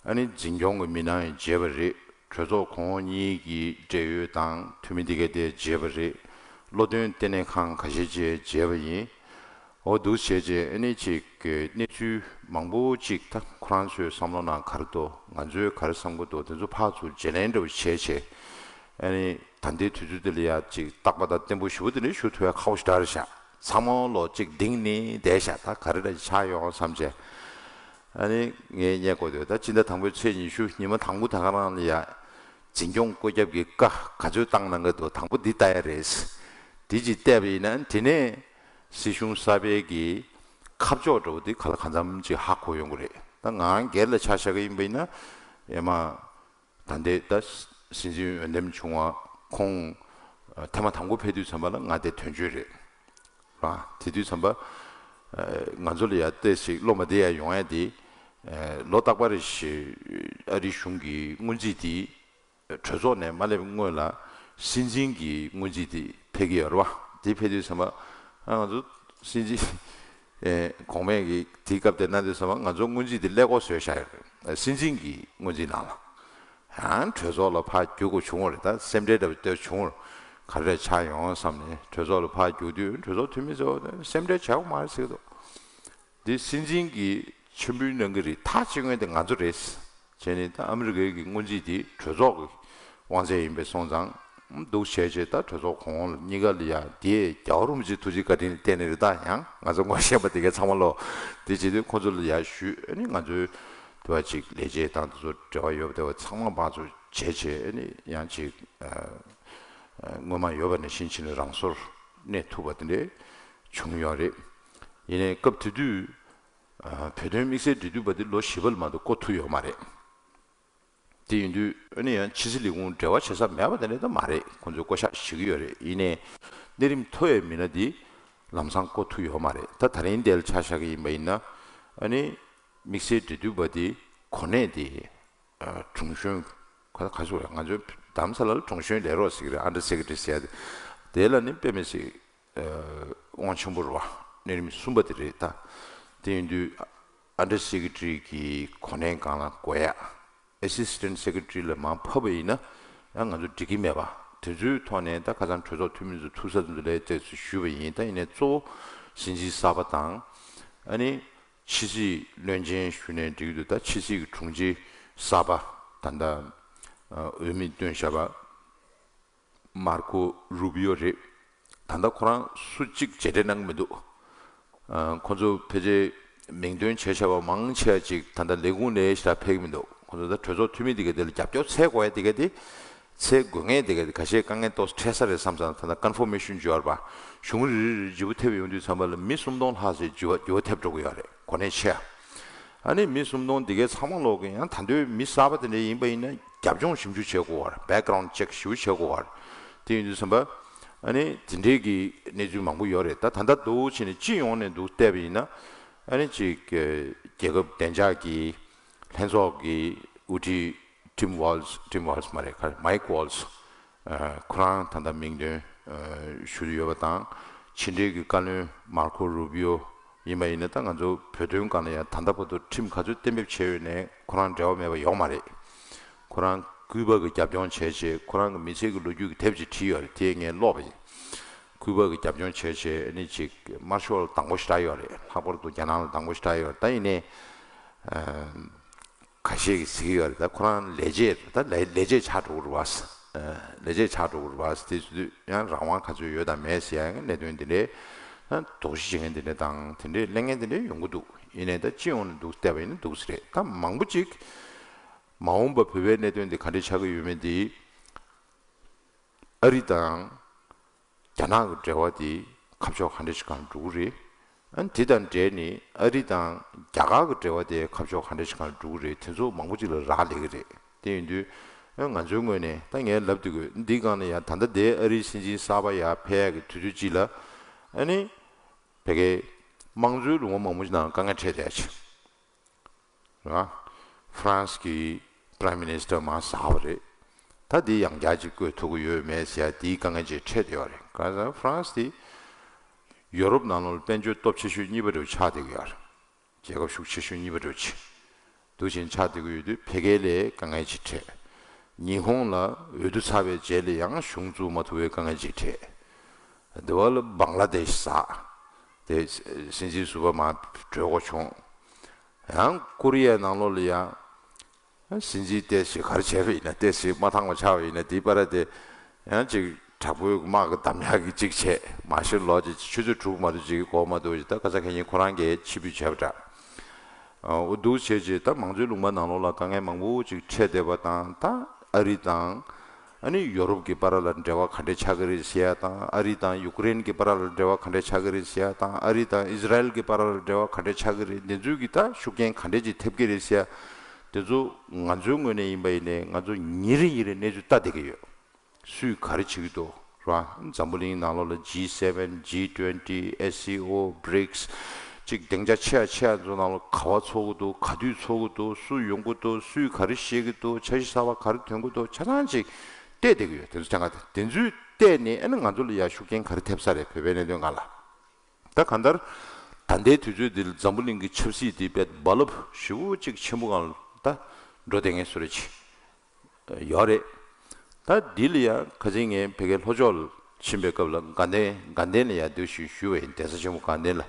ཨ་ནི་འཛིན་སྐྱོང་གི་མི་སྣ་ཡང་མཇལ་བ་རེད། གྲོས་ཚོགས་གོང་འོག་གཉིས་ཀྱི་འབྲེལ་ཡོད་དང་འཐུས་མི་འདི་གས་དེ་མཇལ་བ་རེད། བློ་འདོན་ལྟེ་གནས་ཁང་ཁ་ཤས་ཅིག་མཇལ་བ་ཡིན། འོ་འདུག་བྱས་རྗེས་ཨ་ནི་ཅིག་གི་གནས་ཚུལ་མང་པོ་ཅིག་ད་ཁོ་རང་ཚོའི་བསམ་བློ་ནང་ག་རེ་འདུག་ང་ཚོས་ག་རེ་བསམ་གྱི་འདུག་དེ་ཚོ་ཕར་ཚུར་བརྗེ་ལེན་འདྲ་བོ་བྱས་བྱས། ཨ་ནི་ད་ལྟའི་དུས་ཚོད་འདི་ལ་ཡ་ཅིག་རྟག་པ་དང་བརྟན་པོ་ཞེ་པོ་དེ་འདྲ་ཞུ་ཐུབ་ཡ་ཁག་པོ་ཞེ་དྲག་རེད་ཤག་ཚང་མ་ལོག་ཅིག་གདེང་ནས་བསྡད་ཤག་ད་ག་རེ་འདྲ་ཅིག་ཆགས་ཡོང་བསམ་བྱས། ཨ་ནི་ངས་བསྙད་དགོས་འདུག་ད་ཕྱི་ཟླ་དང་པོའི་ཚེས་ཉི་ཤུ་ཉི་མ་དང་པོ་ད་ག་རང་ལ་ཡ་འཛིན་སྐྱོང་བཀོད་ཁྱབ་ཀྱི་བཀའ་ག་ཚོད་བཏང་གནང་གི་འདུག་དང་པོ་འདི་ལྟ་ཡ་རེད། འདི་ཅིག་བལྟས་པ་ཡིན་ན་དེ་ནས་སྲིད་གཞུང་གསར་པའི་གི་ཁ་ཕྱོགས་འདྲ་བོ་འདི་ག་ལ་གང་འཚམ་ཅིག་ཧ་གོ་ཡོང་གི་རེད། ད་ང་སྒེར་ལ་ཆ་བཞག་གི་ཡིན་པ་ཡིན་ན། ཡ་མ་ད་ལྟའི་ད་སྲིད་འཛིན་འོས་འདེམས་བྱུང་བ་ཁོང་ཐེངས་མ་དང་པོ་ཕེབས་དུས་ཙམ་པ་ལ་ང་དེ་དོན་གཅོད་རེད། ར་དེ་དུས་ཙམ་པ་ང་ཚོ་ལ་ཡ་ཏོག་ཙམ་བློ་མ་བདེ་ཡ་ཡོང་ཡ་དེ། ལོ་རྟག་པ་རེ་བཞིན་ཨ་རིའི་གཞུང་གི་སྔོན་རྩིས་དེ་གྲོས་ཚོགས་ནས་མ་སླེབས་སྔོན་ལ་སྲིད་འཛིན་གྱི་སྔོན་རྩིས་དེ་ཕེབས་ཀྱི་ཡོད་རེད་བ། དེ་ཕེབས་དུས་ཙམ་པ་ང་ཚོ་སྲིད་འཛིན་གོང་མས་ཀྱི་དེའི་སྐབས་དེ་གནང་དུས་ཙམ་པ་ང་ཚོ་སྔོན་རྩིས་དེ་ཀླད་ཀོར་བཟོས་བཞག་ཡོད་རེད། སྲིད་འཛིན་གྱི་སྔོན་རྩིས་ནང་ལ། ཡང་གྲོས་ཚོགས་ལ་ཕར་བསྒྱུར་དགོས་བྱུང་བ་རེད། ད་སེམས་ཁྲལ་འདྲ་བོ་སྟེར་བྱུང་བ་རེད། ག་རེ་ཆགས་ཡོང་བསམ་ནས་གྲོས་ཚོགས་ལ་ཕར་བསྒྱུར་དུས་གྲོས་ཚོགས་འཐུས་མི་ཚོ་སེམས་ཁྲལ་བྱེད་དགོས་མ་རེད་ཟེར་གྱི་འདུག་འདི་སྲིད་འཛིན་གྱིས་མཆན་འབུལ་གནང་གི་རེད། ཐག་གཅོད་མཁན་དེ་ང་ཚོ་རེད། བྱས་ནས་ད་ཨ་མི་རི་ཀའི་གི་སྔོན་རྩིས་དེ་གྲོས་ཚོགས་ཀྱི་དབང་ཚད་ཡིན་པས་སོང་ཙང་། འདུག་བྱས་བྱས་ད་གྲོས་ཚོགས་གོང་འོག་གཉིས་ཀ་ལ་ཡ་དེ་རྒྱལ་བ་རིན་པོ་ཆེའི་ཐུགས་རྗེ་བཀའ་དྲིན་ལ་བརྟེན་ནས་རེད། ད་ཡང་ང་ཚོ་ངོ་ཤེས་པ་དེ་གའི་ཚང་མ་ལོ། དེ་བྱེད་དུས་ཁོ་ཚོ་ལ་ཡ་ཞུས། ཨ་ནི་ང་ཚོའི་དེ་བ་ཅིག་ལས་བྱེད་དང་དེ་ཚོ་འབྲེལ་བ་ཡོད་པ་དེ་བ་ཚང་མ་ཕར་ཚུར་བྱས་བྱས། ཨ་ནི་ཡང་ཅིག་སྔོན་མ་ཡོད་པ་ནང་བཞིན་བྱས་ནས་རང་སོར་གནས་ཐུབ་པ་དེ་འདྲས་བྱུང་ཡོད་རེད། ཡིན་ནའི་སྐབས་དེ་དུས། བོད་དོན་དམིགས་བསལ་འབྲེལ་མཐུད་པ་དེ་ལོ་བཞི་པ་ལ་མ་གཏོགས་བསྐོ་ཐུབ་ཡོད་མ་རེད། དེ་ཡིན་དུས་ཨ་ནི་ཡང་ཕྱི་སྲིད་ལས་ཁུངས་འབྲེལ་བ་བྱེད་ས་མེད་པ་དེ་འདྲ་ད་མ་རེད། ཁོང་ཚོས་བསྐོ་བཞག་བྱེད་ཀྱི་ཡོད་རེད། ཡིན་ནའི་གནས་རིམ་མཐོ་བའི་མི་སྣ་འདི་ལམ་སང་བསྐོ་ཐུབ་ཡོད་མ་རེད། ད་ད་རིང་འདིར་ཆ་བཞག་གི་ཡིན་པ་ཡིན་ན། ཨ་ནི་དམིགས་བསལ་འབྲེལ་མཐུད་པ་དེ་གོ་གནས་དེ་ཨ་དྲུང་གཞོན་ག་ག་ཟེར་དགོས་རེད། ང་ཚོའི་རྡ་རམ་ས་ལ་ལ་དྲུང་གཞོན་ལས་རོགས་ཟེར་གྱི་རེད། ཨན་ཌར་སེ་ཀེ་ཊ་རི་ཟེར་ཡ་དེ། དེ་ལ་ནི་དཔེ་མི་སྲིད་དབང་ཆེན་པོ་རེད་བ། གནས་རིམ་གསུམ་པ་དེ་རེད་ད། དེ་ཡིན་དུས་ཨན་ཌར་སེ་ཀེ་ཊ་རི་གི་གོ་གནས་སྒང་ལ་བསྐོ་ཡ། ཨེ་སི་སི་ཊེན་ཊ་སེ་ཀེ་ཊ་རི་ལ་མར་ཕབ་པ་ཡིན་ན་ཡང་ང་ཚོ་འགྲིག་གི་མེད་པ། དེ་ཚོའི་ཐོག་ནས་ད་ཁ་སང་གྲོས་ཚོགས་འཐུས་མི་ཚོ་ཐུག་ས་དེ་ཚོ་ལ་བལྟས་ཚུལ་ཞུས་པ་ཡིན། ད་ཡིན་ནའི་གཙོ་བོ་ སྲིད་འཛིན་གསར་པ་དང་། ཨ་ནི་ཕྱི་སྲིད་བློན་ཆེན་ཞུས་ནའི་འགྲིག་གི་འདུག་ད་ཕྱི་སྲིད་ཀྱི་དྲུང་ཆེ་གསར་པ་ད་ལྟ་འོས་མི་བཏོན་བཞག་པ། མར་ཁོ་རུ་བི་ཡོ་རེད། ད་ལྟ་ཁོ་རང་སུ་གཅིག་མཇལ་འཕྲད་གནང་གི་མི་འདུག་ཨ། ཁོ་ཚོ་ཕལ་ཆེར་མིང་འདོན་བྱས་བཞག་པ་མང་ཆེ་བ་ཅིག་ད་ལྟ་ལས་ཁུངས་ནས་ཞེ་དྲག་ཕེབས་ཀྱི་མི་འདུག་ཁོ་ཚོ་ད་གྲོས་ཚོགས་འཐུས་མི་དེ་ག་དེ་ལ་རྒྱབ་སྐྱོར་འཚོལ་དགོས་ཡ་དེ་ག་དེ་འཚོལ་དགོས་ངེས་དེ་ག་དེ་ཁ་ཤས་དཀའ་ངལ་ཏོག་ཙམ་འཕྲད་ས་རེད་བསམ་ཙང་། ད་ལྟ་ཀོན་ཕོར་མེ་ཤོན་འབྱོར་བ་གཞུང་རིལ་རིལ་ལྗིད་པོ་ཐེབས་ཡོང་དུས་ཙམ་པ་ལ་མི་སུམ་སྟོང་ལྷག་ཙམ་འགྱུར་བ་འགྱུར་བ་ཐེབས་འགྲོ་གི་ཡོད་རེད། གོ་གནས་ཆེ་ཡ། ཨ་ནི་མི་སུམ་སྟོང་འདི་གའི་ཚང་མ་ལོག་གི་ཡང་ད་འདོད་མི་གསར་པ་དེ་འདྲ་ཡིན་པ་ཡིན་ན་རྒྱབ་ལྗོངས་ཞིབ་འཇུག་བྱེད་དགོས་བར། བེག་གྷ་རའུན་ཌི་ཅེག་ཞིབ་བྱེད་དགོས་བར། དེ་ཡིན་དུས་ཙམ་པ། ཨ་ནི་དེ་འདྲའི་གི་གནས་ཚུལ་མང་པོ་ཡོད་རེད། ད་ད་ལྟ་འདུག་བྱས་ནས་སྤྱི་ཡོངས་ནས་འདུག་བལྟས་པ་ཡིན་ན། ཨ་ནི་ཅིག་རྒྱལ་ཁབ་བདེ་འཇགས་ཀྱི་ལྷན་ཚོགས་ཀྱི་དབུ་ཁྲིད་ཊིམ་ཝོལ་ཊིམ་ཝོལ་མ་རེད། ཁ་མའིག་ཝོལ། ཁོ་རང་ད་ལྟ་མིང་འདོན་ཞུ་ཡོད་པ་དང་། ཕྱི་འབྲེལ་གྱི་བཀའ་བློན་མར་ཁོ་རུ་བི་ཡོ་ཡིན་པ་ཡིན་ན། ད་ང་ཚོ་བོད་དོན་སྒང་ལ་ཡང་ད་ལྟ་བར་དུ་ཁྲིམས་ག་ཚོད་གཏན་འབེབས་བྱས་ཡོད་ནའི་ཁོ་རང་འབྲེལ་བ་མེད་པ་ཡོད་མ་རེད། ཁོ་རང་ཀུའུ་པ་གི་རྒྱབ་ལྗོངས་བྱས་བྱས། ཁོ་རང་གི་མི་ཚེ་གི་ལོ་རྒྱུས་ཀྱི་དེབ་ཅིག་བྲིས་ཡོད་རེད། དེ་ངས་ཀློག་པ་ཡིན། ཀུའུ་པ་གི་རྒྱབ་ལྗོངས་བྱས་བྱས། ཨ་ནི་ཅིག་དམར་ཤོག་ལ་དང་པོ་ཞེ་དྲག་ཡོད་རེད། ལྷག་པར་དུ་རྒྱ་ནག་ལ་དང་པོ་ཞེ་དྲག་ཡོད་རེད། ད་ཡིན་ནའི། ཁ་ཤས་ཀྱིས་ཟེར་གྱི་ཡོད་རེད། ད་ཁོ་རང་ལས་བྱེད་ད་ལས་ལས་བྱེད་ཆགས་འགྲོ་གི་རེད་བ། ལས་བྱེད་ཆགས་འགྲོ་གི་རེད་བ། དེ་ཚོ་དུས་ཡང་རང་དབང་ག་ཚོད་ཡོད་དང་མེད་ཟེར་ཡ་གི་གནད་དོན་འདི་འདྲའི་ད་དོགས་གཞི་བྱེད་མཁན་འདི་འདྲ་དང་། དེ་འདྲའི་གླེང་མཁན་འདི་འདྲའི་ཡོང་གི་འདུག་ཡིན་ནའི་ད་སྤྱི་ཡོངས་ནས་འདུག་བལྟས་པ་ཡིན་ན་འདུག་ས་རེད། ད་མང་པོ་ཅིག་མ་འོངས་པ་བོད་པའི་གནད་དོན་འདི་ག་འདྲ་ཆགས་ཀྱི་ཡོད་མེད་འདི། ཨ་རི་དང་རྒྱ་ནག་གི་འབྲེལ་བ་དེ་ཁ་ཕྱོགས་ག་འདྲ་ཞིག་སྒང་འགྲོ་གི་རེད། ཨ་ནི་དེ་དང་འབྲེལ་ནས་ཨ་རི་དང་རྒྱ་གར་གྱི་འབྲེལ་བ་དེ་ཁ་ཕྱོགས་ག་འདྲ་ཞིག་སྒང་འགྲོ་གི་རེད། དེ་ཚོ་མང་པོ་ཅིག་ལ་རག་ལས་ཀྱི་རེད། དེ་ཡིན་དུས་ཨ་ང་ཚོའི་ངོས་ནས་ད་ངས་ལབ་བསྡད་དགོས། འདིའི་སྒང་ལ་ཡང་ད་ལྟ་དེ་ཨ་རིའི་སྲིད་འཛིན་གསར་པ་ཡར་ཕེབས་ཡག་གི་དུས་ཚོད་ཅིག་ལ། ཨ་ནི་བོད་སྐད་དམངས་གཙོའི་ལུང་པ་མང་པོ་ཞིག་ནང་དཀའ་ངལ་འཕྲད་བསྡད་ཡག་ཅིག་རེད་བ། ཧྥ་རན་སི་གི་པ་རའིམ་མི་ནི་སི་ཊར་མར་ཟགས་པ་རེད། ད་འདི་ཡང་བསྐྱར་ཅིག་བསྐོས་ཐུབ་ཀྱི་ཡོད་མེད་ཟེར་ཡ་དེའི་དཀའ་ངལ་ཅིག་འཕྲད་བསྡད་ཡོད་རེད། གང་ཟེར་ན་ཧྥ་རན་སི་དེ་ཡོ་རོབ་ནང་ལོགས་ལ་དཔལ་འབྱོར་སྟོབས་ཆེ་ཤོས་གཉིས་པ་འདྲ་བོ་ཆགས་བསྡད་ཀྱི་ཡོད་རེད། རྒྱལ་ཁབ་ཤུགས་ཆེ་ཤོས་གཉིས་པ་འདྲ་བོ་ཅིག་འདུག་བྱས་ནས་ཆགས་བསྡད་ཀྱི་ཡོད་དུས་བོད་སྐད་ལ་དཀའ་ངལ་ཅིག་འཕྲད། ཉི་ཧོང་ལ་འོས་བསྡུ་ཚར་བའི་རྗེས་ལ་ཡང་གཞུང་བཙུགས་མ་ཐུབ་པའི་དཀའ་ངལ་ཅིག་འཕྲད། འདི་བ་ལ་བང་ལ་དེཤ་ཟགས། དེ་སྲིད་འཛིན་ཟུར་པ་མར་གྲོལ་དགོས་བྱུང་། ཡང་ཀོ་རི་ཡའི་ནང་ལོགས་ལ་ཡང་སྲིད་འཛིན་ཏོག་ཙམ་ག་རེ་བྱས་པ་ཡིན་ན། ཏོག་ཙམ་མ་འདང་བ་ཆགས་པ་ཡིན་ན། དེའི་བར་དེ་ཡང་ཅིག་དྲག་པོའི་དམག་གི་གདམ་ཡག་གི་ཅིག་བྱས། མར་ཤལ་ལོག་ཅིག་ཆུ་ཚོད་དྲུག་མ་གཏོགས་ཅིག་འགོར་མ་འདུག་ཅིག་ད་ཁ་སང་ཁ་ཉིན་ཁོ་རང་གིས་ཕྱིར་འབུད་བྱས་པ་འདྲ། འོ་འདུག་བྱས་བྱས་ད་མང་གཙོའི་ལུང་པ་ནང་ལོགས་ལ་དཀའ་ངལ་མང་པོ་ཅིག་འཕྲད་བསྡད་པ་དང་། ད་ཨ་རི་དང་ཨ་ནི་ཡོ་རོབ་ཀྱི་བར་ལ་འབྲེལ་བ་ག་འདྲས་ཆགས་ཀྱི་རེད་ཟེར་ཡ་དང་། ཨ་རི་དང་ཡུཀ་རེན་གྱི་བར་ལ་འབྲེལ་བ་ག་འདྲས་ཆགས་ཀྱི་རེད་ཟེར་ཡ་དང་། ཨ་རི་དང་ཨི་ཟི་རལ་གྱི་བར་ལ་འབྲེལ་བ་ག་འདྲས་ཆགས་ཀྱི་རེད། འདི་ཚོའི་གི་ད་ཤུགས་རྐྱེན་ག་འདྲས་ཅིག་ཐེབས་ཀྱི་རེད་ཟེར་ཡ། དེ་ཚོ་ང་ཚོའི་ངོས་ནས་ཡིན་པ་ཡིན་ནའི་ང་ཚོ་ཉིན་རེ་ཉིན་རེ་གནས་ཚུལ་ལྟ་བསྡད་ཀྱི་ཡོད། སུས་ག་རེ་བྱེད་ཀྱི་འདུག་ར། འཛམ་བུ་གླིང་ནང་ལོགས་ལ་ཇི་སེ་ཝེན། ཇི་ཊུ་ཝེན་ཊི། ཨེས་སི་ཨོ། བྷི་རིགས། ཅིག་སྡིངས་ཆ་ཆེ་ཡ་ཆེ་ཡ་ཚོ་ནང་ལ་ག་པར་ཚོགས་ཀྱི་འདུག་ག་དུས་ཚོགས་ཀྱི་འདུག་སུ་ཡོང་གི་འདུག་སུས་ག་རེ་བཤད་ཀྱི་འདུག་འཆར་གཞི་གསར་པ་ག་རེ་ཐོན་གྱི་འདུག་ཆ་ཚང་ཅིག་བལྟས་བསྡད་ཀྱི་ཡོད། དེ་ཚོ་ཐད་ཀར་དེ་ཚོས་བལྟས་ནས་ཨ་ནི་ང་ཚོ་ལ་ཡ་ཤུགས་རྐྱེན་ག་རེ་ཐེབས་ས་རེད། བོད་པའི་གནད་དོན་སྒང་ལ། ད་གང་ལྟར་ད་ལྟའི་དུས་ཚོད་འདིར་འཛམ་བུ་གླིང་གི་ཆབ་སྲིད་འདི་དཔེ་རྦ་རླབས་ཞེ་པོ་ཅིག་ཆེན་པོ་སྒང་ལ་ད་འགྲོ་བསྡད་མཁན་བཟོ་འདྲ་ཅིག་ཡོད་རེད། ད་འདི་ལ་ཡང་ཁ་སང་ངས་བོད་སྐད་ལྷོ་ཕྱོགས་ལ་ཕྱིན་པའི་སྐབས་ལ་དགའ་ལྡན་དགའ་ལྡན་ལ་ཡང་འདུག་ཞུ་ཞུས་པ་ཡིན། གདན་ས་ཆེན་མོ་དགའ་ལྡན་ལ།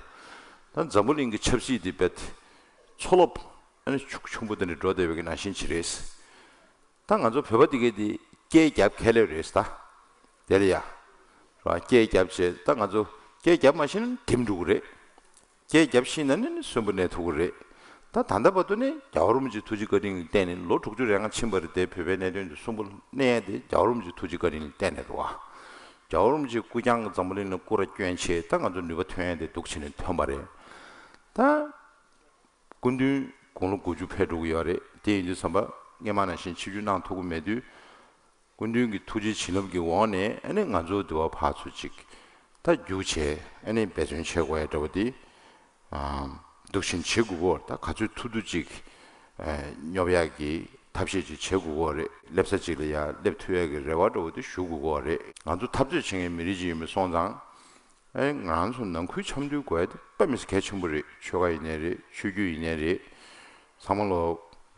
ད་འཛམ་བུ་གླིང་གི་ཆབ་སྲིད་འདི་དཔེ་མཚོ་རླབས་ཨ་ནི་ཤུགས་ཆེན་པོ་དེ་འདྲ་འགྲོ་བསྡད་པའི་གི་ནང་བཞིན་ཅིག་རེད། ད་ང་ཚོ་བོད་པ་དེ་གས་དེ་སྐད་རྒྱབ་ཁས་ལེན་རེད་ད། དེ་ལ་ཡ། ར་སྐད་རྒྱབ་བྱས། ད་ང་ཚོ་སྐད་རྒྱབ་མ་ཤེས་ན་འདེམས་འགྲོ་གི་རེད། སྐད་རྒྱབ་ཤེས་ན་ནི་གསོན་པོ་གནས་ཐུབ་ཀྱི་རེད། ད་ད་ལྟ་བར་དུ་ནི་རྒྱལ་བ་རིན་པོ་ཆེའི་ཐུགས་རྗེ་བཀའ་དྲིན་ལ་བརྟེན་ནས་ལོ་དྲུག་ཅུ་རེ་ལྔ་ཕྱིན་པ་རེད་དེ། བོད་པའི་གནད་དོན་དུ་གསོན་པོ་གནས་ཡ་དེ་རྒྱལ་བ་རིན་པོ་ཆེའི་ཐུགས་རྗེ་བཀའ་དྲིན་ལ་བརྟེན་ནས་རེད་བ། རྒྱལ་བ་རིན་པོ་ཆེ་སྐུ་རྐྱང་གི་འཛམ་བུ་གླིང་ལ་སྐུ་ར་བསྐྱོན་བྱས། ད་ང་ཚོ་ནུས་པ་ཐོན་ཡ་དེ་འདུག་བྱས་ནས་ཐོན་པ་རེད། ད། སྐུ་མདུན་དགུང་ལོ་དགུ་བཅུ་ཕེབས་འགྲོ་གི་ཡོད་རེད། དེ་ཡིན་དུས་ཙམ་པ་སྔོན་མ་ནང་བཞིན་ཆིབས་བསྒྱུར་གནང་ཐུབ་ཀྱི་མེད་དུས། སྐུ་མདུན་གྱི་ཐུགས་རྗེ་བྱིན་རླབས་ཀྱི་འོག་ནས་ཨ་ནི་ང་ཚོ་འདི་བ་ཕར་ཚུར་ཅིག་ད་རྒྱུགས་བྱས། ཨ་ནི་འབད་བརྩོན་བྱེད་དགོས་ཡ་འདྲ་བོ་དེ་འདུག་བཞིན་བྱེད་དགོས་ཀྱི་ཡོད་རེད། ད་ག་ཚོད་ཐུབ་ཐུབ་ཅིག་སྙོབ་ཡག་གི་ཐབས་ཤེས་ཅིག་བྱེད་དགོས་ཀྱི་ཡོད་རེད། སླེབས་ས་ཅིག་ལ་ཡ་སླེབས་ཐུབ་ཡག་གི་རེ་བ་འདྲ་བོ་དེ་ཞུ་དགོས་ཀྱི་ཡོད་རེད། ང་ཚོ་འཐབ་རྩོད་བྱེད་མཁན་མི་རིགས་ཅིག་ཡིན་པ་སོང་ཙང་། ཨེ་ང་རང་ཚོ་ནང་ཁུལ་འཆམ་མཐུན་དགོས་ཡ་དེ་དཔེ་མི་སྲིད་གལ་ཆེན་པོ་རེད། ཆོལ་ཁ་ཡིན་ནའི་རེད། ཆོས་བརྒྱུད་ཡིན་ནའི་རེད། ཚང་མ་ལོ་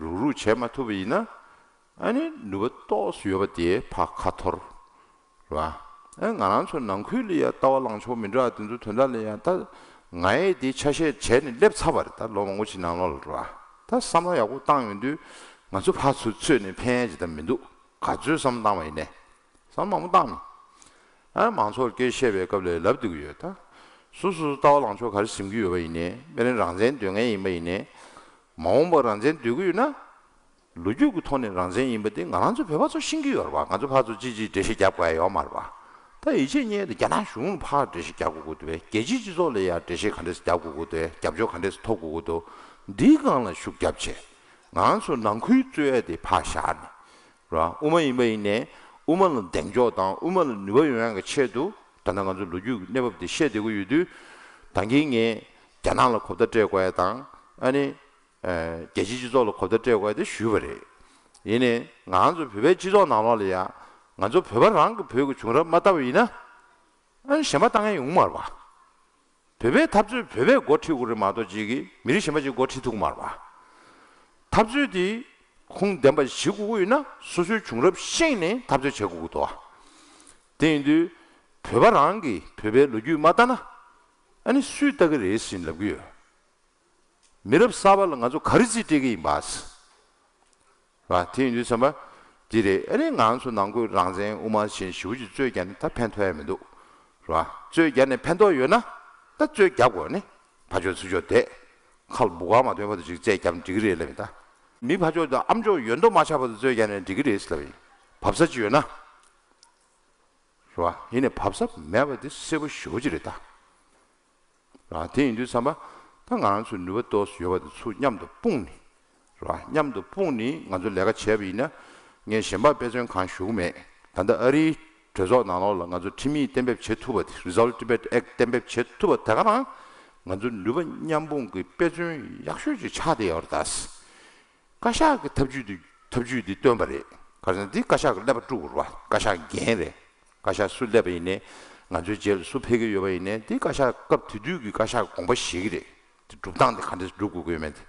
རུག་རུག་བྱས་མ་ཐུབ་པ་ཡིན་ན། ཨ་ནི་ནུས་པ་ཏོག་ཙམ་ཡོད་པ་དེ་ཕར་ཁ་འཐོར། རེད་བ། ཨེ་ང་རང་ཚོ་ནང་ཁུལ་ལ་ཡ་ལྟ་བ་ལངས་ཕྱོགས་མི་འདྲ་བ་དེ་ཚོ་དོན་དག་ལ་ཡ་ད་ ང་ཡི་དེ་ཆ་ཤས་བྱས་ནས་སླེབས་ཚར་བ་རེད། ད་ལོ་མང་པོ་ཞིག་ནང་ལོགས་ལ་རེད་བ། ད་བསམ་བློ་ཡག་པོ་བཏང་ཡོང་དུས་ང་ཚོ་ཕར་ཚུར་ཚོས་ནས་ཕན་ཡ་ཅིག་ད་མི་འདུག་ག་ཚོད་བསམ་བློ་བཏང་བ་ཡིན་ནའི། བསམ་བློ་མང་པོ་བཏང་མི། ཨ་མང་ཚོགས་ལ་སྐད་ཆ་བཤད་པའི་སྐབས་ལ་ལབ་བསྡད་ཀྱི་ཡོད་ད། སོ་སོ་སོ་ལྟ་བ་ལངས་ཕྱོགས་ག་རེ་ཟིན་གྱི་ཡོད་པ་ཡིན་ནའི། དཔེར་ན་རང་བཙན་འདོད་མཁན་ཡིན་པ་ཡིན་ནའི། མ་འོངས་པར་རང་བཙན་འདོད་ཀྱི་ཡོད་ན། ལོ་རྒྱུས་ཀྱི་ཐོག་ནས་རང་བཙན་ཡིན་པ་དེ་ང་རང་ཚོ་བོད་པ་ཚོ་ཤེས་ཀྱི་ཡོད་རེད་བ། ང་ཚོ་ཕར་ཚུར་ཅིག་ཅིག་འགྲེལ་བཤད་རྒྱབ་དགོས་ཡ་ཡོད་མ་རེད་བ། ད་ཡིད་ཆེས་རྙེད་དེ་རྒྱ་ནག་གཞུང་ལ་ཕར་འགྲེལ་བཤད་རྒྱག་དགོས་ཀྱི་འདུག་བས། རྒྱལ་སྤྱིའི་སྤྱི་ཚོགས་ལ་ཡ་འགྲེལ་བཤད་ག་འདྲས་རྒྱབ་དགོས་ཀྱི་འདུག་བས། རྒྱབ་སྐྱོར་ག་འདྲས་ཐོབ་དགོས་ཀྱི་འདུག་འདིའི་སྒང་ལ་ཤུགས་རྒྱབ་བྱས། ང་རང་ཚོ་ནང་ཁུལ་རྩོད་ཡ་དེ་ཕར་བཞག་ནས། རེད་བ། དབུ་མ་ཡིན་པ་ཡིན་ནའི་དབུ་མ་ལ་གདེང་འཇོག་དང་དབུ་མ་ལ་ནུས་པ་ཡོང་ཡ་གི་ཆེད་དུ། ད་ལྟ་ང་ཚོ་ལོ་རྒྱུས་ཀྱི་གནས་བབ་དེ་བཤད་བསྡད་ཀྱི་ཡོད་དུས། ད་གིན་ངས་རྒྱ་ནག་ལ་གོ་བརྡ་སྤྲད་དགོས་ཡ་དང་། ཨ་ནི། ཨ་རྒྱལ་སྤྱིའི་སྤྱི་ཚོགས་ལ་གོ་བརྡ་སྤྲད་དགོས་ཡ་དེ་ཞུས་པ་རེད། ཡིན་ནའི་ང་ཚོ་བོད་པའི་སྤྱི་ཚོགས་ནང་ལོགས་ལ་ཡ། ང་ཚོ་བོད་པ་རང་གི་བོད་ཀྱི་བྱུང་རབས་མ་ལྟ་བ་ཡིན་ན། ཨ་ནི་གཞན་པ་ལྟ་མཁན་ཡོང་མ་རེད་བ། བོད་པའི་འཐབ་རྩོད་བོད་པས་འགོ་ཁྲིད་དགོས་རེད་མ་གཏོགས་ཅིག་གིས་མི་རིགས་གཞན་པ་ཅིག་འགོ་ཁྲིད་ཐུབ་ཀྱི་མ་རེད་བ། འཐབ་རྩོད་དེ་ཁུངས་ལྡན་པ་ཞིག་བྱེད་དགོས་ཀྱི་ཡོད་ན་སོ་སོའི་བྱུང་རབས་ཤེས་ནས་འཐབ་རྩོད་བྱེད་དགོས་ཀྱི་འདུག་བ། དེ་ཡིན་དུས་བོད་པ་རང་གིས་བོད་པའི་ལོ་རྒྱུས་མ་ལྟ་ན། ཨ་ནི་སུས་ལྟ་གི་རེད་ཟེར་ལབ་ཀྱི་ཡོད། མི་རབས་གསར་པ་ལ་ང་ཚོ་ག་རེ་རྩིས་སྤྲད་ཀྱི་ཡིན་པ། རེད་བ། དེ་ཡིན་དུས་ཙམ་པ། འདི་རེད། ཨ་ནི་ང་ཚོ་ནང་ཁུལ་རང་བཙན་དབུ་མ་བྱས་ཞེ་པོ་ཅིག་རྩོད་རྒྱག་ནས་ད་ཕན་ཐོགས་ཡ་མི་འདུག་རེད་བ། རྩོད་རྒྱག་ནས་ཕན་ཐོགས་ཡོད་ན། ད་རྩོད་རྒྱག་དགོས་ནི། ཕར་ཕྱོགས་ཚུར་ཕྱོགས་བསྡད། ཁ་ལ་འབུ་གར་མ་ཐོན་བར་དུ་ཅིག་རྩོད་རྒྱབ་ན་འགྲིག་གི་རེད་ལབ་ཡིན་ད། མི་ཕར་ཕྱོགས་དང་ཨ་མཆོག་ཡོད་མདོག་མ་ཆགས་བར་དུ་རྩོད་རྒྱག་ནས་འགྲིག་གི་རེད་ལབ་ཡིན། བབས་ས་ཅིག་ཡོད་ན། རེད་བ། ཡིན་ནའི་བབས་ས་མེད་པ་དེ་གསལ་པོ་ཞེ་པོ་ཅིག་རེད་ད། རེད་བ། དེ་ཡིན་དུས་ཙམ་པ། ད་ང་རང་ཚོ་ནུས་པ་ཏོག་ཙམ་ཡོད་པ་དེ་ཚུར་མཉམ་དུ་སྤུངས་ནས། རེད་བ། མཉམ་དུ་སྤུངས་ནས་ང་ཚོ་ལས་ཀ་བྱས་པ་ཡིན་ན། ངས་གཞན་པ་དཔེ་མཚོན་གང་ཞུ་གི་མེད། ད་ལྟ་ཨ་རིའི་གྲོས་ཚོགས་ནང་ལོགས་ལ་ང་ཚོ་ཁྲིམས་ཡིག་གཏན་འབེབས་བྱེད་ཐུབ་པ་དེ། Resolve Tibet Act གཏན་འབེབས་བྱེད་ཐུབ་པ་དེ་ག་རང་། ང་ཚོ་ནུས་པ་མཉམ་སྤུངས་ཀྱི་དཔེ་མཚོན་ཡག་ཤོས་ཅིག་ཆགས་བསྡད་ཡོད་རེད་ད། བཀའ་ཤག་གི་ཐབས་ཇུས་འདི། ཐབས་ཇུས་འདི་བཏོན་པ་རེད། ག་རེ་ཟེར་ན་འདི་བཀའ་ཤག་གི་ཀླད་པ་དཀྲུག་དགོས་རེད་བ། བཀའ་ཤག་འགན་རེད། བཀའ་ཤག་སུ་སླེབས་པ་ཡིན་ནའི། ང་ཚོའི་རྗེས་ལ་སུ་ཕེབས་ཀྱི་ཡོད་པ་ཡིན་ནའི། འདི་བཀའ་ཤག་སྐབས་དེ་དུས་ཀྱི་བཀའ་ཤག་དགོངས་པ་བཞེས་ཀྱི་རེད། འདི་སྒྲུབ་སྟངས་འདི་ག་འདྲས་སྒྲུབ་དགོས་ཀྱི་ཡོད་མེད་དེ།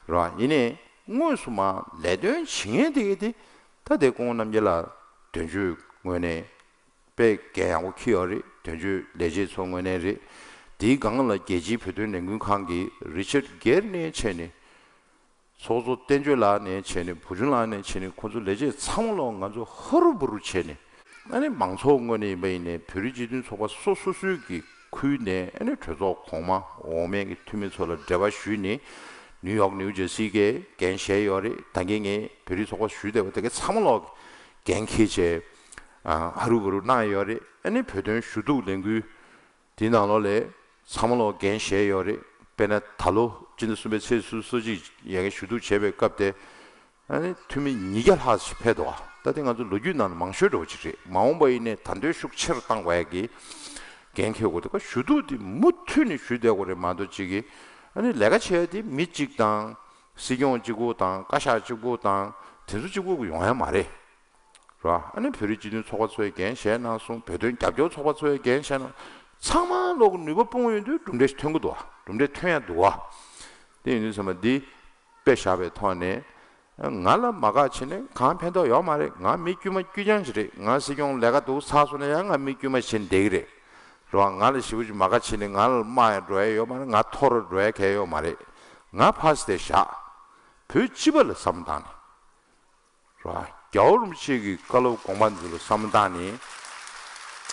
རེད་བ། ཡིན་ནའི་དངོས་སུ་མ་ལས་དོན་བྱེད་མཁན་དེ་གི་དེ། ད་དེ་སྐུ་ངོ་རྣམ་རྒྱལ་ལགས་དོན་གཅོད་ངོས་ནས་དཔེ་འགན་ཡག་པོ་འཁྱེར་ཡོད་རེད། དོན་གཅོད་ལས་བྱེད་ཚོ་ངོས་ནས་རེད། དེའི་སྒང་ལ་རྒྱལ་སྤྱིའི་བོད་དོན་ལས་འགུལ་ཁང་གི་རི་ཆར་གྷེར་ནས་བྱས་ནས། ཚོགས་གཙོ་བསྟན་ཆོས་ལགས་ནས་བྱས་ནས། བུ་ཆུང་ལགས་ནས་བྱས་ནས། ཁོ་ཚོ་ལས་བྱེད་ཚང་མ་ལོག་ང་ཚོ་ཧ་རུ་བུ་རུ་བྱས་ནས། ཨ་ནི་མང་ཚོགས་ངོས་ནས་ཡིན་པ་ཡིན་ནའི། བོད་རིགས་སྤྱི་མཐུན་ཚོགས་པ་སོ་སོ་སོའི་གི་ཁུལ་ནས། ཨ་ནི་གྲོས་ཚོགས་གོང་མ་འོག་མའི་གི་འཐུས་མི་ཚོ་ལ་འབྲེལ་བ་ཞུས་ནས། ནིའུ་ཡོག་ནིའུ་ཇར་སི་གི་འགན་བཞེས་ཡོད་རེད། ད་གིན་ངས་བོད་རིགས་ཚོགས་པ་ཞུས་བསྡད་པ་དེ་ག་ཚང་མ་ལོག་འགན་འཁྱེར་བྱས། ཨ་ཧ་རུ་བུ་རུ་གནང་ཡོད་རེད། ཨ་ནི་བོད་དོན་ཞུ་གཏུག་ལས་འགུལ་དེའི་ནང་ལོགས་ལ་ཚང་མ་ལོག་འགན་བཞེས་ཡོད་རེད། དཔེར་ན་ད་ལོ་སྤྱི་ཟླ་གསུམ་པའི་ཚེས་སོ་སོ་གཅིག་ཡ་གི་ཞུ་གཏུག་བྱས་པའི་སྐབས་དེ། ཨ་ནི་འཐུས་མི་ཉིས་བརྒྱ་ལྷག་ཞིག་ཕེབས་འདུག་བ། ད་དེ་ང་ཚོ་ལོ་རྒྱུས་ནང་ལ་མང་ཤོས་འདྲ་བོ་ཅིག་རེད། མ་འོངས་པ་ཡིན་ནའི་ད་འདོད་ཤུགས་ཆེ་རུ་བཏང་དགོས་ཡ་གི་འགན་འཁྱེར་དགོས་འདུག་ག་ཞུ་གཏུག་དེ་མུ་མཐུད་ནས་ཞུས་བསྡད་དགོས་རེད་མ་གཏོགས་ཅིག་གིས། ཨ་ནི་ལས་ཀ་བྱས་ཏེ་མི་གཅིག་དང་། སྲིད་སྐྱོང་གཅིག་པོ་དང་། བཀའ་ཤག་གཅིག་པོ་དང་། དེ་ཚོ་གཅིག་པོ་གིས་ཡོང་ཡ་མ་རེད། རེད་བ། ཨ་ནི་བོད་རིགས་སྤྱི་མཐུན་ཚོགས་པ་ཚོས་འགན་བཞེས་གནང་སོང་། བོད་དོན་རྒྱབ་སྐྱོར་ཚོགས་པ་ཚོས་འགན་བཞེས་གནང་། ཚང་མ་ལོག་གི་ནུས་པ་སྤུངས་ཡོང་དུས་གྲུབ་འབྲས་ཐོན་གྱི་འདུག་བ། གྲུབ་འབྲས་ཐོན་ཡ་འདུག་བ། དེ་ཡིན་དུས་ཙམ་པ་འདི་དཔེ་བཞག་པའི་ཐོག་ནས། ང་ལ་མ་དགའ་བྱས་ནས་གང་ཕན་ཐོགས་ཡོད་མ་རེད། ང་མི་དཀྱུས་མ་དཀྱུས་རྐྱང་ཞིག་རེད། ང་སྲིད་སྐྱོང་ལས་ཀ་འདུག་ཚར་སོང་ན་ཡང་ང་མི་དཀྱུས་མ་བྱས་ནས་བསྡད་ཀྱི་རེད། རེད་བ། ང་ལ་ཞེ་པོ་ཅིག་མ་དགའ་བྱས་ནས་ང་ལ་དམའ་ཡ་འགྲོ་ཡ་ཡོད་མ་རེད། ང་མཐོ་རུ་འགྲོ་ཡ་གང་ཡང་ཡོད་མ་རེད། ང་ཕར་དེ་བཞག་བོད་སྤྱི་པ་ལ་བསམ་བློ་བཏང་ནས། རེད་བ། རྒྱལ་བ་རིན་པོ་ཆེ་གི་བཀའ་སློབ་དགོངས་པ་འདི་ལ་བསམ་བློ་བཏང་ནས།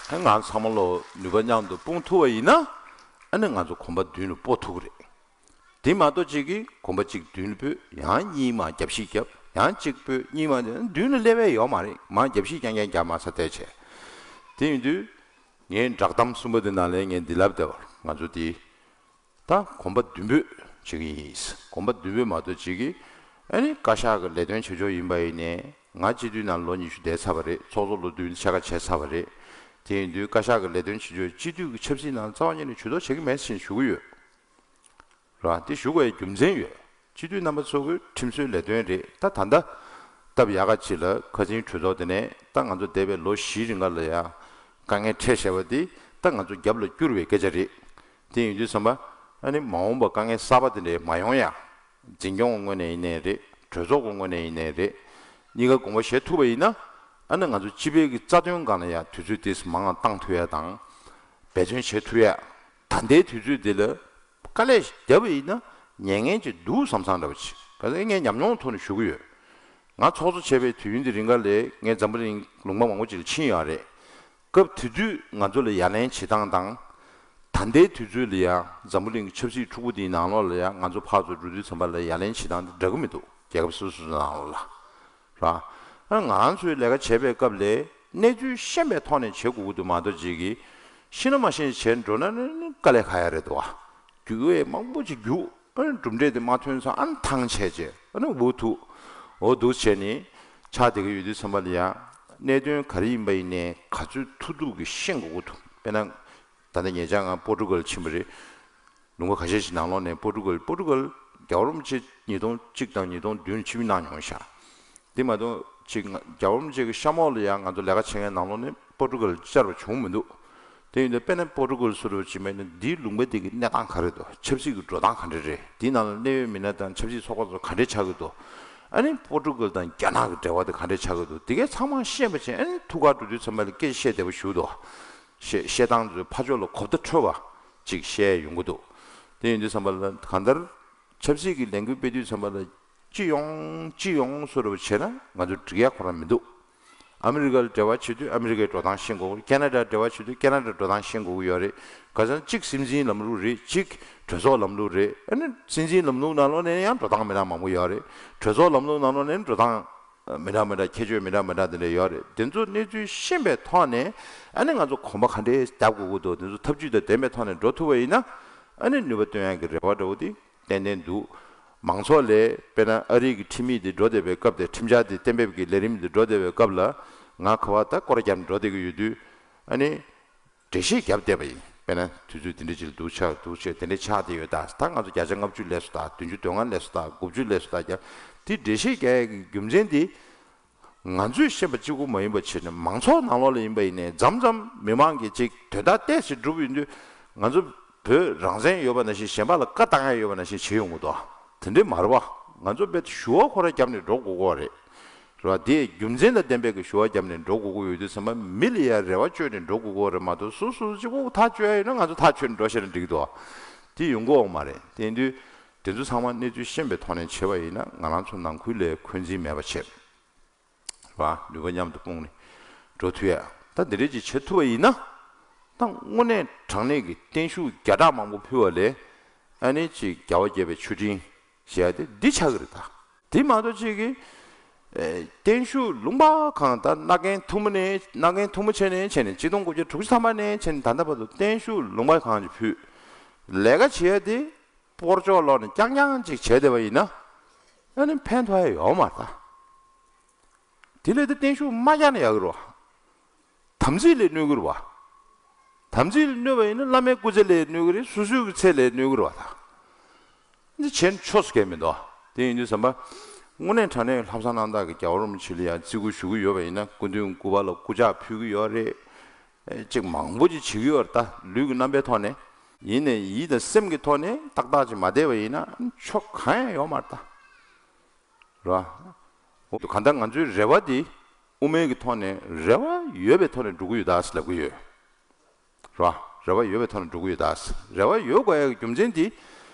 ཨ་ང་ཚང་མ་ལོ་ནུས་པ་མཉམ་དུ་སྤུངས་ཐུབ་པ་ཡིན་ན། ཨ་ནི་ང་ཚོ་གོམ་པ་མདུན་ལ་སྤོ་ཐུབ་ཀྱི་རེད། དེ་མ་གཏོགས་གཅིག་གིས་གོམ་པ་གཅིག་མདུན་ལ་སྤོས། ཡང་གཉིས་མར་རྒྱབ་བཤིག་རྒྱབ། ཡང་གཅིག་སྤོས། གཉིས་མར་རྒྱབ། མདུན་ལ་སླེབས་ཡ་ཡོད་མ་རེད། མར་རྒྱབ་བཤིག་རྐྱང་རྐྱང་རྒྱབ་མ་ཚར་བལྟས་བྱས། དེ་ཡིན་དུས། ངའི་བསྒྲགས་གཏམ་གསུམ་པ་དེ་ནང་ལ་ངས་འདི་ལབ་བསྡད་པ་རེད། ང་ཚོ་འདི། ད་གོམ་པ་མདུན་སྤོས་བྱེད་ཀྱི་ཡིན། གོམ་པ་མདུན་སྤོས་མ་གཏོགས་བྱེད་ཀྱི། ཨ་ནི་བཀའ་ཤག་གི་ལས་དོན་བྱེད་ཕྱོགས་ཡིན་པ་ཡིན་ནའི། ང་སྤྱི་འཐུས་ནང་ལོ་ཉི་ཤུ་བསྡད་ཚར་བ་རེད། ཚོགས་གཙོ་བློ་མཐུན་ཕྱེད་ཀ་བྱས་ཚར་བ་རེད། དེ་ཡིན་དུས་བཀའ་ཤག་གི་ལས་དོན་བྱེད་ཕྱོགས་སྤྱི་འཐུས་ཀྱི་ཆབ་སྲིད་ནང་རྩ་བ་ཉིད་ནས་ཇུས་གཏོགས་བྱེད་ཀྱི་མེད་ཟེར་ཞུ་གི་ཡོད། རེད་བ། དེ་ཞུ་དགོས་ཡའི་རྒྱུ་མཚན་ཡོད། སྤྱི་འཐུས་རྣམ་པ་ཚོ་གི་ཁྲིམས་བཟོའི་ལས་དོན་རེད། ད་ད་ལྟ་སྟབས་ཡག་ག་ཅིག་ལ་ཁ་ཚིག་གྲོས་ཚོགས་དེ་ནས་ད་ང་ཚོ་འདས་པའི་ལོ་བཞིའི་རིང་ག་ལ་ཡ་དཀའ་ངལ་འཕྲད་བཞག་པ་དེ་ད་ང་ཚོ་རྒྱབ་ལ་བསྐྱུར་བའི་སྐད་ཆ་རེད། དེ་ཡིན་དུས་ཙམ་པ། ཨ་ནི་མ་འོངས་པ་དཀའ་ངལ་གསར་པ་དེ་འདྲ་མ་ཡོང་ཡ། འཛིན་སྐྱོང་གི་ངོས་ནས་ཡིན་ནའི་རེད། གྲོས་ཚོགས་ཀྱི་ངོས་ནས་ཡིན་ནའི་རེད། གཉིས་ཀ་དགོངས་པ་བཞེས་ཐུབ་པ་ཡིན་ན། ཨ་ནི་ང་ཚོ་སྤྱི་པའི་གི་རྩ་དོན་སྒང་ལ་ཡ་དུས་ཚོད་དེ་མང་ང་བཏང་ཐུབ་ཡ་དང་། འབད་བརྩོན་བྱེད་ཐུབ་ཡ། ད་ ད་ལྟའི་དུས་ཚོད་འདི་ལ་དཀའ་ལས་བརྒྱབ་པ་ཡིན་ན་ཉན་མཁན་ཅིག་འདུག་བསམ་བསམ་འདྲ་པོ་ཅིག་ག་ཚོད་ངས་ཉམས་མྱོང་ཐོག་ནས་ཞུ་གི་ཡོད། ང་ཚོགས་གཙོ་བྱས་པའི་དུས་ཡུན་འདི་རིང་ག་ལས་ངས་འཛམ་བུ་གླིང་ལུང་པ་མང་པོ་ཅིག་ལ་ཕྱིན་ཡོད་རེད། སྐབས་དེ་དུས་ང་ཚོ་ལ་ཡ་ལན་བྱེད་སྟངས་དང་། ད་ལྟའི་དུས་ཚོད་ལ་ཡང་འཛམ་བུ་གླིང་གི་ཆབ་སྲིད་འཁྲུག་པོ་འདིའི་ནང་ལོགས་ལ་ཡང་ང་ཚོ་ཕར་ཚུར་འགྲོ་དུས་ཙམ་པ་ལ་ཡ་ལན་བྱེད་སྟངས་འདི་འདྲ་གི་མི་འདུག་རྒྱལ་ཁབ་སོ་སོ་ནང་ལོགས་ལ། ར། ཨ་ང་རང་ཚོའི་ལས་ཀ་བྱེད་པའི་སྐབས་ལ་གནས་ཚུལ་ཤེས་པའི་ཐོག་ནས་བྱེད་དགོས་ཀྱི་འདུག་མ་གཏོགས་ཅིག་གིས་ཤེས་ན་མ་ཤེས་བྱས་འགྲོ་ན་ནི་དཀའ་ལས་ཁག་ཡ་རེད་འདུག་བ། རྒྱུག་ཡས་མང་པོ་ཅིག་རྒྱུག་ཨ་ནི་གྲུབ་འབྲས་དེ་མ་ཐོན་ཙང་ཨ་ནི་ཐང་ཆད་བྱས་ཨ་ནི་འུ་ཐུག་འོ་འདུག་བྱས་ནི་ཆགས་བསྡད་ཀྱི་ཡོད་དུས་ཙམ་པ་ལ་ཡང་གནད་དོན་ག་རེ་ཡིན་པ་ཡིན་ནའི་ག་ཚོད་ཐུབ་ཐུབ་ཀྱིས་ཤེས་དགོས་ཀྱི་འདུག་དཔེར་ན། ད་ལྟ་ཉེ་ཆར་ང་པོར་ཀྲུ་གལ་ཕྱིན་པ་རེད། ལུང་པ་ཁ་ཤས་ཤིག་ནང་ལོགས་ནས་པོར་ཀྲུ་གལ་པོར་ཀྲུ་གལ་རྒྱལ་བ་རིན་པོ་ཆེ་ཉིས་སྟོང་གཅིག་དང་ཉིས་སྟོང་བདུན་ཕྱིན་གནང་མྱོང་ཤག་དེ་མ་གཏོགས་ཅིག་ང་རྒྱལ་བ་རིན་པོ་ཆེ་གི་གཤམ་འོག་ལ་ཡང་ང་ཚོ་ལས་ཀ་བྱེད་མཁན་ནང་ལོགས་ནས་པོར་ཀྲུ་གལ་བཅར་བ་བྱུང་མི་འདུག་དེ་ཡིན་དུས་དཔེར་ན་པོར་ཀྲུ་གལ་སུ་རུ་ཕྱིན་པ་ཡིན་ན་འདིའི་ལུང་པ་དེ་གི་གནས་སྟངས་ག་རེ་འདུག་ཆབ་སྲིད་ཀྱི་འགྲོ་སྟངས་ག་འདྲ་རེད། དེའི་ནང་ལ་གནད་ཡོད་མི་སྣ་དང་ཆབ་སྲིད་ཚོགས་པ་ཚོ་ག་འདྲ་ཆགས་ཀྱི་འདུག་ཨ་ནི་པོར་ཀྲུ་གལ་དང་རྒྱ་ནག་གི་འབྲེལ་བ་དེ་ག་འདྲ་ཆགས་ཀྱི་འདུག་དེ་གའི་ཚང་མ་ཤེས་པ་བྱས་ཨ་ནི་ཐུག་གར་འགྲོ་དུས་ཙམ་པ་ལ་སྐད་ཆ་བཤད་བདེ་པོ་ཞུ་འདུག་བཤད་བཤད་སྟངས་ཚོའི་ཕར་ཕྱོགས་ལ་གོ་བརྡ་འཕྲོད་པ་ཅིག་བཤད་ཡོང་གི་འདུག་དེ་ཡིན་དུས་ཙམ་པ་ལ་གང་ལྟར་ཆབ་སྲིད་ཀྱི་ལས་འགུལ་སྤེལ་དུས་ཙམ་པ་ལ་སྤྱི་ཡོངས་སྤྱི་ཡོངས་སུ་རུ་བྱས་ན་ང་ཚོ་འགྲིག་ཡ་ཁོ་རང་མི་འདུག་ཨ་མི་རི་ཀ་ལ་འབྲེལ་བ་བྱེད་དུས་ཨ་མི་རི་ཀའི་འགྲོ་སྟངས་ཤེས་དགོས། ཁེ་ན་ཌ་འབྲེལ་བ་བྱེད་དུས་ཁེ་ན་ཌ་འགྲོ་སྟངས་ཤེས་དགོས་ཀྱི་ཡོད་རེད། ག་ཚོད་གཅིག་སྲིད་འཛིན་ལམ་ལུགས་རེད། གཅིག་གྲོས་ཚོགས་ལམ་ལུགས་རེད། ཨ་ནི་སྲིད་འཛིན་ལམ་ལུགས་ནང་ལོགས་ནས་ཡང་འགྲོ་སྟངས་མི་འདྲ་མང་པོ་ཡོད་རེད། གྲོས་ཚོགས་ལམ་ལུགས་ནང་ལོགས་ནས་འགྲོ་སྟངས་མི་འདྲ་མི་འདྲ་ཁྱད་ཆོས་མི་འདྲ་མི་འདྲ་དེ་འདྲ་ཡོད་རེད། དེ་ཚོ་གནས་ཚུལ་ཤེས་པའི་ཐོག་ནས་ཨ་ནི་ང་ཚོ་གོམ་པ་ག་འདྲས་རྒྱབ་དགོས་ཀྱི་འདུག་དེ་ཚོ་ཐབས་ཇུས་དང་ལྡན་པའི་ཐོག་ནས་འགྲོ་ཐུབ་པ་ཡིན་ན་ཨ་ནི་ནུས་པ་བཏོན་ཡག་གི་རེ་བ་འདྲ་བོ་དེ་ཏན་ཏན་འདུག་མང་ཚོགས་ལས་དཔེར་ན་ཨ་རི་གི་ཁྲིམས་ཡིག་དེ་འགྲོ་བསྡད་པའི་སྐབས་དེ་ཁྲིམས་འཆར་དེ་གཏན་འབེབས་ཀྱི་ལས་རིམ་དེ་འགྲོ་བསྡད་པའི་སྐབས་ལ་ང་ག་བ་ད་སྐོར་རྒྱབ་འགྲོ་བསྡད་ཀྱི་ཡོད་དུས་ཨ་ནི་འགྲེལ་བཤད་བརྒྱབ་བསྡད་པ་ཡིན། དཔེར་ན་དུས་ཚོད་དེ་འདྲ་ཅིག་འདུག་ཆགས་འདུག་ཆགས་དེ་འདྲ་ཆགས་བསྡད་ཡོད། ད་ད་ང་ཚོ་བརྒྱ་ཆ་ལྔ་བཅུ་ལས་སུ་ད་བདུན་ཅུ་དོན་ལྔ་ལས་སུ་ད་དགུ་བཅུ་ལས་སུ་ད་རྒྱབ་དེ་འགྲེལ་བཤད་རྒྱག་ཡག་གི་རྒྱུ་མཚན་དེ། ང་ཚོས་ཤེས་པ་གཅིག་པུ་མ་ཡིན་པ་བྱས་ནས་མང་ཚོགས་ནང་ལོགས་ལ་ཡིན་པ་ཡིན་ནའི་མཚམས་མཚམས་མི་མང་གིས་ཅིག་དོན་དག་ཏོག་ཙམ་སྒྲུབ་ཡོང་དུས་ང་ཚོ་བོད་རང་བཙན་ཡོད་པ་ནང་བཞིན་གཞན་པ་ལ་བཀའ་བཏང་ཡ་ཡོད་པ་ནང་བཞིན་བྱེད་ཡོང་གི་འདུག་དེ་འདྲས་མ་རེད་བ། ང་ཚོ་རྦད་དེ་ཞུ་བ་ཁོ་རང་བརྒྱབ་ནས་འགྲོ་དགོས་ཀྱི་རེད། རེད་བ། དེ་རྒྱུ་མཚན་དང་ལྡན་པའི་གི་ཞུ་བ་བརྒྱབ་ནས་འགྲོ་དགོས་ཀྱི་ཡོད་དུས་ཙམ་པ་མི་ལ་ཡ་རེ་བ་བཅོལ་ནས་འགྲོ་དགོས་ཀྱི་རེད་མ་གཏོགས་སོ་སོ་གཅིག་པོ་ཐག་གཅོད་ཡ་ཡོད་ན་ང་ཚོ་ཐག་ཆོད་ནས་འགྲོ་ཤེས་ན་འགྲིག་གི་འདུག་དེ་ཡོང་གི་ཡོད་མ་རེད། དེ་ཡིན་དུས་དེ་ཚོ་ཚང་མ་གནས་ཚུལ་ཤེས་པའི་ཐོག་ནས་བྱས་པ་ཡིན་ན་ང་རང་ཚོ་ནང་ཁུལ་ལ་འཁོན་འཛིན་མེད་པ་བྱེད། བ། ནུས་པ་མཉམ་དུ་སྤུངས་ནས་འགྲོ་ཐུབ་ཡ། ད་འདི་འདྲས་ཅིག་བྱེད་ཐུབ་པ་ཡིན་ན། ད་དངོས་གནས་དྲང་གནས་ཀྱི་བརྟན་བཞུགས་བརྒྱ་ཕྲག་མང་པོ་ཕུལ་བ་ལས། ཨ་ནི་ཅིག་རྒྱལ་བ་དགྱེས་པའི་མཆོད་སྤྲིན་ཞེས་ཏེ་འདི་ཆགས་ཀྱི་རེད་ད། དེ་མ་གཏོགས་ཅིག་གིས། ཨེ། བརྟན་བཞུགས་ལུང་པ་གང་ད་མནའ་གན་ཐུང་མོ་ནས་མནའ་གན་ཐུང་མོ་བྱས་ནས་བྱས་ནས་ཆིག་སྟོང་དགུ་བརྒྱ་དྲུག་ཅུ་ཐམ་པ་ནས་བྱས་ནས་ད་ལྟ་བར་དུ་བརྟན་བཞུགས་ལུང་པ་གང་ཅིག་ཕུལ། ལས་ཀ་བྱེད་ཡ་དེ། སྤོར་ཆོག་ལོག་ནས་རྐྱང་རྐྱང་ཅིག་བྱས་བསྡད་པ་ཡིན་ན། ཨ་ནི་ཕན་ཐོགས་ཡ་ཡོད་མ་རེད་ད། དེ་ལས་དེ་བརྟན་བཞུགས་མ་རྒྱག་ན་ཡག་གི་རེད་བ། དམ་ཚིག་ལས་གནོད་གི་རེད་བ། དམ་ཚིག་ལས་གནོད་པ་ཡིན་ན་བླ་མའི་སྐུ་ཚེ་ལས་གནོད་གི་རེད། སོ་སོའི་གི་ཚེ་ལས་གནོད་གི་རེད་བ་ད། འདི་བྱས་ན་ཆོས་སུ་གལ་མི་འདུག་དེ་ཡིན་དུས་ཙམ་པ། དངོས་གནས་དྲང་གནས་ལྷག་བསམ་རྣམ་དག་གི་རྒྱལ་བ་རིན་པོ་ཆེ་ལ་ཡང་བརྩི་བཀུར་ཞུ་གི་ཡོད་པ་ཡིན་ན་སྐུ་མདུན་སྐུ་པར་ལ་སྐུ་ཕྱག་ཕུལ་གི་ཡོད་རེད། ཨེ། ཅིག་མང་པོ་ཅིག་བྱེད་ཀྱི་ཡོད་རེད་ད། ལུས་ཀྱི་རྣམ་པའི་ཐོག་ནས། ཡིན་ནའི་ཡིད་དང་སེམས་ཀྱི་ཐོག་ནས་ཏག་ཏག་ཅིག་མ་བསྡད་པ་ཡིན་ན་ཆོ་གང་ཡང་ཡོད་མ་རེད་ད། རེད་བ། གང་ལྟར་ང་ཚོའི་རེ་བ་འདི་དབུ་མའི་གི་ཐོག་ནས་རེ་བ་ཡོད་པའི་ཐོག་ནས་འགྲོ་གི་ཡོད་ད་ཟེར་ལབ་ཀྱི་ཡོད། རེད་བ། རེ་བ་ཡོད་པའི་ཐོག་ནས་འགྲོ་གི་ཡོད་ད་ཟེར། རེ་བ་ཡོད་དགོས་ཡ་གི་རྒྱུ་མཚན་འདི།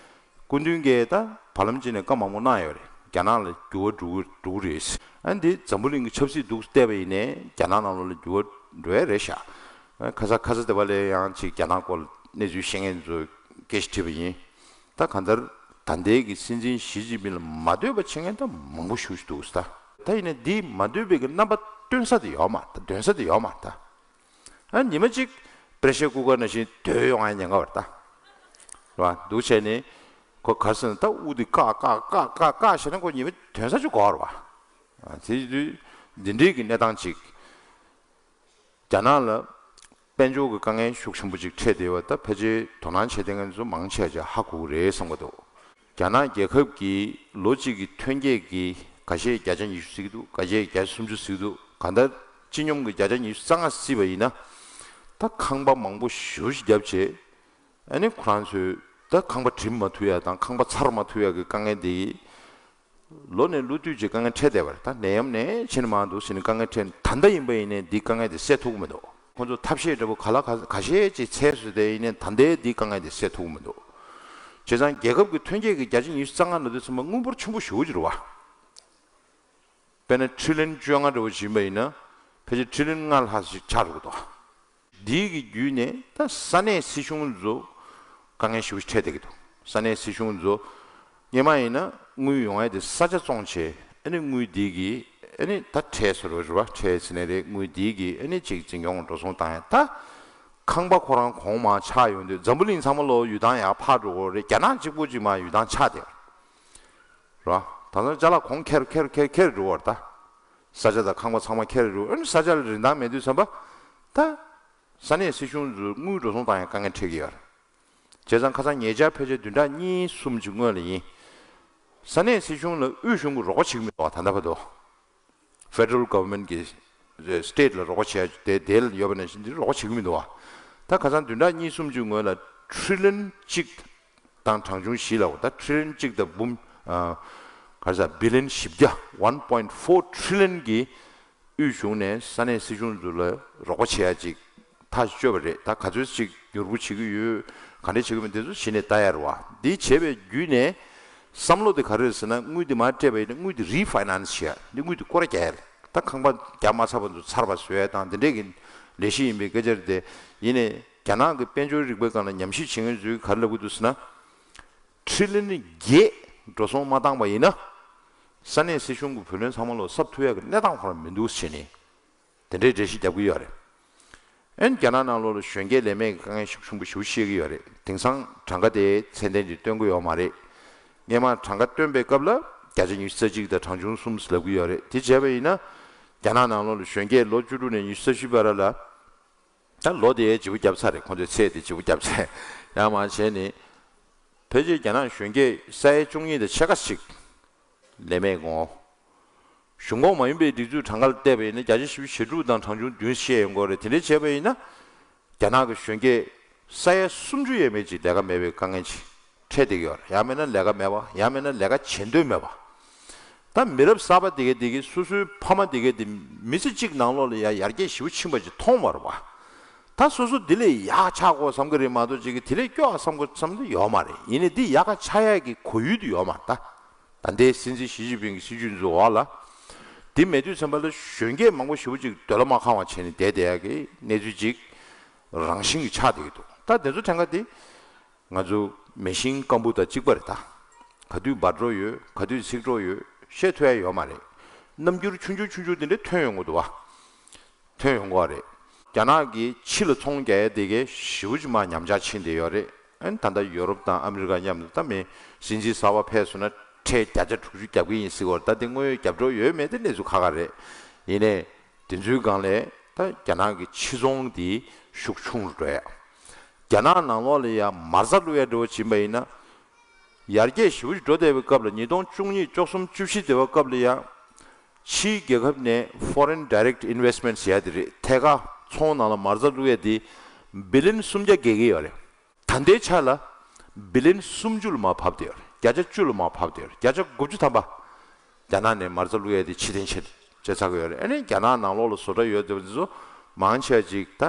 སྐུ་མདུན་གྱིས་ད་བར་ལམ་གཅིག་ནས་བཀའ་མང་པོ་གནང་ཡོད་རེད། རྒྱ་ནག་ལ་འགྱུར་བ་འགྲོ་གི་འགྲོ་གི་རེད། ཨ་འདི་འཛམ་བུ་གླིང་གི་ཆབ་སྲིད་འདུག་བལྟས་པ་ཡིན་ནའི་རྒྱ་ནག་ནང་ལོགས་ལ་འགྱུར་བ་འགྲོ་ཡ་རེད་ཤག་ཁ་ས་ཁ་ས་དེ་བ་ལས་ཡང་ཅིག་རྒྱ་ནག་སྐོར་ལ་གནས་ཚུལ་ཤེས་མཁན་ཚོས་སྐད་ཆ་དྲིས་པ་ཡིན། ད་གང་ལྟར་ད་ལྟའི་གི་སྲིད་འཛིན་ཞི་ཅིན་ཕིང་ལ་མ་འདོད་པ་བྱེད་མཁན་ད་མང་པོ་ཞེ་པོ་ཅིག་འདུག་ཟེར་ད། ད་ཡིན་ནའི་འདི་མ་འདོད་པའི་གི་རྣམ་པ་སྟོན་ས་དེ་ཡོད་མ་རེད་ད། འདོན་ས་དེ་ཡོད་མ་རེད་ད། ཨ་ཉི་མ་གཅིག་པྲེ་ཤར་ཀུ་ཀར་ནང་བཞིན་སྡོད་ཡོང་ཡ་ཉེན་ཁ་བ་རེད་ད། རེད་བ། འདུག་བྱས་ནས་ཁོ་ག་རེ་ཟེར་ན་ད་དབུགས་འདི་བཀག་བཀག་བཀག་བཀག་བཀག་བྱས་ན་ཁོ་ཉི་མ་འདོན་ས་ཅིག་དགོས་རེད་བ། ཨ་དེ་དུས་འདི་འདྲའི་གི་གནས་སྟངས་ཅིག་རྒྱ་ནག་ལ་དཔལ་འབྱོར་གྱི་དཀའ་ངལ་ཤུགས་ཆེན་པོ་ཅིག་འཕྲད་བསྡད་ཡོད་པ་ད་ཕལ་ཆེར་དོ་སྣང་བྱེད་བསྡད་མཁན་ཚོ་མང་ཆེ་བ་ཅིག་ཧ་གོ་གི་རེད་བསམ་གྱི་འདུག་རྒྱ་ནག་རྒྱལ་ཁབ་ཀྱི་ལོ་གཅིག་གི་ཐོན་སྐྱེད་ཀྱི་འགའ་ཤས་བརྒྱ་ཆ་ཉི་ཤུ་ཟིན་གྱི་འདུག་འགའ་ཤས་བརྒྱ་ཆ་སུམ་ཅུ་ཟིན་གྱི་འདུག་གང་ལྟར་སྤྱི་སྙོམས་ཀྱི་བརྒྱ་ཆ་ཉི་ཤུ་རྩ་ལྔ་བརྩིས་པ་ཡིན་ན། ད་ཁང་པ་མང་པོ་ཞེ་པོ་ཅིག་བརྒྱབ་བྱས། ཨ་ནི་ཁོ་རང་ཚོས་ད་ཁང་པ་འགྲིམ་མ་ཐུབ་ཡ་དང་ཁང་པ་ཚར་མ་ཐུབ་ཡ་གི་དཀའ་ངལ་དེ་ཡིས། ལོ་ནས་ལོ་དུས་ཀྱི་དཀའ་ངལ་འཕྲད་བསྡད་པ་རེད། ད་ནད་ཡམས་ནས་ཕྱིན་མ་འདུག་ཟེར་ནས་དཀའ་ངལ་འཕྲད། ད་ལྟ་ཡིན་པ་ཡིན་ནའི་འདི་དཀའ་ངལ་དེ་སེལ་ཐུབ་ཀྱི་མི་འདུག་ཁོང་ཚོ་ཐབས་ཤེས་འདྲ་པོ་ག་ལ་ག་ག་ཤེད་ཅིག་འཚོལ་བཟོས་ཏེ་ཡིན་ནའི་ད་ལྟའི་འདི་དཀའ་ངལ་འདི་སེལ་ཐུབ་ཀྱི་མི་འདུག་བྱས་ཙང་རྒྱལ་ཁབ་ཀྱི་ཐོན་སྐྱེད་ཀྱི་བརྒྱ་ཆ་ཉི་ཤུ་རྩ་ལྔ་ལབ་དུས་ཙམ་པ་དངུལ་འབོར་ཆེན་པོ་ཞེ་པོ་ཅིག་རེད་བ། དཔེར་ན་ཁྲི་ལན་བཅོ་ལྔ་འདྲ་པོ་ཕྱིན་པ་ཡིན་ན་ཕལ་ཆེར་ཁྲི་ལན་ལྔ་ལྷག་ཞིག་ཆགས་འགྲོ་གི་འདུག་འདི་གི་བརྒྱུད་ནས་ད་ས་གནས་སྲིད་གཞུང་ཚོ་དཀའ་ངལ་ཞེ་པོ་འཕྲད་བསྡད་ཀྱི་འདུག་ས་གནས་སྲིད་གཞུང་ཚོ་སྔོན་མ་ཡིན་ན་དངུལ་ཡོང་ཡ་དེ་ས་ཆ་བཙོང་བྱས་ཨ་ནི་དངུལ་འདི་གི་ཨ་ནི་ད་ཁྲལ་བཟོ་འདྲ་པོ་རེད་བ། ཁྲལ་ཟེར་ནའི་རེད། དངུལ་འདི་གི་ཨ་ནི་ཅིག་འཛིན་སྐྱོང་འགྲོ་སོང་བཏང་ཡ། ད་ཁང་པ་ཁོ་རང་གོང་མར་ཆག་ཡོང་དུས་འཛམ་བུ་གླིང་ཚང་མ་ལོ་ཡུལ་ཐང་ཡར་འཕར་འགྲོ་གི་རེད། རྒྱ་ནག་གཅིག་པོ་གཅིག་མར་ཡུལ་ཐང་ཆག་བསྡད་རེད་བ། ད་ལྟ་ཅ་ལག་གོང་ཁེར་ཁེར་ཁེར་ཁེར་འགྲོ་བར་ད། ས་ཆ་དང་ཁང་པ་ཚང་མ་ཁེར་འགྲོ། ཨ་ནི་ས་ཆ་ལ་རིན་ཐང་མེད་དུས་ཙམ་པ་ད། ས་གནས་སྲིད་གཞུང་ཚོས་དངུལ་འགྲོ་སོང་བཏང་ཡང་དཀའ་ངལ་འཕྲད་ཀྱི་ཡོད་རེད། བྱས་ཙང་ཁ་སང་ཉེ་ཆར་ཕལ་ཆེར་བདུན་ཕྲག་གཉིས་གསུམ་གྱི་སྔོན་ལ་ཡིན། ས་གནས་སྲིད་གཞུང་ལ་དབུས་གཞུང་གིས་རོགས་པ་བྱེད་ཀྱི་མི་འདུག་བ། ད་ལྟ་བར་དུ། Federal Government གི་State ལ་རོགས་པ་བྱེད་ཡ་དེ་དེ་ལ་ཡོད་པ་ནང་བཞིན་འདིར་རོགས་པ་བྱེད་ཀྱི་མི་འདུག་བ། ད་ཁ་སང་བདུན་ཕྲག་གཉིས་གསུམ་གྱི་སྔོན་ལ་ཁྲི་ལན་གཅིག་དང་གྲངས་ཆུང་བཞི་ལ་ད་ཁྲི་ལན་གཅིག་དང་འབུམ་ཨ་ག་རེ་ཟེར་བི་ལན་བཞི་བརྒྱ་one point four trillion གི་དབུས་གཞུང་ནས་ས་གནས་སྲིད་གཞུང་ཚོ་ལ་རོགས་པ་བྱེད་ཡ་ཅིག་ཐག་གཅོད་པ་རེད། ད་ག་ཚོད་ཅིག་མྱུར་པོ་བྱེད་ཀྱི་ཡོད། ག་འདྲས་བྱེད་ཀྱི་མིན་དེ་ཚོ་གཞི་ནས་ལྟ་ཡ་རེད་བ། འདི་བྱས་པའི་བརྒྱུད་ནས་བསམ་བློ་དེ་ག་རེ་རེད་ཟེར་ན། དངུལ་དེ་མར་སྤྲད་པ་ཡིན་ན་དངུལ་དེ་refinance བྱེད་ཡ། འདི་དངུལ་དེ་སྐོར་ར་རྒྱག་ཡ་རེད། ད་ཁང་པ་རྒྱག་མ་ཚར་བ་ཚོ་ཚར་བ་བཟོ་ཡ་དང་དེ་འདྲས་ཀྱི་ལས་གཞི་ཡིན་པའི་སྐད་ཆ་རེད་དེ། ཡིན་ནའི་རྒྱ་ནག་གི་དཔལ་འབྱོར་རིག་པའི་སྒང་ལ་ཉམས་ཞིབ་བྱེད་མཁན་ཚོས་ག་རེ་ལབ་ཀྱི་འདུག་ཟེར་ན། ཁྲི་ལན་བརྒྱད་འགྲོ་སོང་མ་བཏང་པ་ཡིན་ན། ས་གནས་སྲིད་གཞུང་གི་བུ་ལོན་ཚང་མ་ལོག་གསབ་ཐུབ་ཡ་གི་གནས་སྟངས་ཁོ་རང་མི་འདུག་ཟེར་ནས། དེ་འདྲའི་འགྲེལ་བཤད་རྒྱབ་ཀྱི་ཡོད་རེད། ཨན་རྒྱ་ནག་ནང་ལོགས་ལ་གཞོན་སྐྱེས་ལས་མེད་ཀྱི་དཀའ་ངལ་ཤུགས་ཆེན་པོ་ཞེ་པོ་བཤད་ཀྱི་ཡོད་རེད། དེང་སང་གྲངས་ཀ་དེ་ཚད་ལྡན་ཅིག་སྟོན་གྱི་ཡོད་མ་རེད། སྔོན་མ་གྲངས་ཀ་སྟོན་པའི་སྐབས་ལ་བརྒྱ་ཆ་ཉི་ཤུ་རྩ་གཅིག་དང་གྲངས་ཆུང་གསུམ་ཟེར་ལབ་ཀྱི་ཡོད་རེད། དེ་བྱས་པ་ཡིན་ན། རྒྱ་ནག་ནང་ལོགས་ལ་གཞོན་སྐྱེས་ལོ་བཅུ་དྲུག་ནས་ཉི་ཤུ་རྩ་བཞི་བར་ལ། ད་ལོ་དེ་བརྗེ་པོ་བརྒྱབ་ཚར་རེད། ཁོང་ཚོའི་ཚད་དེ་བརྗེ་པོ་བརྒྱབ་ཚར། ཡང་མ་བྱས་ནས། ཕལ་ཆེར་རྒྱ་ནག་གཞོན་སྐྱེས་ས་ཡ་བཅུ་གཉིས་དང་ཕྱེད་ཀ་ཞིག་ལས་མེད་ངོ་། གཞུང་ཁོངས་མ་ཡིན་པའི་སྒྲིག་འཛུགས་གྲངས་ཀ་ལ་བལྟས་པ་ཡིན་ན་བརྒྱ་ཆ་བཞི་བཅུ་ཞེ་དྲུག་དང་གྲངས་ཆུང་བདུན་བཤད་ཡོང་གི་རེད། དེ་འདྲ་བྱས་པ་ཡིན་ན། རྒྱ་ནག་གི་གཞོན་སྐྱེས་ས་ཡ་སུམ་ཅུ་ཡས་མས་ཅིག་ལས་ཀ་མེད་པའི་དཀའ་ངལ་ཅིག་འཕྲད་བསྡད་ཀྱི་ཡོད་རེད། ཡང་མིན་ན་ལས་ཀ་མེད་པ། ཡང་མིན་ན་ལས་ཀ་བྱེད་འདོད་མེད་པ། ད་མི་རབས་གསར་པ་དེ་གས་དེ་གས་སོ་སོའི་ཕ་མ་དེ་གས་དེ་མི་ཚེ་གཅིག་ནང་ལོགས་ལ་ཡ་ཡར་རྒྱས་ཞེ་པོ་ཕྱིན་པ་ཅིག་མཐོང་བ་རེད་བ། ད་སོ་སོ་དེ་ལས་ཡག་ཆགས་དགོས་བསམ་གི་རེད་མ་གཏོགས་ཅིག་གི་དེ་ལས་སྐྱོ་བ་བསམ་དགོས་བསམ་དེ་ཡོད་མ་རེད། ཡིན་ནའི་དེ་ཡག་ག་ཆགས་ཡག་གི་གོ་ཡུལ་དེ་ཡོད་མ་རེད་ད། ད་ལྟའི་སྲིད་འཛིན་ཞི་ཅིན་ཕིང་གི་སྲིད་ཇུས་འཛུགས་འོག་ལ། དེ་མེད་དུས་ཙམ་པ་ལ་གཞོན་སྐྱེས་མང་པོ་ཞེ་པོ་ཅིག་འདོད་བློ་མ་ཁེངས་པ་བྱས་ནས་བསྡད་བསྡད་ཡག་གི་གནས་ཚུལ་ཅིག་རང་བཞིན་གྱིས་ཆགས་བསྡད་ཀྱི་འདུག་ད་དེ་ཚོ་ཕྲན་ཁ་དེ་ང་ཚོ་མེ་ཤིང་སྐམ་པོ་དང་གཅིག་པ་རེད་ད། ག་དུས་འབར་འགྲོ་ཡོད། ག་དུས་ཚིག་འགྲོ་ཡོད། བཤད་ཐུབ་ཡ་ཡོད་མ་རེད། རྣམ་འགྱུར་ཆུང་ཆུང་ཆུང་ཆུང་དེ་འདྲ་ཐོན་ཡོང་གི་འདུག་བ། ཐོན་ཡོང་གི་རེད། རྒྱ་ནག་གིས་ཕྱི་ལ་ཚོང་རྒྱག་ཡ་དེ་གའི་ཞེ་པོ་ཅིག་མར་ཉམས་ཆག་ཕྱིན་བསྡད་ཡོད་རེད། ཨ་ནི་ད་ལྟ་ཡོ་རོབ་དང་ཨ་མི་རི་ཀ་མཉམ་དུ་ད་མི་སྲིད་འཛིན་གསར་པ་ཕེབས་སོང་ན་ཁྲལ་བརྒྱ་ཆ་དྲུག་ཅུ་རྒྱབ་ཀྱི་ཡིན་ཟེར་གི་ཡོད་རེད། ད་དེ་དངོས་ཡོད་རྒྱབ་འགྲོ་ཡོད་མེད་དེ་གནས་ཚུལ་ཁ་ཁ་རེད། ཡིན་ནའི་དེ་ཚོའི་སྒང་ལས་ད་རྒྱ་ནག་གི་ཕྱི་ཚོང་དེ་ཤུགས་ཆུང་རུ་འགྲོ་ཡ། རྒྱ་ནག་ནང་ལོགས་ལ་ཡ་མ་རྩ་བླུག་ཡ་འདྲ་བོ་བྱིན་པ་ཡིན་ན། ཡར་རྒྱས་ཞེ་པོ་ཅིག་འགྲོ་བསྡད་པའི་སྐབས་ལ་ཉིས་སྟོང་བཅུ་གཉིས་བཅུ་གསུམ་བཅུ་བཞི་དེ་བ་སྐབས་ལ་ཡང་། ཕྱིའི་རྒྱལ་ཁབ་ནས་Foreign Direct Investment ཟེར་ཡ་དེ་རེད། ཐད་ཀར་ཚོང་ནང་ལ་མ་རྩ་བླུག་ཡ་དེ་བི་ལན་སུམ་བརྒྱ་བརྒལ་གྱི་ཡོད་རེད། ད་ལྟའི་ཆ་ལ་བི་ལན་སུམ་ཅུ་ལ་མར་བབས་བསྡད་ཡོད་རེད། བརྒྱ་ཆ་བཅུ་ལ་མར་བབས་བསྡད་ཡོད་རེད། བརྒྱ་ཆ་དགུ་བཅུ་ཐམ་པ། རྒྱ་ནག་ནས་མ་རྩ་བླུག་ཡ་དེ་ཕྱིར་འཐེན་བྱས་བྱས་ཚར་གི་ཡོད་རེད། ཨ་ནི་རྒྱ་ནག་ནང་ལོགས་ལ་བཟོ་གྲྭ་ཡོད་བསྡད་པ་འདི་ཚོ་མང་ཆེ་བ་ཅིག་ད་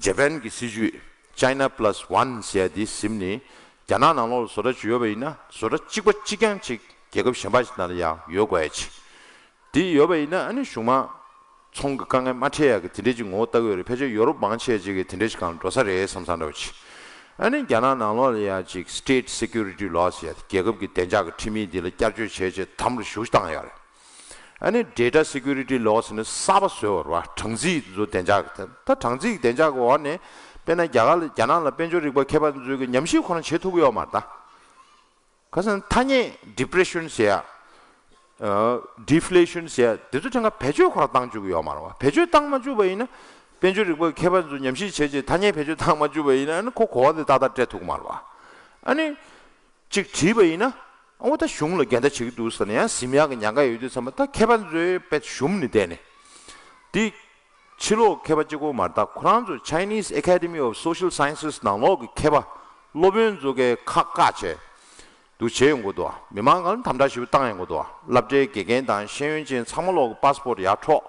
ཇ་པན་གྱི་སྲིད་ཇུས་China Plus One ཟེར་ཡ་དེ་ཟིན་ནས་རྒྱ་ནག་ནང་ལོགས་ལ་བཟོ་གྲྭ་ཅིག་ཡོད་པ་ཡིན་ན་བཟོ་གྲྭ་གཅིག་པ་གཅིག་རྐྱང་ཅིག་རྒྱལ་ཁབ་གཞན་པ་ཞིག་ནང་ལ་ཡང་ཡོད་དགོས་ཡ་ཅིག་དེ་ཡོད་པ་ཡིན་ན་ཨ་ནི་གཞུང་མང་ཚོང་གི་དཀའ་ངལ་མ་འཕྲད་ཡ་གི་དེ་འདྲས་ཅིག་ངོ་བོ་ལྟ་གི་ཡོད་རེད། ཕལ་ཆེར་ཡོ་རོབ་མང་ཆེ་བ་ཅིག་གིས་དེ་འདྲས་ཅིག་སྒང་འགྲོ་ས་རེད་བསམ་བསམ་འདྲ་བོ་ཅིག་ཨ་ནི་རྒྱ་ནག་ནང་ལོགས་ལ་ཡ་ཅིག་State Security Law ཟེར་ཡ་དེ་རྒྱལ་ཁབ་ཀྱི་བདེ་འཇགས་ཀྱི་ཁྲིམས་ཡིག་འདི་ལ་བསྐྱར་བཅོས་བྱས་བྱས་དམ་རུ་ཞུགས་བཏང་ཡོད་རེད། ཨ་ནི་Data Security Law ཟེར་ནས་གསར་པ་བཟོས་པ་རེད་བ། གྲངས་རྩིས་ཚོ་བདེ་འཇགས་ཀྱི་ད་གྲངས་རྩིས་ཀྱི་བདེ་འཇགས་ཀྱི་འོག་ནས་དཔེར་ན་རྒྱ་གར་ལ་རྒྱ་ནག་ལ་དཔལ་འབྱོར་རིག་པ་མཁས་པ་ཚོས་ཀྱི་ཉམས་ཞིབ་ཁོ་རང་བྱེད་ཐུབ་ཀྱི་ཡོད་མ་རེད་ད། ཁ་སང་ཐ་སྙད་depression ཟེར་ཡ། ཨ། deflation ཟེར་ཡ་དེ་ཚོ་ཕྲན་ཁ་བེད་སྤྱོད་ཁོ་རང་བཏང་བཅུག་གི་ཡོད་མ་རེད་བ། བེད་སྤྱོད་བཏང་མ་བཅུག་པ་ཡིན་ན་དཔལ་འབྱོར་རིག་པ་མཁས་པ་ཚོ་ཉམས་ཞིབ་བྱས་རྗེས་ཐ་སྙད་བེད་སྤྱོད་བཏང་མ་བཅུག་པ་ཡིན་ན་ཨ་ནི་ཁོ་གོ་བ་དེ་ཏག་ཏག་སྤྲད་ཐུབ་ཀྱི་མ་རེད་བ། ཨ་ནི། གཅིག་བྲིས་པ་ཡིན་ན། ཨོ་ད་གཞུང་ལ་འགལ་ཟླ་བྱེད་ཀྱི་འདུག་ཟེར་ནས་ཡང་ཟིན་ཡག་གི་ཉེན་ཁ་ཡོད་དུས་ཙམ་པ་ད་མཁས་པ་ཚོས་དཔེ་ཞུམ་ནས་བསྡད་ནས། འདི་ཕྱི་ལོགས་མཁས་པ་གཅིག་པོ་མ་རེད་ད། ཁོ་རང་ཚོ་Chinese Academy of Social Sciences ནང་ལོགས་ཀྱི་མཁས་པ་སློབ་དཔོན་ཚོ་གས་ཁག་བཀག་བྱས་འདུག་བྱས་ཡོང་གི་འདུག་མི་མང་གང་དམ་དྲག་ཞེ་པོ་བཏང་ཡོང་གི་འདུག་སློབ་གྲྭའི་དགེ་རྒན་དང་ཤེས་ཡོན་ཅན་ཚང་མ་ལོག་གི་པ་སི་པོར་ཡར་འཕྲོག་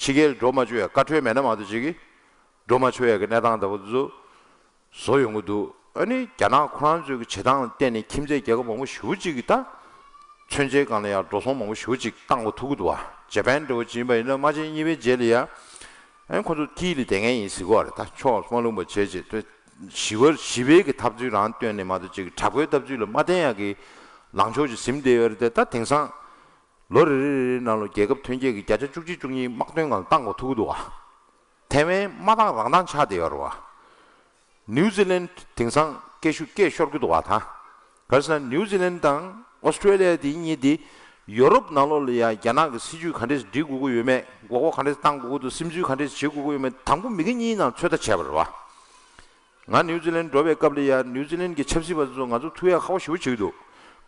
ཕྱི་རྒྱལ་འགྲོ་མ་བཅུག་ཡ་བཀའ་འཁྲོལ་མེད་ན་མ་གཏོགས་ཅིག་གིས། འགྲོ་མ་ཆོག་ཡ་གི་གནས་སྟངས་འདྲ་པོ་ཚོ་བཟོ་ཡོང་གི་འདུག་ཨ་ནི་རྒྱ་ནག་ཁོ་རང་ཚོའི་གི་བྱེད་སྟངས་ལ་བརྟེན་ནས་ཁྱིམ་མཚེས་རྒྱལ་ཁབ་མང་པོ་ཞེ་པོ་ཅིག་གི་ད་མཚོན་ཆའི་སྒང་ལ་ཡང་འགྲོ་སོང་མང་པོ་ཞེ་པོ་ཅིག་བཏང་དགོས་ཐུག་གི་འདུག་བ། ཇ་པན་འདྲ་པོ་ཅིག་ཡིན་པ་ཡིན་ན་དམག་ཆེན་གཉིས་པའི་རྗེས་ལ་ཡ་ཨ་ནི་ཁོ་ཚོ་དཀྱིལ་ལ་བསྡད་མཁན་ཡིན་ཟེར་གི་རེད། ད་ཕྱོགས་མ་ལྷུང་བ་བྱས་བྱས་དེ་ཞི་བ་ཞི་བའི་གི་འཐབ་རྩོད་རང་བཏོན་ནས་མ་གཏོགས་ཅིག་དྲག་པོའི་འཐབ་རྩོད་ལ་མ་བརྟེན་ཡག་གི་ལངས་ཕྱོགས་ཅིག་ཟིན་བསྡད་ཡོད་རེད་དེ། ད་དེང་སང་ལོ་རེ་རེ་རེ་རེ་ནང་ལ་རྒྱལ་ཁབ་ཐོན་སྐྱེད་ཀྱི་བརྒྱ་ཆ་བཅུ་གཅིག་བཅུ་གཉིས་དམག་དོན་སྒང་ལ་བཏང་དགོས་ཐུག་གི་འདུག་བ། ཐའེ་ཝན་མ་བཏང་རང་བཏང་ཆགས་བསྡད་ཡོད་རེད་བ། ནིའུ་ཛི་ལན་དེང་སང་སྐད་ཤུགས་སྐད་ཤོར་གི་འདུག་བ་ད། ག་རེ་ཟེར་ན་ནིའུ་ཛི་ལན་དང་ཨོ་སི་ཀྲེ་ལི་ཡ་དེ་གཉིས་དེ་ཡོ་རོབ་ནང་ལོགས་ལ་ཡ་རྒྱ་ནག་གི་སྲིད་ཇུས་ག་འདྲས་སྒྲིག་དགོས་ཀྱི་ཡོད་མེད། མགོ་སྐོར་ག་འདྲས་བཏང་དགོས་ཀྱི་འདུག་སིམ་འཛུལ་ག་འདྲས་བྱེད་དགོས་ཀྱི་ཡོད་མེད། དང་པོ་མི་གི་གཉིས་ནང་ཚོད་ལྟ་བྱས་པ་རེད་བ། ང་ནིའུ་ཛི་ལན་འགྲོ་བའི་སྐབས་ལ་ཡ་ནིའུ་ཛི་ལན་གྱི་ཆབ་སྲིད་པ་ཚོ་ང་ཚོ་ཐུག་ཡ་ཁག་པོ་ཞེ་པོ་བྱེད་ཀྱི་འདུག་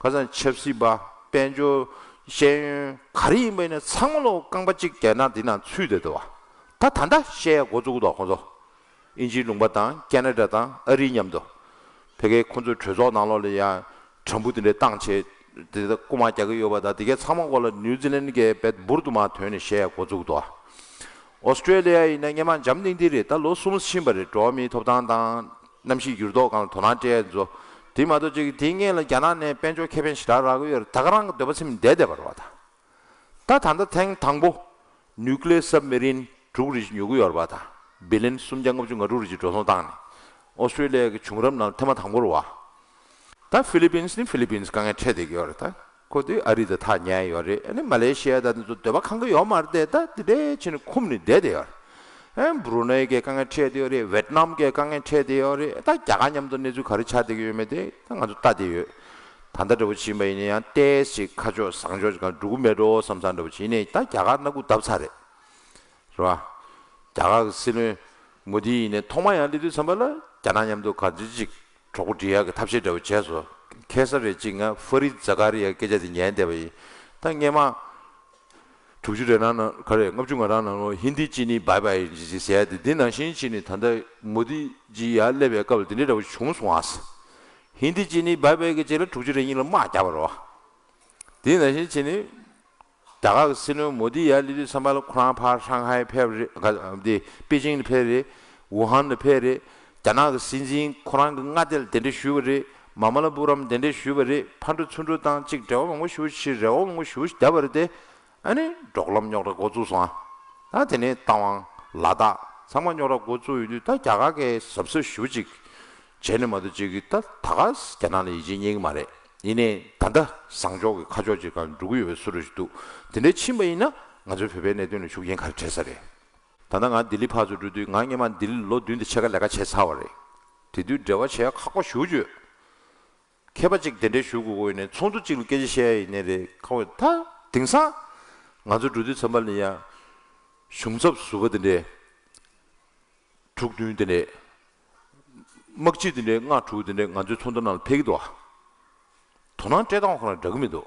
ག་ཚང་ཆབ་སྲིད་པ། དཔལ་འབྱོར། ཤེས་ཡོན། ག་རེ་ཡིན་པ་ཡིན་ན་ཚང་མ་ལོ་རྐང་པ་གཅིག་རྒྱ་ནག་འདི་ནང་ཚུད་བསྡད་འདུག་བ། ད་ད་ལྟ་བཤད་ཡ་འགོ་བཙུགས་འདུག་ཁོང་ཚོ། དབྱིན་ཇིའི་ལུང་པ་དང་ཁེ་ན་ཌ་དང་ཨ་རིའི་མཉམ་དུ། ཕ་གིའི་ཁོང་ཚོའི་གྲོས་ཚོགས་ནང་ལོགས་ལ་ཡ་དྲ་འབུ་དེ་འདྲའི་བཏང་བྱས་དེ་ལ་རྐུ་མ་རྒྱག་གི་ཡོད་པ་དང་དེ་གའི་ཚང་མ་སྐོར་ལ་ནིའུ་ཛི་ལན་གྱིས་བེད་འབུར་དུ་མ་ཐོན་ནས་བཤད་ཡ་འགོ་བཙུགས་འདུག་བ། ཨོ་སི་ཀྲེ་ལི་ཡ་ཡིན་ན་སྔོན་མ་འཇམ་ཐིང་ཐིང་རེད། ད་ལོ་གསུམ་ཕྱིན་པ་རེད། འགྲོ་བ་མིའི་ཐོབ་ཐང་དང་གནམ་གཤིས་འགྱུར་ལྡོག་སྒང་ལ་དོ་སྣང་སྤྲད་ཡ་ཚོ། དེ་མ་གཏོགས་ཅིག་དེའི་སྔོན་ལ་རྒྱ་ནག་ནས་དཔལ་འབྱོར་ཁེ་ཕན་ཞེ་དྲག་རག་གི་ཡོད་རེད། ད་ག་རང་གི་འདོད་པ་ཚིམ་བསྡད་བསྡད་པ་རེད་བ་ད། ད་ད་ལྟ་ཐེངས་དང་པོ་ནིའུ་ཀི་ལི་ཡར་སབ་མེ་རིན་དྲུག་རེ་ཉོ་གི་ཡོད་རེད་པ་ད། བི་ལན་སུམ་བརྒྱ་ལྔ་བཅུ་ང་དྲུག་རེ་ཅིག་འགྲོ་སོང་བཏང་ནས། ཨོ་སི་ཀྲེ་ལི་ཡ་གི་བྱུང་རབས་ནང་ཐེངས་མ་དང་པོ་རེད་བ། ད་ཧྥི་ལི་པིན་སི་ནི་ཧྥི་ལི་པིན་སི་དཀའ་ངལ་འཕྲད་བསྡད་ཀྱི་ཡོད་རེད་ད། ཁོ་དེ་ཨ་རི་དང་ཐག་ཉེ་ཡོད་རེད། ཨ་ནི་མ་ལེ་ཤི་ཡ་དང་དེ་ཚོ་འདོད་པ་ཁེངས་ཀྱི་ཡོད་མ་རེད་དེ། ད་དེ་འདྲའི་ཕྱིན་ནས་འཁུམས་ནས་བསྡད་བསྡད་ཡོད་རེད། ཨ་ནི་བྷུ་རུ་ནེ་གི་དཀའ་ངལ་འཕྲད་བསྡད་ཡོད་རེད། ཝེད་ནམ་གི་དཀའ་ངལ་འཕྲད་བསྡད་ཡོད་རེད། ད་རྒྱ་གར་མཉམ་དུ་གནས་ཚུལ་ག་རེ་ཆགས་བསྡད་ཀྱི་ཡོད་མེད་དེ་ད་ང་ཚོ་ལྟ་བསྡད་ཡོད། ད་ལྟ་འདྲ་པོ་བྱེད་པ་ཡིན་ན་ཡང་ཏོག་ཙམ་ཁ་ཕྱོགས་བཟང་ཕྱོགས་ཅིག་གང་འགྲོ་གི་མེད་འགྲོ་བསམ་བསམ་འདྲ་པོ་བྱེད་ནས་ད་རྒྱ་གར་སྣ་ཁུག་བརྡབས་ཚར་རེད། རེད་བ། རྒྱ་གར་གྱི་སྲིད་བློན་མོ་དི་ཡིན་ནའི་ཐོག་མ་ཡང་སླེབས་དུས་ཙམ་པ་ལ་རྒྱ་ནག་མཉམ་དུ་ག་ཚོད་ཅིག་གྲོགས་པོ་སྒྲིག་ཡག་གི་ཐབས་ཤེས་འདྲ་བོ་བྱས་སོང་། ཁ་སང་རེད་ཅིག་ང་ཧྥ་རིད་ཛ་ཀ་རི་ཡ་སྐད་ཆ་དེ་ཉན་བསྡད་པ་ཡིན། ད་སྔོན་མ་དྲུག་ཅུ་རེ་ནང་ནང་ག་རེ་ལྔ་བཅུ་ང་གྲངས་ནང་ལོ་ཧིན་དི་ཅི་ནི་བྷའི་བྷའི་ཅི་ཅི་ཟེར་ཡ་དེ་འདི་ནང་བཞིན་བྱས་ནས་ད་ལྟ་མོ་དི་ཇི་ཡར་སླེབས་པའི་སྐབས་ལ་དེ་འདྲའི་འདྲ་བོ་བྱུང་སོང་ཨ། ཧིན་དི་ཅི་ནི་བྷའི་བྷའི་གི་རྗེས་ལ་དྲུག་ཅུ་རེ་གཉིས་ལ་དམག་བརྒྱབ་པ་རེད་བ། དེ་ནང་བཞིན་བྱས་ནས། རྒྱ་གར་གྱི་སྲིད་བློན་མོ་དི་ཡར་སླེབས་དུས་ཙམ་པ་ལ་ཁོ་རང་ཕར་ཧྲང་ཧའེ་ཕེབས་རེད། ག་འདི་པེ་ཅིང་ལ་ཕེབས་རེད། ཝུ་ཧན་ལ་ཕེབས་རེད། རྒྱ་ནག་གི་སྲིད་འཛིན་ཁོ་རང་གི་མངའ་སྡེ་ལ་གདན་འདྲེན་ཞུས་པ་རེད། མ་མ་ལ་པུ་རམ་གདན་འདྲེན་ཞུས་པ་རེད། ཕར་འགྲོ་ཚུར་འགྲོ་དང་གཅིག་འབྲེལ་བ་མང་པོ་ཞེ་པོ་ཞིག་རེ་བ་མང་པོ་ཞེ་པོ་ཞིག་བརྒྱབ་པ་རེད་དེ། ཨ་ནི་འབྲོག་ལམ་རྙོག་དྲ་འགོ་བཙུགས་སོང་ཨ། ད་དེ་ནས་རྟ་དབང་ལ་དྭགས་ཚང་མ་རྙོག་དྲ་འགོ་བཙུགས་ཡོང་དུས་ད་རྒྱ་གར་གྱིས་གཟབ་གཟབ་ཞེ་པོ་ཅིག་བྱས་ནས་མ་གཏོགས་ཅིག་གིས་ད་ད་ག་རྒྱ་ནག་ལ་ཡིད་ཆེས་རྙེད་ཀྱི་མ་རེད། ཡིན་ནའི་ད་ལྟ་བཟང་ཕྱོགས་ཀྱི་ཁ་ཕྱོགས་ཅིག་གང་འགྲོ་གི་ཡོད་པའི་བཟོ་འདྲ་ཞིག་འདུག་དེ་འདྲའི་ཕྱིན་པ་ཡིན་ན་ང་ཚོའི་བོད་པའི་གནད་དོན་ལ་ཤུགས་རྐྱེན་ག་རེ་འཕྲད་ས་རེད། ད་ལྟ་ང་ལྡི་ལི་ཕར་ཚུར་འགྲོ་དུས་ང་སྔོན་མ་ལྡི་ལི་ལོ་བདུན་དང་ཕྱེད་ཀ་ལས་ཀ་བྱས་ཚར་བ་རེད། དེ་དུས་འབྲེལ་བ་བྱེད་ཡ་ཁག་པོ་ཞེ་པོ་ཅིག་ཡོད། མཁས་པ་ཅིག་གདན་འདྲེན་ཞུ་དགོས་ཀྱི་ཡོད་ནའི་ཚོགས་འདུ་གཅིག་ལ་སྐད་ཆ་བཤད་ཡ་ཡིན་ནའི་རེད། ཁ་བ་ད་དེང་སང་ང་ཚོ་འགྲོ་དུས་ཙམ་པ་ལ་ཡ་གཞུང་ཚབ་ཟུར་པ་དེ་འདྲས། དྲུག་བདུན་དེ་འདྲས། དམག་སྤྱི་དེ་འདྲས་ལྔ་དྲུག་དེ་འདྲས་ང་ཚོའི་ཚོགས་འདུ་ནང་ལ་ཕེབས་ཀྱི་འདུག་ཨ། དོ་སྣང་སྤྲད་སྟངས་ཁོ་རང་འདྲ་གི་མི་འདུག་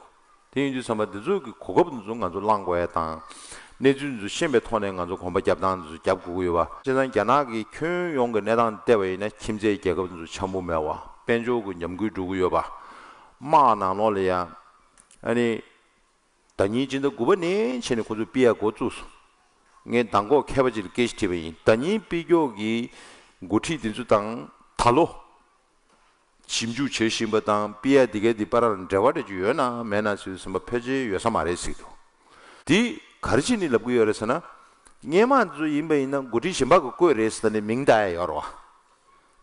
དེ་ཡིན་དུས་ཙམ་པ་འདི་ཚོ་གི་གོ་སྐབས་འདི་ཚོ་ང་ཚོ་བླང་དགོས་ཡ་དང་། གནས་ཚུལ་འདི་ཚོ་ཤེས་པའི་ཐོག་ནས་ང་ཚོ་གོམ་པ་རྒྱབ་སྟངས་འདི་ཚོ་རྒྱབ་དགོས་ཀྱི་ཡོད་པ། བྱས་ཙང་རྒྱ་ནག་གི་ཁྱོན་ཡོངས་ཀྱི་གནས་སྟངས་བལྟས་པ་ཡིན་ན་ཁྱིམ་མཚེས་རྒྱལ་ཁབ་འདི་ཚོ་འཆམ་པོ་མེད་པ། དཔལ་འབྱོར་གྱི་ཉམས་རྒུད་འགྲོ་གི་ཡོད་པ། དམག་ནང་ལོགས་ལ་ཡ། ཨ་ནི། ཟླ་ཉིན་སྤྱི་ཟླ་དགུ་པ་ནས་བྱས་ནས་ཁོ་ཚོས་ཕུད་ཡ་འགོ་བཙུགས་སོང་། ངས་མདང་དགོང་མཁས་པ་ཅིག་ལ་སྐད་ཆ་དྲིས་པ་ཡིན། ཟླ་ཉིན་ཕུད་མཁན་གྱི་འགོ་ཁྲིད་དེ་ཚོ་དང་ད་ལོ་ཞིབ་འཇུག་བྱེད་བཞིན་པ་དང་ཕུད་ཡ་དེ་གའི་དེ་བར་ལ་འབྲེལ་བ་འདྲ་ཅིག་ཡོད་ན་མེད་ན་ཟེར་དུས་ཙམ་པ་ཕལ་ཆེར་ཡོད་ས་མ་རེད་ཟེར་གྱི་འདུག་དེ་ག་རེ་བྱས་ནས་ལབ་ཀྱི་ཡོད་རེད་ཟེར་ན། སྔོན་མ་དེ་ཚོ་ཡིན་པ་ཡིན་ན་འགོ་ཁྲིད་གཞན་པ་གིས་བསྐོས་རེད་ཟེར་ནས་མིང་བཏགས་ཡ་ཡོད་རེད་བ།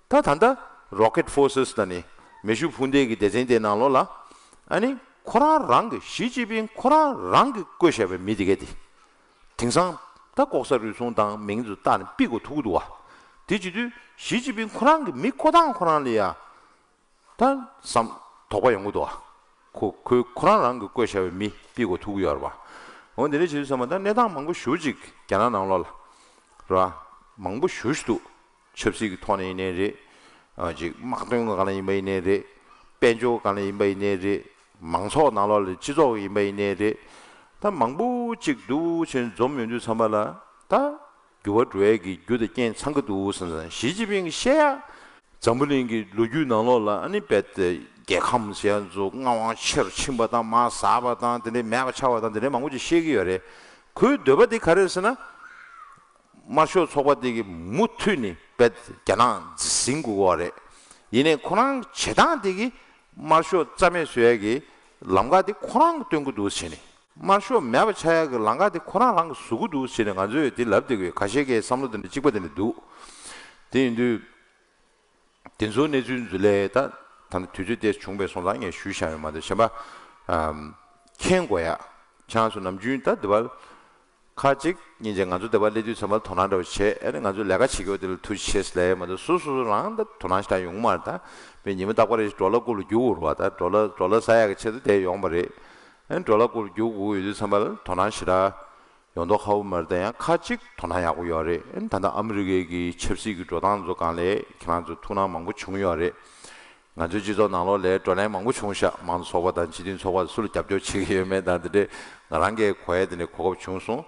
ད་ད་ལྟ་Rocket Forces ལ་ནི་མེ་ཤུགས་འཕུར་མདེལ་གྱི་སྡེ་ཚན་དེའི་ནང་ལོགས་ལ། ཨ་ནི་ཁོ་རང་རང་གི་ཞི་ཅིན་ཕིང་ཁོ་རང་རང་གིས་བསྐོས་བཞག་པའི་མི་དེ་གས་དེ། དེང་སང་ད་ལྐོག་ཟ་རུལ་སུངས་དང་མིང་དེ་ཚོ་བཏགས་ནས་ཕུད་དགོས་ཐུག་གི་འདུག་བ། དེ་བྱེད་དུས་ཞི་ཅིན་ཕིང་ཁོ་རང་གི་མི་བསྐོ་སྟངས་ཁོ་རང་ལ་ཡ། ད་བསམ་དོགས་པ་ཡོང་གི་འདུག་བ། ཁོ་ཁོས་ཁོ་རང་རང་གིས་བསྐོས་བཞག་པའི་མི་ཕུད་དགོས་ཐུག་གི་ཡོད་རེད་བ། འོ་འདི་འདྲ་བྱེད་དུས་ཙམ་པ་ད་གནས་སྟངས་མང་པོ་ཞེ་པོ་ཅིག་རྒྱ་ནག་ནང་ལོགས་ལ། རེད་བ། མང་པོ་ཞེ་པོ་ཅིག་འདུག་ཆབ་སྲིད་ཀྱི་ཐོག་ནས་ཡིན་ནའི་རེད། ཨ་ཅིག་དམག་དོན་གྱི་སྒང་ལ་ཡིན་པ་ཡིན་ནའི་རེད། དཔལ་འབྱོར་སྒང་ལ་ཡིན་པ་ཡིན་ནའི་རེད། མང་ཚོགས་ནང་ལོགས་ལ་སྤྱི་ཚོགས་ཡིན་པ་ཡིན་ནའི་རེད། ད་མང་པོ་ཅིག་འདུག་བྱས་འཛོམས་ཡོང་དུས་ཙམ་པ་ལ་ད་འགྱུར་བ་འགྲོ་ཡས་ཀྱི་རྒྱུ་དང་རྐྱེན་ཚང་གི་འདུག་བསམ་བསམ། ཞི་ཅིན་ཕིང་གིས་བཤད་ཡ། འཛམ་བུ་གླིང་གི་ལོ་རྒྱུས་ནང་ལོགས་ལ་ཨ་ནི་རྦད་དེ་རྒྱལ་ཁམས་ཟེར་ཡ་ཚོ་མངའ་དབང་ཆེ་རུ་ཕྱིན་པ་དང་མར་ཟག་པ་དང་དེ་འདྲའི་མེད་པ་ཆགས་པ་དང་དེ་འདྲའི་མང་པོ་ཅིག་བཤད་ཀྱི་ཡོད་རེད། ཁོའི་འདོད་པ་དེ་ག་རེ་རེད་ཟེར་ན། དམར་ཤོག་ཚོགས་པ་དེ་གི་མུ་མཐུད་ནས་དཔེ་རྒྱ་ནག་འཛིན་དགོས་པ་རེད། ཡིན་ནའི་ཁོ་རང་བྱེད་སྟངས་དེ་གི་དམར་ཤོག་རྩ་མེད་བཟོ་ཡ་གི་ལམ་ཁ་དེ་ཁོ་རང་གི་སྟོན་གི་འདུག་བྱས་ནས། དམར་ཤོག་མེད་པ་ཆགས་ཡ་གི་ལམ་ཁ་དེ་ཁོ་རང་རང་གི་བཟོ་གི་འདུག་བྱས་ནས། ང་ཚོས་དེ་ལབ་བསྡད་དགོས། ཁ་ཤས་ཀྱི་བསམ་བློ་དེ་འདྲ་གཅིག་པ་དེ་འདྲ་འདུག་དེ་ཡིན་དུས། དེ་ཚོའི་གནས་ཚུལ་འཛུལ་ལས་ད་ད་ལྟ་དུས་ཚོད་དེ་བྱུང་བའི་སོང་ཙང་ངས་ཞུས་བཞག་ཡོད་མ་གཏོགས། གཞན་པ་ཨམ་མཁྱེན་དགོས་ཡ། ཁྱེད་རང་ཚོ་ནམ་རྒྱུན་ད་འདི་བར་ཁ་ཅིག་སྙིང་རྗེ། ང་ཚོ་འདི་བར་སླེབས་དུས་ཙམ་པ་དོ་སྣང་འདྲ་བོ་བྱས། ཨ་ནི་ང་ཚོ་ལས་ཀ་བྱེད་རྒྱུ་དེ་ལ་ཐུགས་རྗེ་ཆེ་ཟེར་ལབ་ཡ་མ་གཏོགས། སོ་སོ་སོ་རང་ད་དོ་སྣང་ཞེ་དྲག་ཡོང་གི་མ་རེད། ད་དཔེ་ཉི་མ་རྟག་པར་ཌོ་ལར་སྐོར་ལ་རྒྱུག་དགོས་རེད་བ། ད་ཌོ་ལར་ཌོ་ལར་ཟ་ཡག་གི་ཆེད་དུ་དེ་ཡོང་བ་རེད། ཨ་ནི་ཌོ་ལར་སྐོར་ལ་རྒྱུག་དགོས་ཡོད་དུས་ཙམ་པ་ལ་དོ་སྣང་ཞེ་དྲག་ཡོང་མདོག་ཁ་པོ་མ་རེད། ད་ཡང་ཁ་ཅིག་དོ་སྣང་ཡག་པོ་ཡོད་རེད། ཨ་ནི་ད་ལྟ་ཨ་མི་རི་ཀའི་གི་ཆབ་སྲིད་ཀྱི་འགྲོ་སྟངས་ཚོ་སྒང་ལ་ཁྱེད་རང་ཚོ་ཐུགས་སྣང་མང་པོ་བྱུང་ཡོད་རེད། ང་ཚོའི་སྤྱི་ཚོགས་ནང་ལོགས་ལ་བགྲོ་གླེང་མང་པོ་བྱུང་ཤག་མང་གཙོ་ཚོགས་པ་དང་སྤྱི་མཐུན་ཚོགས་པ་སུ་ལ་རྒྱབ་སྐྱོར་བྱེད་ཀྱི་ཡོད་མེད་དང་དེ་འདྲའི་ང་རང་གིས་གོ་ཡ་དེ་འདྲའི་གོ་སྐབས་བྱུང་སོང་།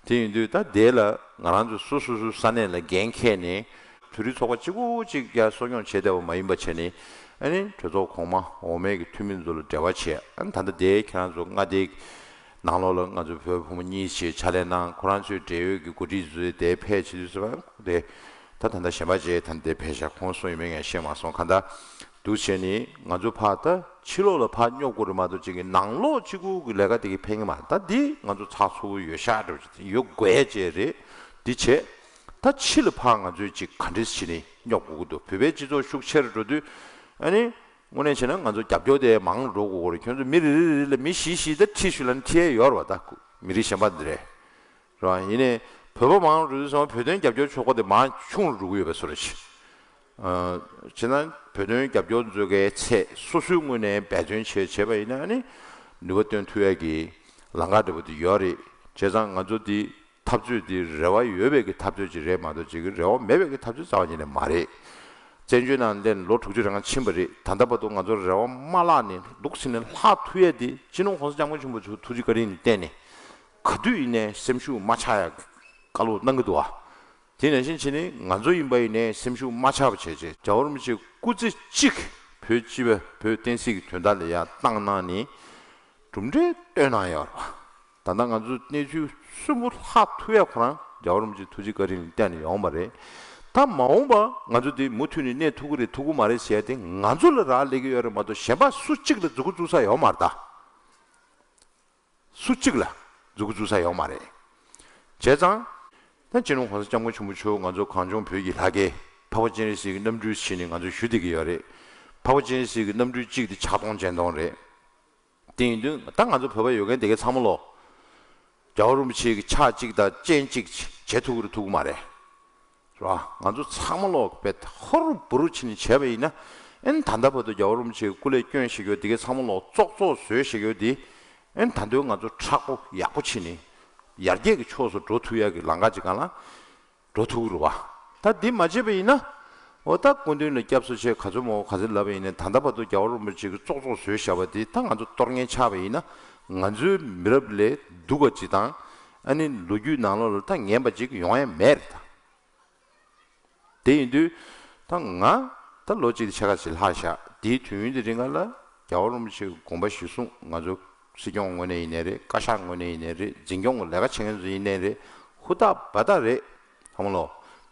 དེ་ཡིན་དུས་ད་དེ་ལ་ང་རང་ཚོ་སོ་སོ་སོའི་ས་གནས་ལ་འགན་འཁྱེར་ནས། བོད་རིགས་ཚོགས་པ་གཅིག་པུ་གཅིག་རྒྱ་གསོ་སྐྱོང་བྱས་བསྡད་པ་མ་ཡིན་པ་བྱས་ནས། ཨ་ནི་གྲོས་ཚོགས་གོང་མ་འོག་མའི་གི་འཐུས་མི་ཚོ་ལ་འབྲེལ་བ་བྱས། ཨ་ནི་ད་ལྟ་དེ་ཁྱེད་རང་ཚོ་མངའ་སྡེའི་ནང་ལོགས་ལ་ང་ཚོ་བོད་ཕོ་མོ་གཉིས་བྱས་ཕྱག་ལས་གནང་། ཁོ་རང་ཚོའི་འབྲེལ་ཡོད་ཀྱི་འགོ་ཁྲིད་ཚོས་དེ་ཕེབས་བྱེད་དུས་ཙམ་པ་དེ། ད་ད་ལྟ་གཞན་པ་བྱས་ད་དེ་ཕེབས་ཤག་ཁོང་སུ་ཡིན་མིན་ངས་ཤེས་མ་སོང་། གང་ལྟར་འདུག་བྱས་ནས་ང་ཚོ་ཕར་ད་ཕྱི་ལོགས་ལ་ཕར་སྙོབ་དགོས་རེད་མ་གཏོགས། ཅིག་གི་ནང་ལོགས་གཅིག་པུ་གི་ལས་ཀ་དེ་གི་ཕན་གི་མ་རེད། ད་འདི་ང་ཚོ་ཚགས་ཚུད་པོ་ཡོད་ཤག་འདྲ་བོ་ཅིག་ཡོད་དགོས་ཡ་ཅིག་རེད། འདི་བྱས། ད་ཕྱི་ལ་ཕར་ང་ཚོས་ཅིག་ག་འདྲས་བྱས་ནས་སྙོབ་དགོས་ཀྱི་འདུག་བོད་པའི་སྤྱི་ཚོགས་ཤུགས་ཆེ་རུ་འགྲོ་དུས། ཨ་ནི་དངོས་གནས་བྱས་ན་ང་ཚོ་རྒྱབ་སྐྱོར་དེ་མང་རུ་འགྲོ་དགོས་ཀྱི་རེད། ཁྱོད་ཚོ་མི་རེ་རེ་རེ་ལ་མི་བཞི་བཞི་ད་ཁྲིད་ཤོག་ལབ་ན་ཁྲིད་ཡ་ཡོད་རེད་བ། ད་མི་རིགས་གཞན་པ་འདི་རེད། རེད་བ། ཡིན་ནའི་བོད་པ་མང་རུ་སོང་བ། བོད་དོན་རྒྱབ་སྐྱོར་ཚོགས་པ་དེ་མང་ཆུང་རུ་འགྲོ་གི་ཡོད་པའི་བཟོ་འདྲ་ཞིག་ཨ། བྱས་ན་བོད་དོན་རྒྱབ་སྐྱོར་མཛད་མཁན་ཚོས་སོ་སོའི་ངོས་ནས་འབད་བརྩོན་བྱས་བྱས་པ་ཡིན་ན་ནི་ནུས་པ་བཏོན་ཐུབ་ཡ་གི་ལམ་ཁ་འདྲ་པོ་དེ་ཡོད་རེད། བྱས་ཙང་ང་ཚོ་འདི་འཐབ་རྩོད་འདི་རེ་བ་ཡོད་པའི་གི་འཐབ་རྩོད་ཅིག་རེད་མ་གཏོགས། ཅིག་གི་རེ་བ་མེད་པའི་གི་འཐབ་རྩོད་རྩ་བ་ཉིད་ནས་མ་རེད། བཙན་བྱོལ་ནང་སླེབས་ནས་ལོ་དྲུག་ཅུ་རེ་ལྔ་ཕྱིན་པ་རེད། ད་ལྟ་བར་དུ་ང་ཚོ་རེ་བ་མ་བརླག་ནས་འདུག་སེ་ནས་ལྷག་ཐུབ་ཡ་དེ་སྤྱི་ནོར་གོང་ས་སྐྱབས་མགོན་ཆེན་པོ་མཆོག་ཐུགས་རྗེ་བཀའ་དྲིན་ལ་བརྟེན་ནས་ག་དུས་ཡིན་ནའི་སེམས་ཤུགས་མ་ཆག་ཡ་བཀའ་སློབ་གནང་གི་འདུག་ཨ། དེ་ནང་བཞིན་བྱས་ནས་ང་ཚོ་ཡིན་པ་ཡིན་ནའི་སེམས་ཤུགས་མ་ཆག་པ་བྱས་བྱས། རྒྱལ་བ་རིན་པོ་ཆེ་སྐུ་ཚེ་གཅིག་བོད་སྤྱི་པ་བོད་བསྟན་སྲིད་ཀྱི་དོན་དག་ལ་ཡར་བཏང་གནང་ནས་གྲུབ་འབྲས་བཏོན་གནང་ཡོད་རེད་བ། ད་ལྟ་ང་ཚོ་གནས་ཚུལ་གསོན་པོ་ལྷག་ཐུབ་ཡ་ཁོ་རང་རྒྱལ་བ་རིན་པོ་ཆེ་ཐུགས་རྗེ་བཀའ་དྲིན་ལ་བརྟེན་ནས་ཡོང་བ་རེད། ད་མ་འོངས་པ་ང་ཚོ་འདི་མུ་མཐུད་ནས་གནས་ཐུབ་ཀྱི་རེད་ཐུབ་ཀྱི་མ་རེད་ཟེར་ཡ་དེ་ང་ཚོ་ལ་རག་ལས་ཀྱི་ཡོད་རེད་མ་གཏོགས། གཞན་པ་སུ་གཅིག་ལ་མཛུབ་གུ་བཙུགས་ས་ཡོད་མ་རེད་ད། སུ་གཅིག་ལ་མཛུབ་གུ་བཙུགས་ས་ཡོད་མ་རེད། བྱས་ཙང་། ད་སྤྱི་ནོར་གོང་ས་སྐྱབས་མགོན་ཆེན་པོ་མཆོག་ང་ཚོ་གངས་ལྗོངས་བོད་ཀྱི་ལྷ་སྐལ་འཕགས་པ་སྤྱན་རས་གཟིགས་ཀྱི་རྣམ་སྤྲུལ་ཞིག་ནས་ང་ཚོ་ཞུ་བསྡད་ཀྱི་ཡོད་རེད། འཕགས་པ་སྤྱན་རས་གཟིགས་ཀྱི་རྣམ་སྤྲུལ་གཅིག་དེ་ཕྱག་སྟོང་སྤྱན་སྟོང་རེད། དེ་ཡིན་དུས་ད་ང་ཚོ་བོད་པ་ཡོད་མཁན་དེ་གའི་ཚང་མ་ལོ། རྒྱལ་བ་རིན་པོ་ཆེ་གི་ཕྱག་གཅིག་དང་སྤྱན་གཅིག་བྱེད་ཐུབ་ཀྱི་རེད་ཐུབ་ཀྱི་མ་རེད། རེད་བ། ང་ཚོ་ཚང་མ་ལོག་དཔེ་ཧོར་བུ་རུ་ཕྱིན་ནས་བྱས་པ་ཡིན་ན། ཨེན་ད་ལྟ་བར་དུ་རྒྱལ་བ་རིན་པོ་ཆེའི་སྐུ་ལས་བསྐྱོན་བཞག་རྒྱུ་དེ་གའི་ཚང་མ་ལོག་ཙོག་ཙོག་བཟོས་བཞག་རྒྱུ་དེ། ཨེན་ད་དུང་ང་ཚོ་མཁྲེགས་པོ་ཡག་པོ་བྱས་ནས་ཡར་རྒྱས་ཀྱི་ཕྱོགས་སུ་འགྲོ་ཐུབ་ཡག་གི་ལམ་ཁ་ཅིག་སྒང་ལ་འགྲོ་ཐུབ་ཀྱི་རེད་བ། ད་འདི་མ་བྱས་པ་ཡིན་ན། འོ་ད་སྐུ་མདུན་ལ་སྐྱབས་སུ་མཆི་ག་ཚོད་མོ་ག་ཚོད་ལབ་པ་ཡིན་ན། ད་ལྟ་བར་དུ་རྒྱལ་བ་རིན་པོ་ཆེ་གི་ཙོག་ཙོག་བཟོས་བཞག་པ་དེ་ད་ང་ཚོ་གཏོར་མཁན་ཆགས་པ་ཡིན་ན། ང་ཚོའི་མི་རབས་ལས་སྡུག་པ་ཅིག་དང་། ཨ་ནི་ལོ་རྒྱུས་ནང་ལོགས་ལ་ད་ངན་པ་ཅིག་ཡོང་ཡ་མེད་རེད་ད། དེ་ཡིན་དུས། ད་ང་ད་ལོ་གཅིག་དང་ཕྱེད་ཀ་ཞིག་ལྷག་བཞག་དེའི་དུས་ཡུན་དེ་རིང་ག་ལ་རྒྱལ་བ་རིན་པོ་ཆེའི་དགོངས་པ་གཞིར་བཟུང་ང་ཚོ་སྲིད་སྐྱོང་ངོས་ནས་ཡིན་ནའི་རེད། བཀའ་ཤག་ངོས་ནས་ཡིན་ནའི་རེད། འཛིན་སྐྱོང་གི་ལས་ཀ་བྱེད་མཁན་ཚོ་ཡིན་ནའི་རེད། ཧུར་ཐག་འབད་ཐག་རེད། ཐ་མ་ལོ།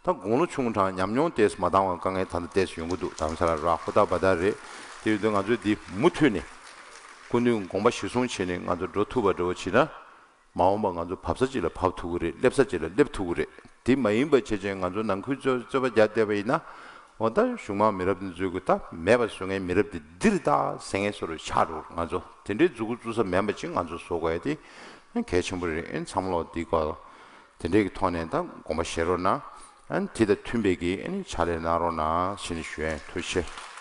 ད་དགུང་ལོ་ཆུང་དྲགས་ཉམས་མྱོང་ཏོག་ཙམ་མ་འདང་བའི་དཀའ་ངལ་ད་ལྟ་ཏོག་ཙམ་ཡོང་གི་འདུག་དམ་ས་ལ་ར་ཧུར་ཐག་འབད་ཐག་རེད། དེ་ཡིན་དུས་ང་ཚོས་འདི་མུ་མཐུད་ནས་སྐུ་མདུན་དགོངས་པ་གཞིར་བཟུང་བྱས་ནས་ང་ཚོ་འགྲོ་ཐུབ་པ་འདྲ་བོ་བྱས་ན། མ་འོངས་པ་ང་ཚོ་བབས་ས་ཅིག་ལ་བབས་ཐུབ་ཀྱི་རེད། སླེབས་ས་ཅིག་ལ་སླེབས་ཐུབ་ཀྱི་རེད། དེ་མ་ཡིན་པ་བྱས་བྱས་ང་ཚོ་ནང་ཁུལ་རྩོད་རྩོད་པ་རྒྱག་བསྡད་པ་ཡིན་ན། འོ་ད་གཞུང་མང་མི་རབས་འདི་ཚོས་གི་ད་མེད་པ་བཟོ་མཁན་མི་རབས་འདི་འདིར་ད་ཟེར་མཁན་བཟོ་འདྲ་ཆགས་འགྲོ། ང་ཚོ་དེ་འདྲའི་མཛུབ་གུ་བཙུགས་ས་མེད་པ་ཅིག་ང་ཚོ་བཟོ་དགོས་ཡ་དེ་གལ་ཆེན་པོ་རེད། ཨེ་ཚང་མ་ལོག་འདི་སྐོར་དེ་འདྲའི་གི་ཐོག་ནས་ད་དགོངས་པ་བཞེས་རོགས་གནང་། ཨ་ནི་དེ་དང་མཐུན་པའི་གི་ཨ་ནི་ཕྱག་ལས་གནང་རོགས་གནང་ཞེས་ནས་ཞུ་ཡ་ཡིན། ཐུགས་རྗེ་ཆེ།